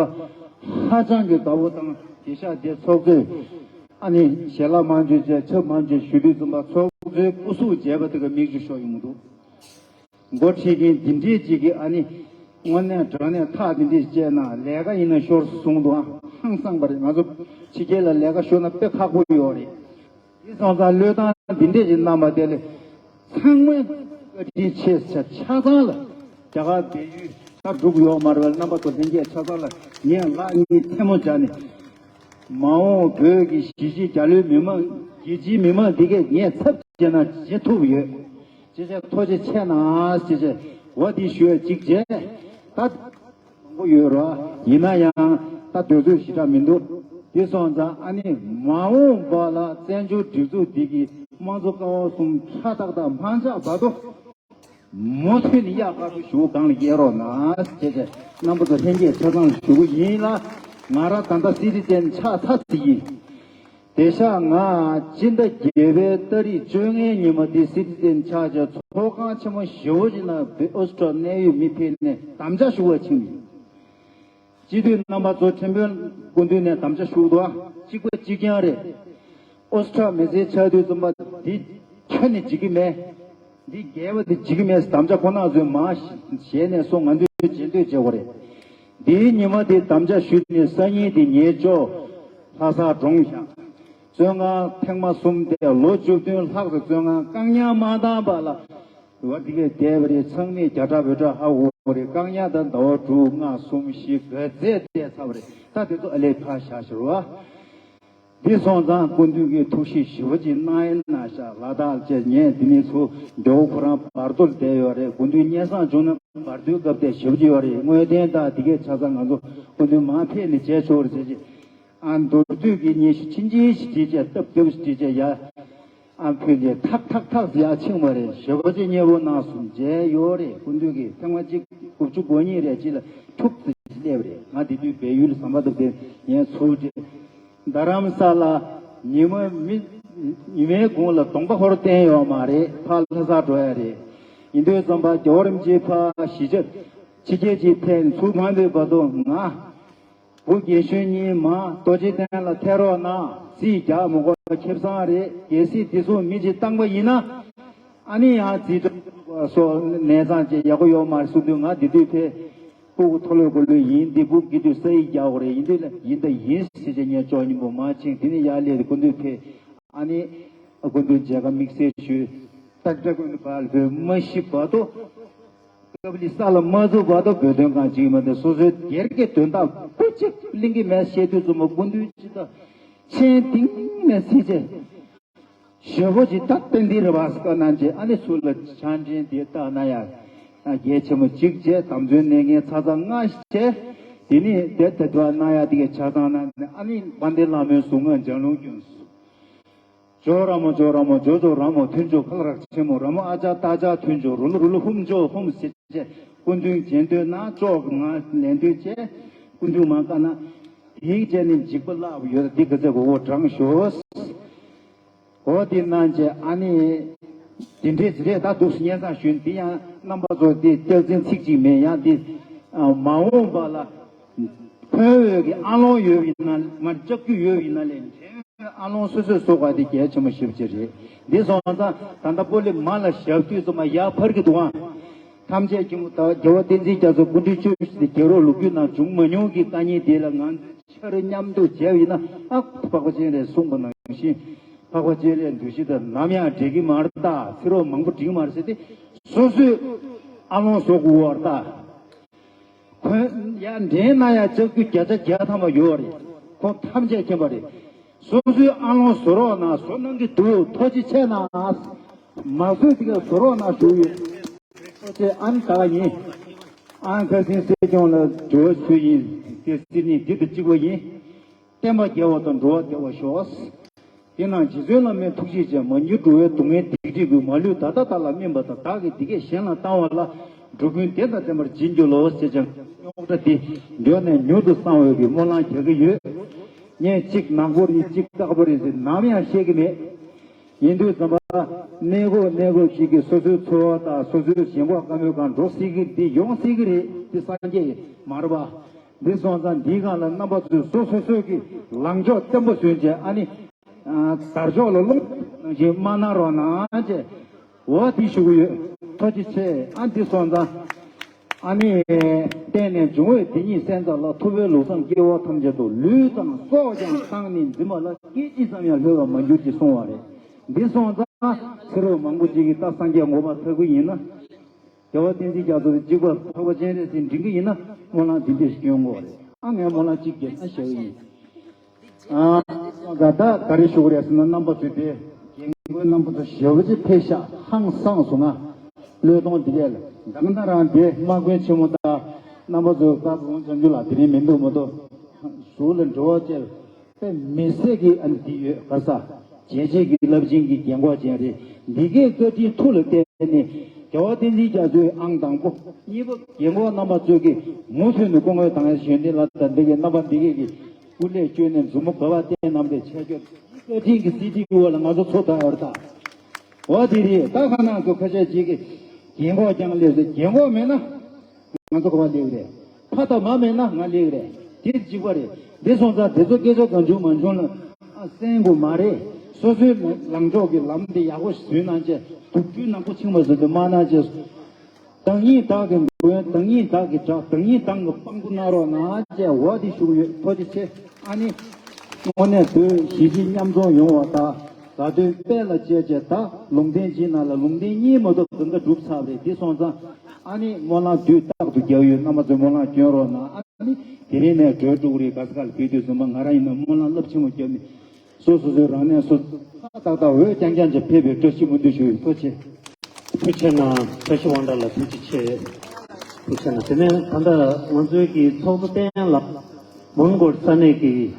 ཧ་ཅང་གི་དགའ་བོ་དང་དེ་ཤ་དེ་ཚོགས་གཙོས་ཨ་ནི་ཞལ་ལག་མང་ཆེ་བྱས་ཆབ་མང་ཆེ་ཞུ་དུས་ཙམ་པ་ཚོགས་གཙོའི་སྐུ་གཟུགས་མཇལ་བ་དེ་ག་མིག་ཆུ་ཤོར་ཡོང་གི་འདུག་འགོ་ཁྲིད་མཁན་འདི་འདྲས་ཅིག་གིས་ཨ་ནི་དངོས་གནས་དྲང་གནས་ཐག་འདི་འདྲས་བཅད་ན་ལས་ཀ་ཡིན་ན་ཤོར་སོང་འདུག་ཨ་ཧང་སངས་པ་རེད། ང་ཚོ་ཕྱི་རྒྱལ་ལ་ལས་ཀ་ཤོར་ན་དཔེ་ཁག་པོ་ཡོད་རེད། དེ་སོང་ཙང་བློས་བཏང་འདི་འདྲས་ཅིག་གནང་བ་དེ་ལས་ཚང་མས་བཀའ་དྲིན་ཆེ་ཆ་ཆ་ཚང་ལ་རྒྱ་གར་བལ་ཡུལ་ས་འབྲུག་ཡོག་མར་བའི་རྣམ་པ་ཚོ་ལྷན་རྒྱས་ཆ་ཚང་ལ་ངས་ལག་གཉིས་ཐལ་མོ་སྦྱར་ནས། མ་འོངས་བོད་ཀྱི་གཞིས་བྱེས་རྒྱ་ལོའི་མི་མང་རྒྱལ་སྤྱིའི་མི་མང་འདི་གས་ངས་ཚབ་བྱས་ན་བྱེད་ཐུབ་ཡོད། ཅེས་བྱས་ཐུགས་རྗེ་ཆེ་གནང་ཞེས་བྱས་འོ་འདི་ཞུ་ཡ་གཅིག་བྱས། ད་མང་པོ་ཡོད་ར། ཡིན་ན་ཡང་ད་དུས་ཚོད་ཞེ་དྲག་མི་འདུག་དེ་སོང་ཙང་ཨ་ནི་མ་འོངས་པ་ལ་བཙན་བྱོལ་སྒྲིག་འཛུགས་འདི་གི་དམངས་གཙོ་ཀ་བ་གསུམ་ཧྲ་ཏག་ཏག་མ་འཇགས་བར་དུ། མུ་མཐུད་ནས་གཡག་དཀར་པོ་ཞུ་གང་ལ་སྐྱེལ་རོགས་གནང་ཞེས་བྱས་རྣམ་པ་ཚོ་ལྷན་རྒྱས་ཆ་ཚང་ལ་ཞུ་གི་ཡིན་ལ། ང་རང་ད་ལྟ་སི་ཊི་ཛེན་ཆགས་ཚར་ཟིན་ཡིན། དེ་ཤག་ང་སྤྱི་ཟླ་བརྒྱད་པའི་ཏ་རིག་བཅོ་ལྔའི་ཉིན་མོ་འདི་སི་ཊི་ཛེན་ཆགས་བྱས་ཚོགས་ཁང་ཆེན་མོ་ཞེ་པོ་ཅིག་ནང་བོད་ཨོ་སི་ཀྲོ་གནད་ཡོད་མི་ཕེབས་ནས་དམ་བཅའ་ཞུ་བར་ཕྱིན་ཡིན། སྤྱི་འཐུས་རྣམ་པ་ཚོ་ཁྲིམས་དཔོན་སྐུ་མདུན་ནས་དམ་བཅའ་ཞུ་འདུག་གཅིག་པ་གཅིག་རྐྱང་རེད། ཨོ་སི་ཀྲ་མི་སེར་ཆགས་དུས་ཙམ་པ་འདི་ཁྱོན་ནས་འཇིག་གི་མེད། འདི་རྒྱལ་བ་འདི་འཇིག་གི་མེད་དམ་བཅའ་ཁོ་ན་ཚོས་མ་བཞེས་ནས་སོང་། ང་ཚོས་བྱེད་འདོད་བྱེད་དགོས་རེད། འདིའི་ཉི་མ་འདི་དམ་བཅའ་ཞུས་ནས་སང་ཉིན་འདི་ངའི་ཇོ་ལྷ་སར་གྲོངས་ཤག་བཙོན་ཁང་ཐེངས་མ་གསུམ་དེ་ལོ་བཅུ་བདུན་ལྷག་ཙམ་བཙོན་ཁང་བཀག་ཉར་མ་བཏང་བ་ལ། འོ་དེ་གས་བསྡད་པ་རེད། ཚང་མས་རྒྱ་གྲྭ་བོད་གྲྭ་ཧ་གོ་བ་རེད། བཀག་ཉར་དང་ཟླ་བ་དྲུག་ལྔ་གསུམ་བཞི་ག་ཚད་བསྡད་ཚར་བ་རེད། ད་དེ་ཚོ་ཨ་ལས་ཕར་བཞག་ཤོར་བ། འདི་སོང་ཙང་སྐུ་མདུན་གྱི་ཐུགས་གཤིས་ཞེ་པོ་ཅིག་གནང་ཡས་གནང་ཤག་ལ་དྭགས་བཅས་ངས་འདི་ནས་ཚུར་མགྱོགས་པོ་ཁོ་རང་བར་དོར་བསྡད་ཡོད་རེད། སྐུ་མདུན་སྙན་སེང་བྱུང་ན་བར་དོའི་སྐབས་དེ་ཞེ་པོ་ཅིག་ཡོད་རེད། དངོས་བདེན་དང་དེ་གས་ཆ་ཚང་ང་ཚོ་སྐུ་མདུན་མར་ཕེབས་ནས་མཇལ་ཆོག་རེད་ཟེར་གྱི། ཨ་མདོར་བསྡུས་ཀྱི་སྙན་ཞུ་ཆུང་ཆུང་ཞིག་བྲིས་བྱས་སྟབས་བདེ་པོ་ཞིག་བྲིས་བྱས་ཡ། ཨ་ཕུལ་ནས་ཐག་ཐག་ཐག་ཟེར་ཡ་ཕྱིན་པ་རེད། ཞེ་པོ་ཅིག་མཉེས་པོ་གནང་སོང་། མཇལ་ཡོད་རེད། སྐུ་མདུན་གྱིས་ཐེངས་མ་གཅིག་དགུ་བཅུ་གོ་གཉིས་རེད་ཅིག་ལ་འཁྲུག་ཙམ་ཞིག་སླེབས་རེད། ང་དེ་དུས་བལ་ཡུལ་ཟམ་པ་འདུག་དེ་ངས་ཚུར་བྲིས། རྡ་རམ་ས་ལ་ཉི་མ་མི་ཉི་མའི་གུང་ལ་གདོང་པ་ཧོར་བསྟན་ཡོད་མ་རེད། ཕར་ལྷ་སར་འགྲོ་ཡ་རེད། ཡིན་དུས་ཙམ་པ་རྒྱལ་བ་རིན་པོ་ཆེ་ཕར་གཞིས་ཆགས་ཕྱི་རྒྱལ་གྱི་ཐད་ཚུར་མ་ཕེབས་བར་དུ་ང་བུ་རྒན་གཞོན་གཉིས་མ་རྡོ་རྗེ་གདན་ལ་ཐད་རོགས་གནང་། རྩིས་རྒྱག་མི་དགོས། ཁེ་བཟང་རེད། གལ་སྲིད་དེ་ཚོ་མི་གཅིག་བཏང་པ་ཡིན་ན། ཨ་ནི་ཡང་རྩིས་སྤྲོད་སོགས་གནས་ཚང་བཅས་ཡག་པོ་ཡོད་མ་རེད་གསུངས་དུས། ང་འདི་དུས་ཕེབས། སྤུ་གུ་མཐོ་སློབ་དགུ་ལོས་ཡིན། འདི་སྤུ་གུ་དགེ་འདུན་ས་ཡིག་རྒྱག་དགོས་རེད། ཡིན་དུས་ལ་ཡིན་ད་ཡིན་ཟེར་བྱས་ངས་ཅོག་སྙིང་པོ་མ་ཕྱིན། དེ་ནས་ཡར་སླེབས་ཏེ་སྐུ་མདུན་ཕེབས། ཨ་ནི་སྐུ་མདུན་མཇལ་ཁ་དམིགས་བསལ་ཞུས། སྟག་སྒྲ་ཀུན་ཏུ་བར་བོད་མ་ཤི་བར་དུ། སྐབས་ལི་ས་ལ་མ་བཙུགས་བར་དུ་བོད་དོན་གང་བྱེད་ཀྱི་མ་འདུག་སོ་སོའི་སྒེར་གྱི་དོན་དག་སྤུ་གཅིག་གླེང་གི་མེད་བཤད་དུས་ཙམ་པ་སྐུ་མདུན་ཅི་ལྟ་མཆན་གཏིང་ནས་གཟིགས་བྱས། ཞེ་པོ་ཅིག་ད་ཏན་ཏིག་རེད་བ་བཀའ་གནང་རྗེས། ཨ་ནི་ཚུར་ལ་ཕྱག་འཕྲིན་དེ་བཏང་ན་ཡ་གལ་ཆེན་པོ་གཅིག་བྱས། དམ་ཚོན་གནས་མཁན་ཚ་ཚ་ལྔ་བྱས། དེ་ནི་དེ་ལྟ་དུ་གནང་ཡ་དེ་གའི་ཆ་ཚང་གནང་ནས། ཨ་ནི་དཔལ་ལྡན་ལྷ་མོའི་གཟུངས་སྔགས་ལྗང་ལུང་ཀུན། ཇོ་ར་མོ་ཇོ་ར་མོ་ཇོ་ཇོ་ར་མོ་མཐུན་ཇོ་ཁ་ལ་རག་ཆེན་མོ་ར་མོ་ཨ་ཅག་ཏ་ཅག་མཐུན་ཇོ་རུ་ལུ་རུ་ལུ་ཧུམ་ཇོ་ཧུམ་ཟེར་བྱས། སྐུ་མདུན་མཇལ་འདོད་ན་ཅོག་ང་ལེན་འདོད་བྱས། སྐུ་མདུན་མ་བཀའ་གནང་། དེའི་རྗེས་ནས་འཇིགས་པ་བརླག་པ་ཡོད། འདི་ག་ཚད་གོ་བོ་དྲངས་ཤོག་འོ་དེ་གནང་རྗེས་ཨ་ནི། དེ་འདྲས་དེ་འདྲས་ད་འདུག་སྙན་སེང་ཞུས། འདི་ཡང་རྣམ་པ་ཚོ་དེ་སྐྱག་རྫུན་ཚིག་གཅིག་མེད། ཡང་འདི་མ་འོངས་པ་ལ་འཁོན་འོས་ཀྱི་ཨ་ལོང་ཡོད་ཡིན་ན་མ་ལྕགས་ཀྱུ་ཡོད་ཡིན་ན་ལས་འདྲེན་ཨ་ལོང་སོ་སོས་བཟོ་དགོས་དེ་གལ་ཆེན་པོ་ཞེ་པོ་ཅིག་རེད། འདི་སོང་ཙང་ད་ལྟ་པོ་ལི་མ་ལ་ཞབས་དུས་ཙམ་མ་ཡར་འཕར་གྱི་འདུག་ཨང་། ཐམས་ཅད་མཁྱེན་པ་ད་རྒྱལ་བ་བསྟན་འཛིན་རྒྱ་མཚོ་སྐུ་ཕྲེང་བཅུ་བཞི་དེ་རྒྱལ་རབས་ལོ་རྒྱུས་ནང་བྱུང་མ་མྱོང་གི་དཀའ་ཉེན་དེ་ལ་ང་ཚོས་ཆ་རེ་མཉམ་དུ་བྱས་པ་ཡིན་ན་ཨ་འཕགས་པ་སྤྱན་རས་གསུངས་པ་ནང་བཞིན་འཕགས་པ་སྤྱན་རས་འདུ་ཤེས་དང་ནམ་ཡང་འགྲིག་གི་མ་རེད། ད་ཚེ་རབས་མང་པོ་འགྲིག་གི་མ་རེད་ཟེར་ཏེ་སོ་སོས་ཨ་ལོང་བཟོ་དགོས་པ་རེད། ད་ཁོང་ཡ་འདྲེན་ན་ཡ་ལྕགས་ཀྱུ་བརྒྱ་ཆ་བརྒྱ་ཐམ་པ་ཡོད་རེད། ཁོང་ཐམས་ཅད་མཁྱེན་པ་རེད། སོ་སོའི་ཨ་ལོང་བཟོ་རོགས་གནང་། བཟོ་གནང་གི་འདུག་ཐུགས་རྗེ་ཆེ་གནང་། མ་བཟོས་དེ་ག་བཟོ་རོགས་གནང་ཞུ་ཡོད། ཐུགས་རྗེ་ཆེ། ཨ་ནི་ད་ག་ཡིན། ཨ་ཁ་སེང་སྲིད་སྐྱོང་ལ་འབྲེལ་བ་ཞུ་ཡིན། དེ་སྲིད་ནི་འདི་དང་གཅིག་པ་ཡིན། བསྟན་པ་རྒྱས་པ་དང་འགྲོ་བ་བདེ་བར་ཤོག་དེ་ནང་རྗེ་བཙུན་བླ་མའི་ཐུགས་རྗེ་ཅན། མ་གྱུར་འགྲོ་བའི་སྡུག་བསྔལ་སྡིག་སྒྲིབ་ཀུན། མ་ལུས་ད་ལྟ་བདག་ལ་སྨིན་པ་དང་། བདག་གིས་འདི་སྐད་གཞན་ལ་བཏང་བ་ལ། འགྲོ་ཀུན་བདེ་དང་ལྡན་པར་བྱིན་གྱིས་རློབས། ཞེས་བྱ་རྙོག་དྲ་འདི་མགྱོགས་ནས་མྱུར་དུ་སངས་འོས་ཀྱི་སྨོན་ལམ་རྒྱག་གི་ཡོད། ངས་གཅིག་ནག་པོ་རེད་གཅིག་དཀར་པོ་རེད་ཟེར་ནམ་ཡང་བཤད་ཀྱི་མེད། ཡིན་དུས་ཙམ་པ་གནས་སྐབས་གནས་སྐབས་ཅིག་གི་སོ་སོའི་འཚོ་བ་དང་སོ་སོའི་ཞེན་ཁོག་དཀའ་མོའི་སྒང་འགྲོ་སྲིད་ཀྱི་འདི་ཡོང་སྲིད་ཀྱི་རེད། འདི་སངས་རྒྱས་མ་རེད་པ། འདི་སོང་ཙང་འདིའི་སྒང་ལ་རྣམ་པ་ཚོས་སོ་སོ་སོ་གི་ལངས་ཕྱོགས་བརྟན་པོ་བཟུང་བྱས་ཨ་ནི། དར་ལྕོག་ལ་རླུང་ནང་བཞིན་མ་གནང་རོགས་གནང་བྱས། འོ་དེ་ཞུ་གི་ཡོད། ཐུགས་རྗེ་ཆེ། ཨ་འདི་སོང་ཙང་། ཨ་ནི། བརྟེན་ནས་འབྱུང་བའི་དེ་ཉིད་གསན་མཛད་ལ། ཐུབ་པས་ལུགས་བཟང་སྐྱེ་བོ་ཐམས་ཅད་དུ། ལུས་དང་སྲོག་ཀྱང་བཏང་ནས་འཛིན་པ་ལ། སྐད་ཅིག་ཙམ་ཡང་ལྷོད་པར་མ་གྱུར་ཅིག་གསུངས་པ་རེད། འདི་སོང་ཙང་ཚེ་རབས་མང་པོ་ཅིག་གི་ད་སངས་རྒྱས་ངོ་མ་ཐོབ་ཀྱི་ཡིན་ན། རྒྱལ་བ་བསྟན་འཛིན་རྒྱ་མཚོ་དང་གཅིག་པ་འཕགས་པ་སྤྱན་རས་གཟིགས་འདྲེན་གྱི་ཡིན་ན་སྨོན་ལམ་འདི་འདྲས་ཤིག་སྐྱོན་དགོས་རེད། ཨ་ངས་སྨོན་ལམ་གཅིག་རྒྱབ་ན་ཞེས་པ་ཡིན། ཨ་ད་ད་ག་རེ་ཞུ་དགོས་རེད་ཟེར་ན་རྣམ་པ་ཚོས་དེ་རྒན་རྒོན་རྣམ་པ་ཚོ་ཞེ་པོ་ཅིག་ཕེབས་ཤག་ཧང་སངས་སོང་ང་། བློས་གཏོང་འདི་གས་ལ་ད་ག་ན་རང་དེ་དམག་དཔོན་ཆེན་མོ་དང་རྣམ་པ་ཚོ་བཀའ་དགོངས་འཇམ་རྒྱུ་ལ་དེ་རིང་མི་འདུག་མ་གཏོགས་གཞུག་ལ་འགྲོ་བ་བཅས། དཔེ་མི་སྲིད་ཀྱི་ཨ་ནི་འདི་ཡོད་ག་ས། བྱས་རྗེས་ཀྱི་རླབས་ཆེན་གྱི་རྒན་གོག་ཅན་རེད། འདི་གའི་བཀའ་དྲིན་ཐུགས་ལ་བརྟེན་ནས་རྒྱལ་བ་བསྟན་འཛིན་རྒྱ་མཚོའི་ཨང་དང་པོ། གཉིས་པ་རྒན་གོག་རྣམ་པ་ཚོས་ཀྱིས་མུ་མཐུད་ནས་སྐུ་ངོ་དང་གཞོན་ནུ་ལ་དང་འདི་གའི་རྣམ་པ་འདི་གའི་གི་སྐུ་ལས་བསྐྱོན་ནས་མཛུབ་མོ་ག་བ་བསྟན་གནང་བའི་ཆ་རྒྱུ་བཀའ་དྲིན་གྱི་སྲིད་ཁྲི་འོག་ལ་ང་ཚོ་འཚོ་ཐུབ་ཡོད་རེད་ད། འོ་དེ་རེད་ད། ཁ་ནང་དུ་ཁ་ཤས་ཅིག་གིས་རྒན་གོག་རྐྱང་སླེབས་ཟེར། རྒན་གོག་མེད་ན། ང་ཚོ་ག་པར་སླེབས་རེད། ཕ་དང་མ་མེད་ན་ང་སླེབས་རེད། དེ་གཅིག་པ་རེད། དེ་སོང་ཙང་དེ་ཚོ་སྐད་ཆ་གང་བྱུང་མང་བྱུང་ལ་ཨ་གསན་དགོས་མ་རེད། སོ་སོའི་ལངས་ཕྱོགས་ཀྱི་ལམ་དེ་ཡག་པོ་ཞིག་བཟོས་གནང་བྱས། དུག་སྦྲུལ་ནག་པོ་ཕྱིན་པ་བཟོ་དུ་མ་གནང་བྱས། བདག་ཉིད་བདག་གི་མགོན། བདག་ཉིད་བདག་གི་བདག་བདག་ཉིད་བདག་གི་དཔང་པོ་གནང་རོགས་གནང་བྱས། འོ་དེ་ཞུ་གི་ཡོད། ཐུགས་རྗེ་ཆེ། ཨ་ནི། དངོས་གནས་བོད་གཞིས་བྱེས་མཉམ་འཛོམས་ཡོང་བ་དང་། བཟའ་སྟོན་དཔལ་ལ་བཅས་བྱས། ད་ལུང་བསྟན་གྱི་ནང་ལ་ལུང་བསྟན་གཉིས་མ་གཏོགས་གང་ག་གྲུབ་ཚར་བ་རེད། དེ་སོང་ཙང་ཨ་ནི་སྨོན་ལམ་དུས་རྟག་ཏུ་རྒྱག་ཡོད། རྣམ་པ་ཚོས་སྨོན་ལམ་སྐྱོན་རོགས་གནང་། ཨ་ནི་དེ་རིང་ནས་གྲོལ་འགྲོ་གི་རེད། ག་ས་ག་ལ་ཕེབས་དུས་ཙམ་པ་ང་རང་ཡིན་ན་སྨོན་ལམ་རླབས་ཆེན་པོ་བརྒྱབ་ནས་སོ་སོ་སོའི་རང་གནས་སུ་ཏག་ཏག་འོད་རྐྱང་རྐྱང་ཅིག་ཕེབས་པའི་བཀྲ་ཤིས་སྨོན་འདུན་ཞུ་ཡི། ཐུགས་རྗེ་ཆེ། ཐུགས་རྗེ་གནང་། བཀྲ་ཤིས་དབང་གྲགས་ལགས་ཐུགས་རྗེ་ཆེ། ཐུགས་རྗེ་གནང་། དེ་ནས་ད་ལྟ་ང་ཚོའི་གི་ཚོགས་གཙོ་བསྟན་ལགས་མོན་གྷོ་ས་གནས་ཀྱི།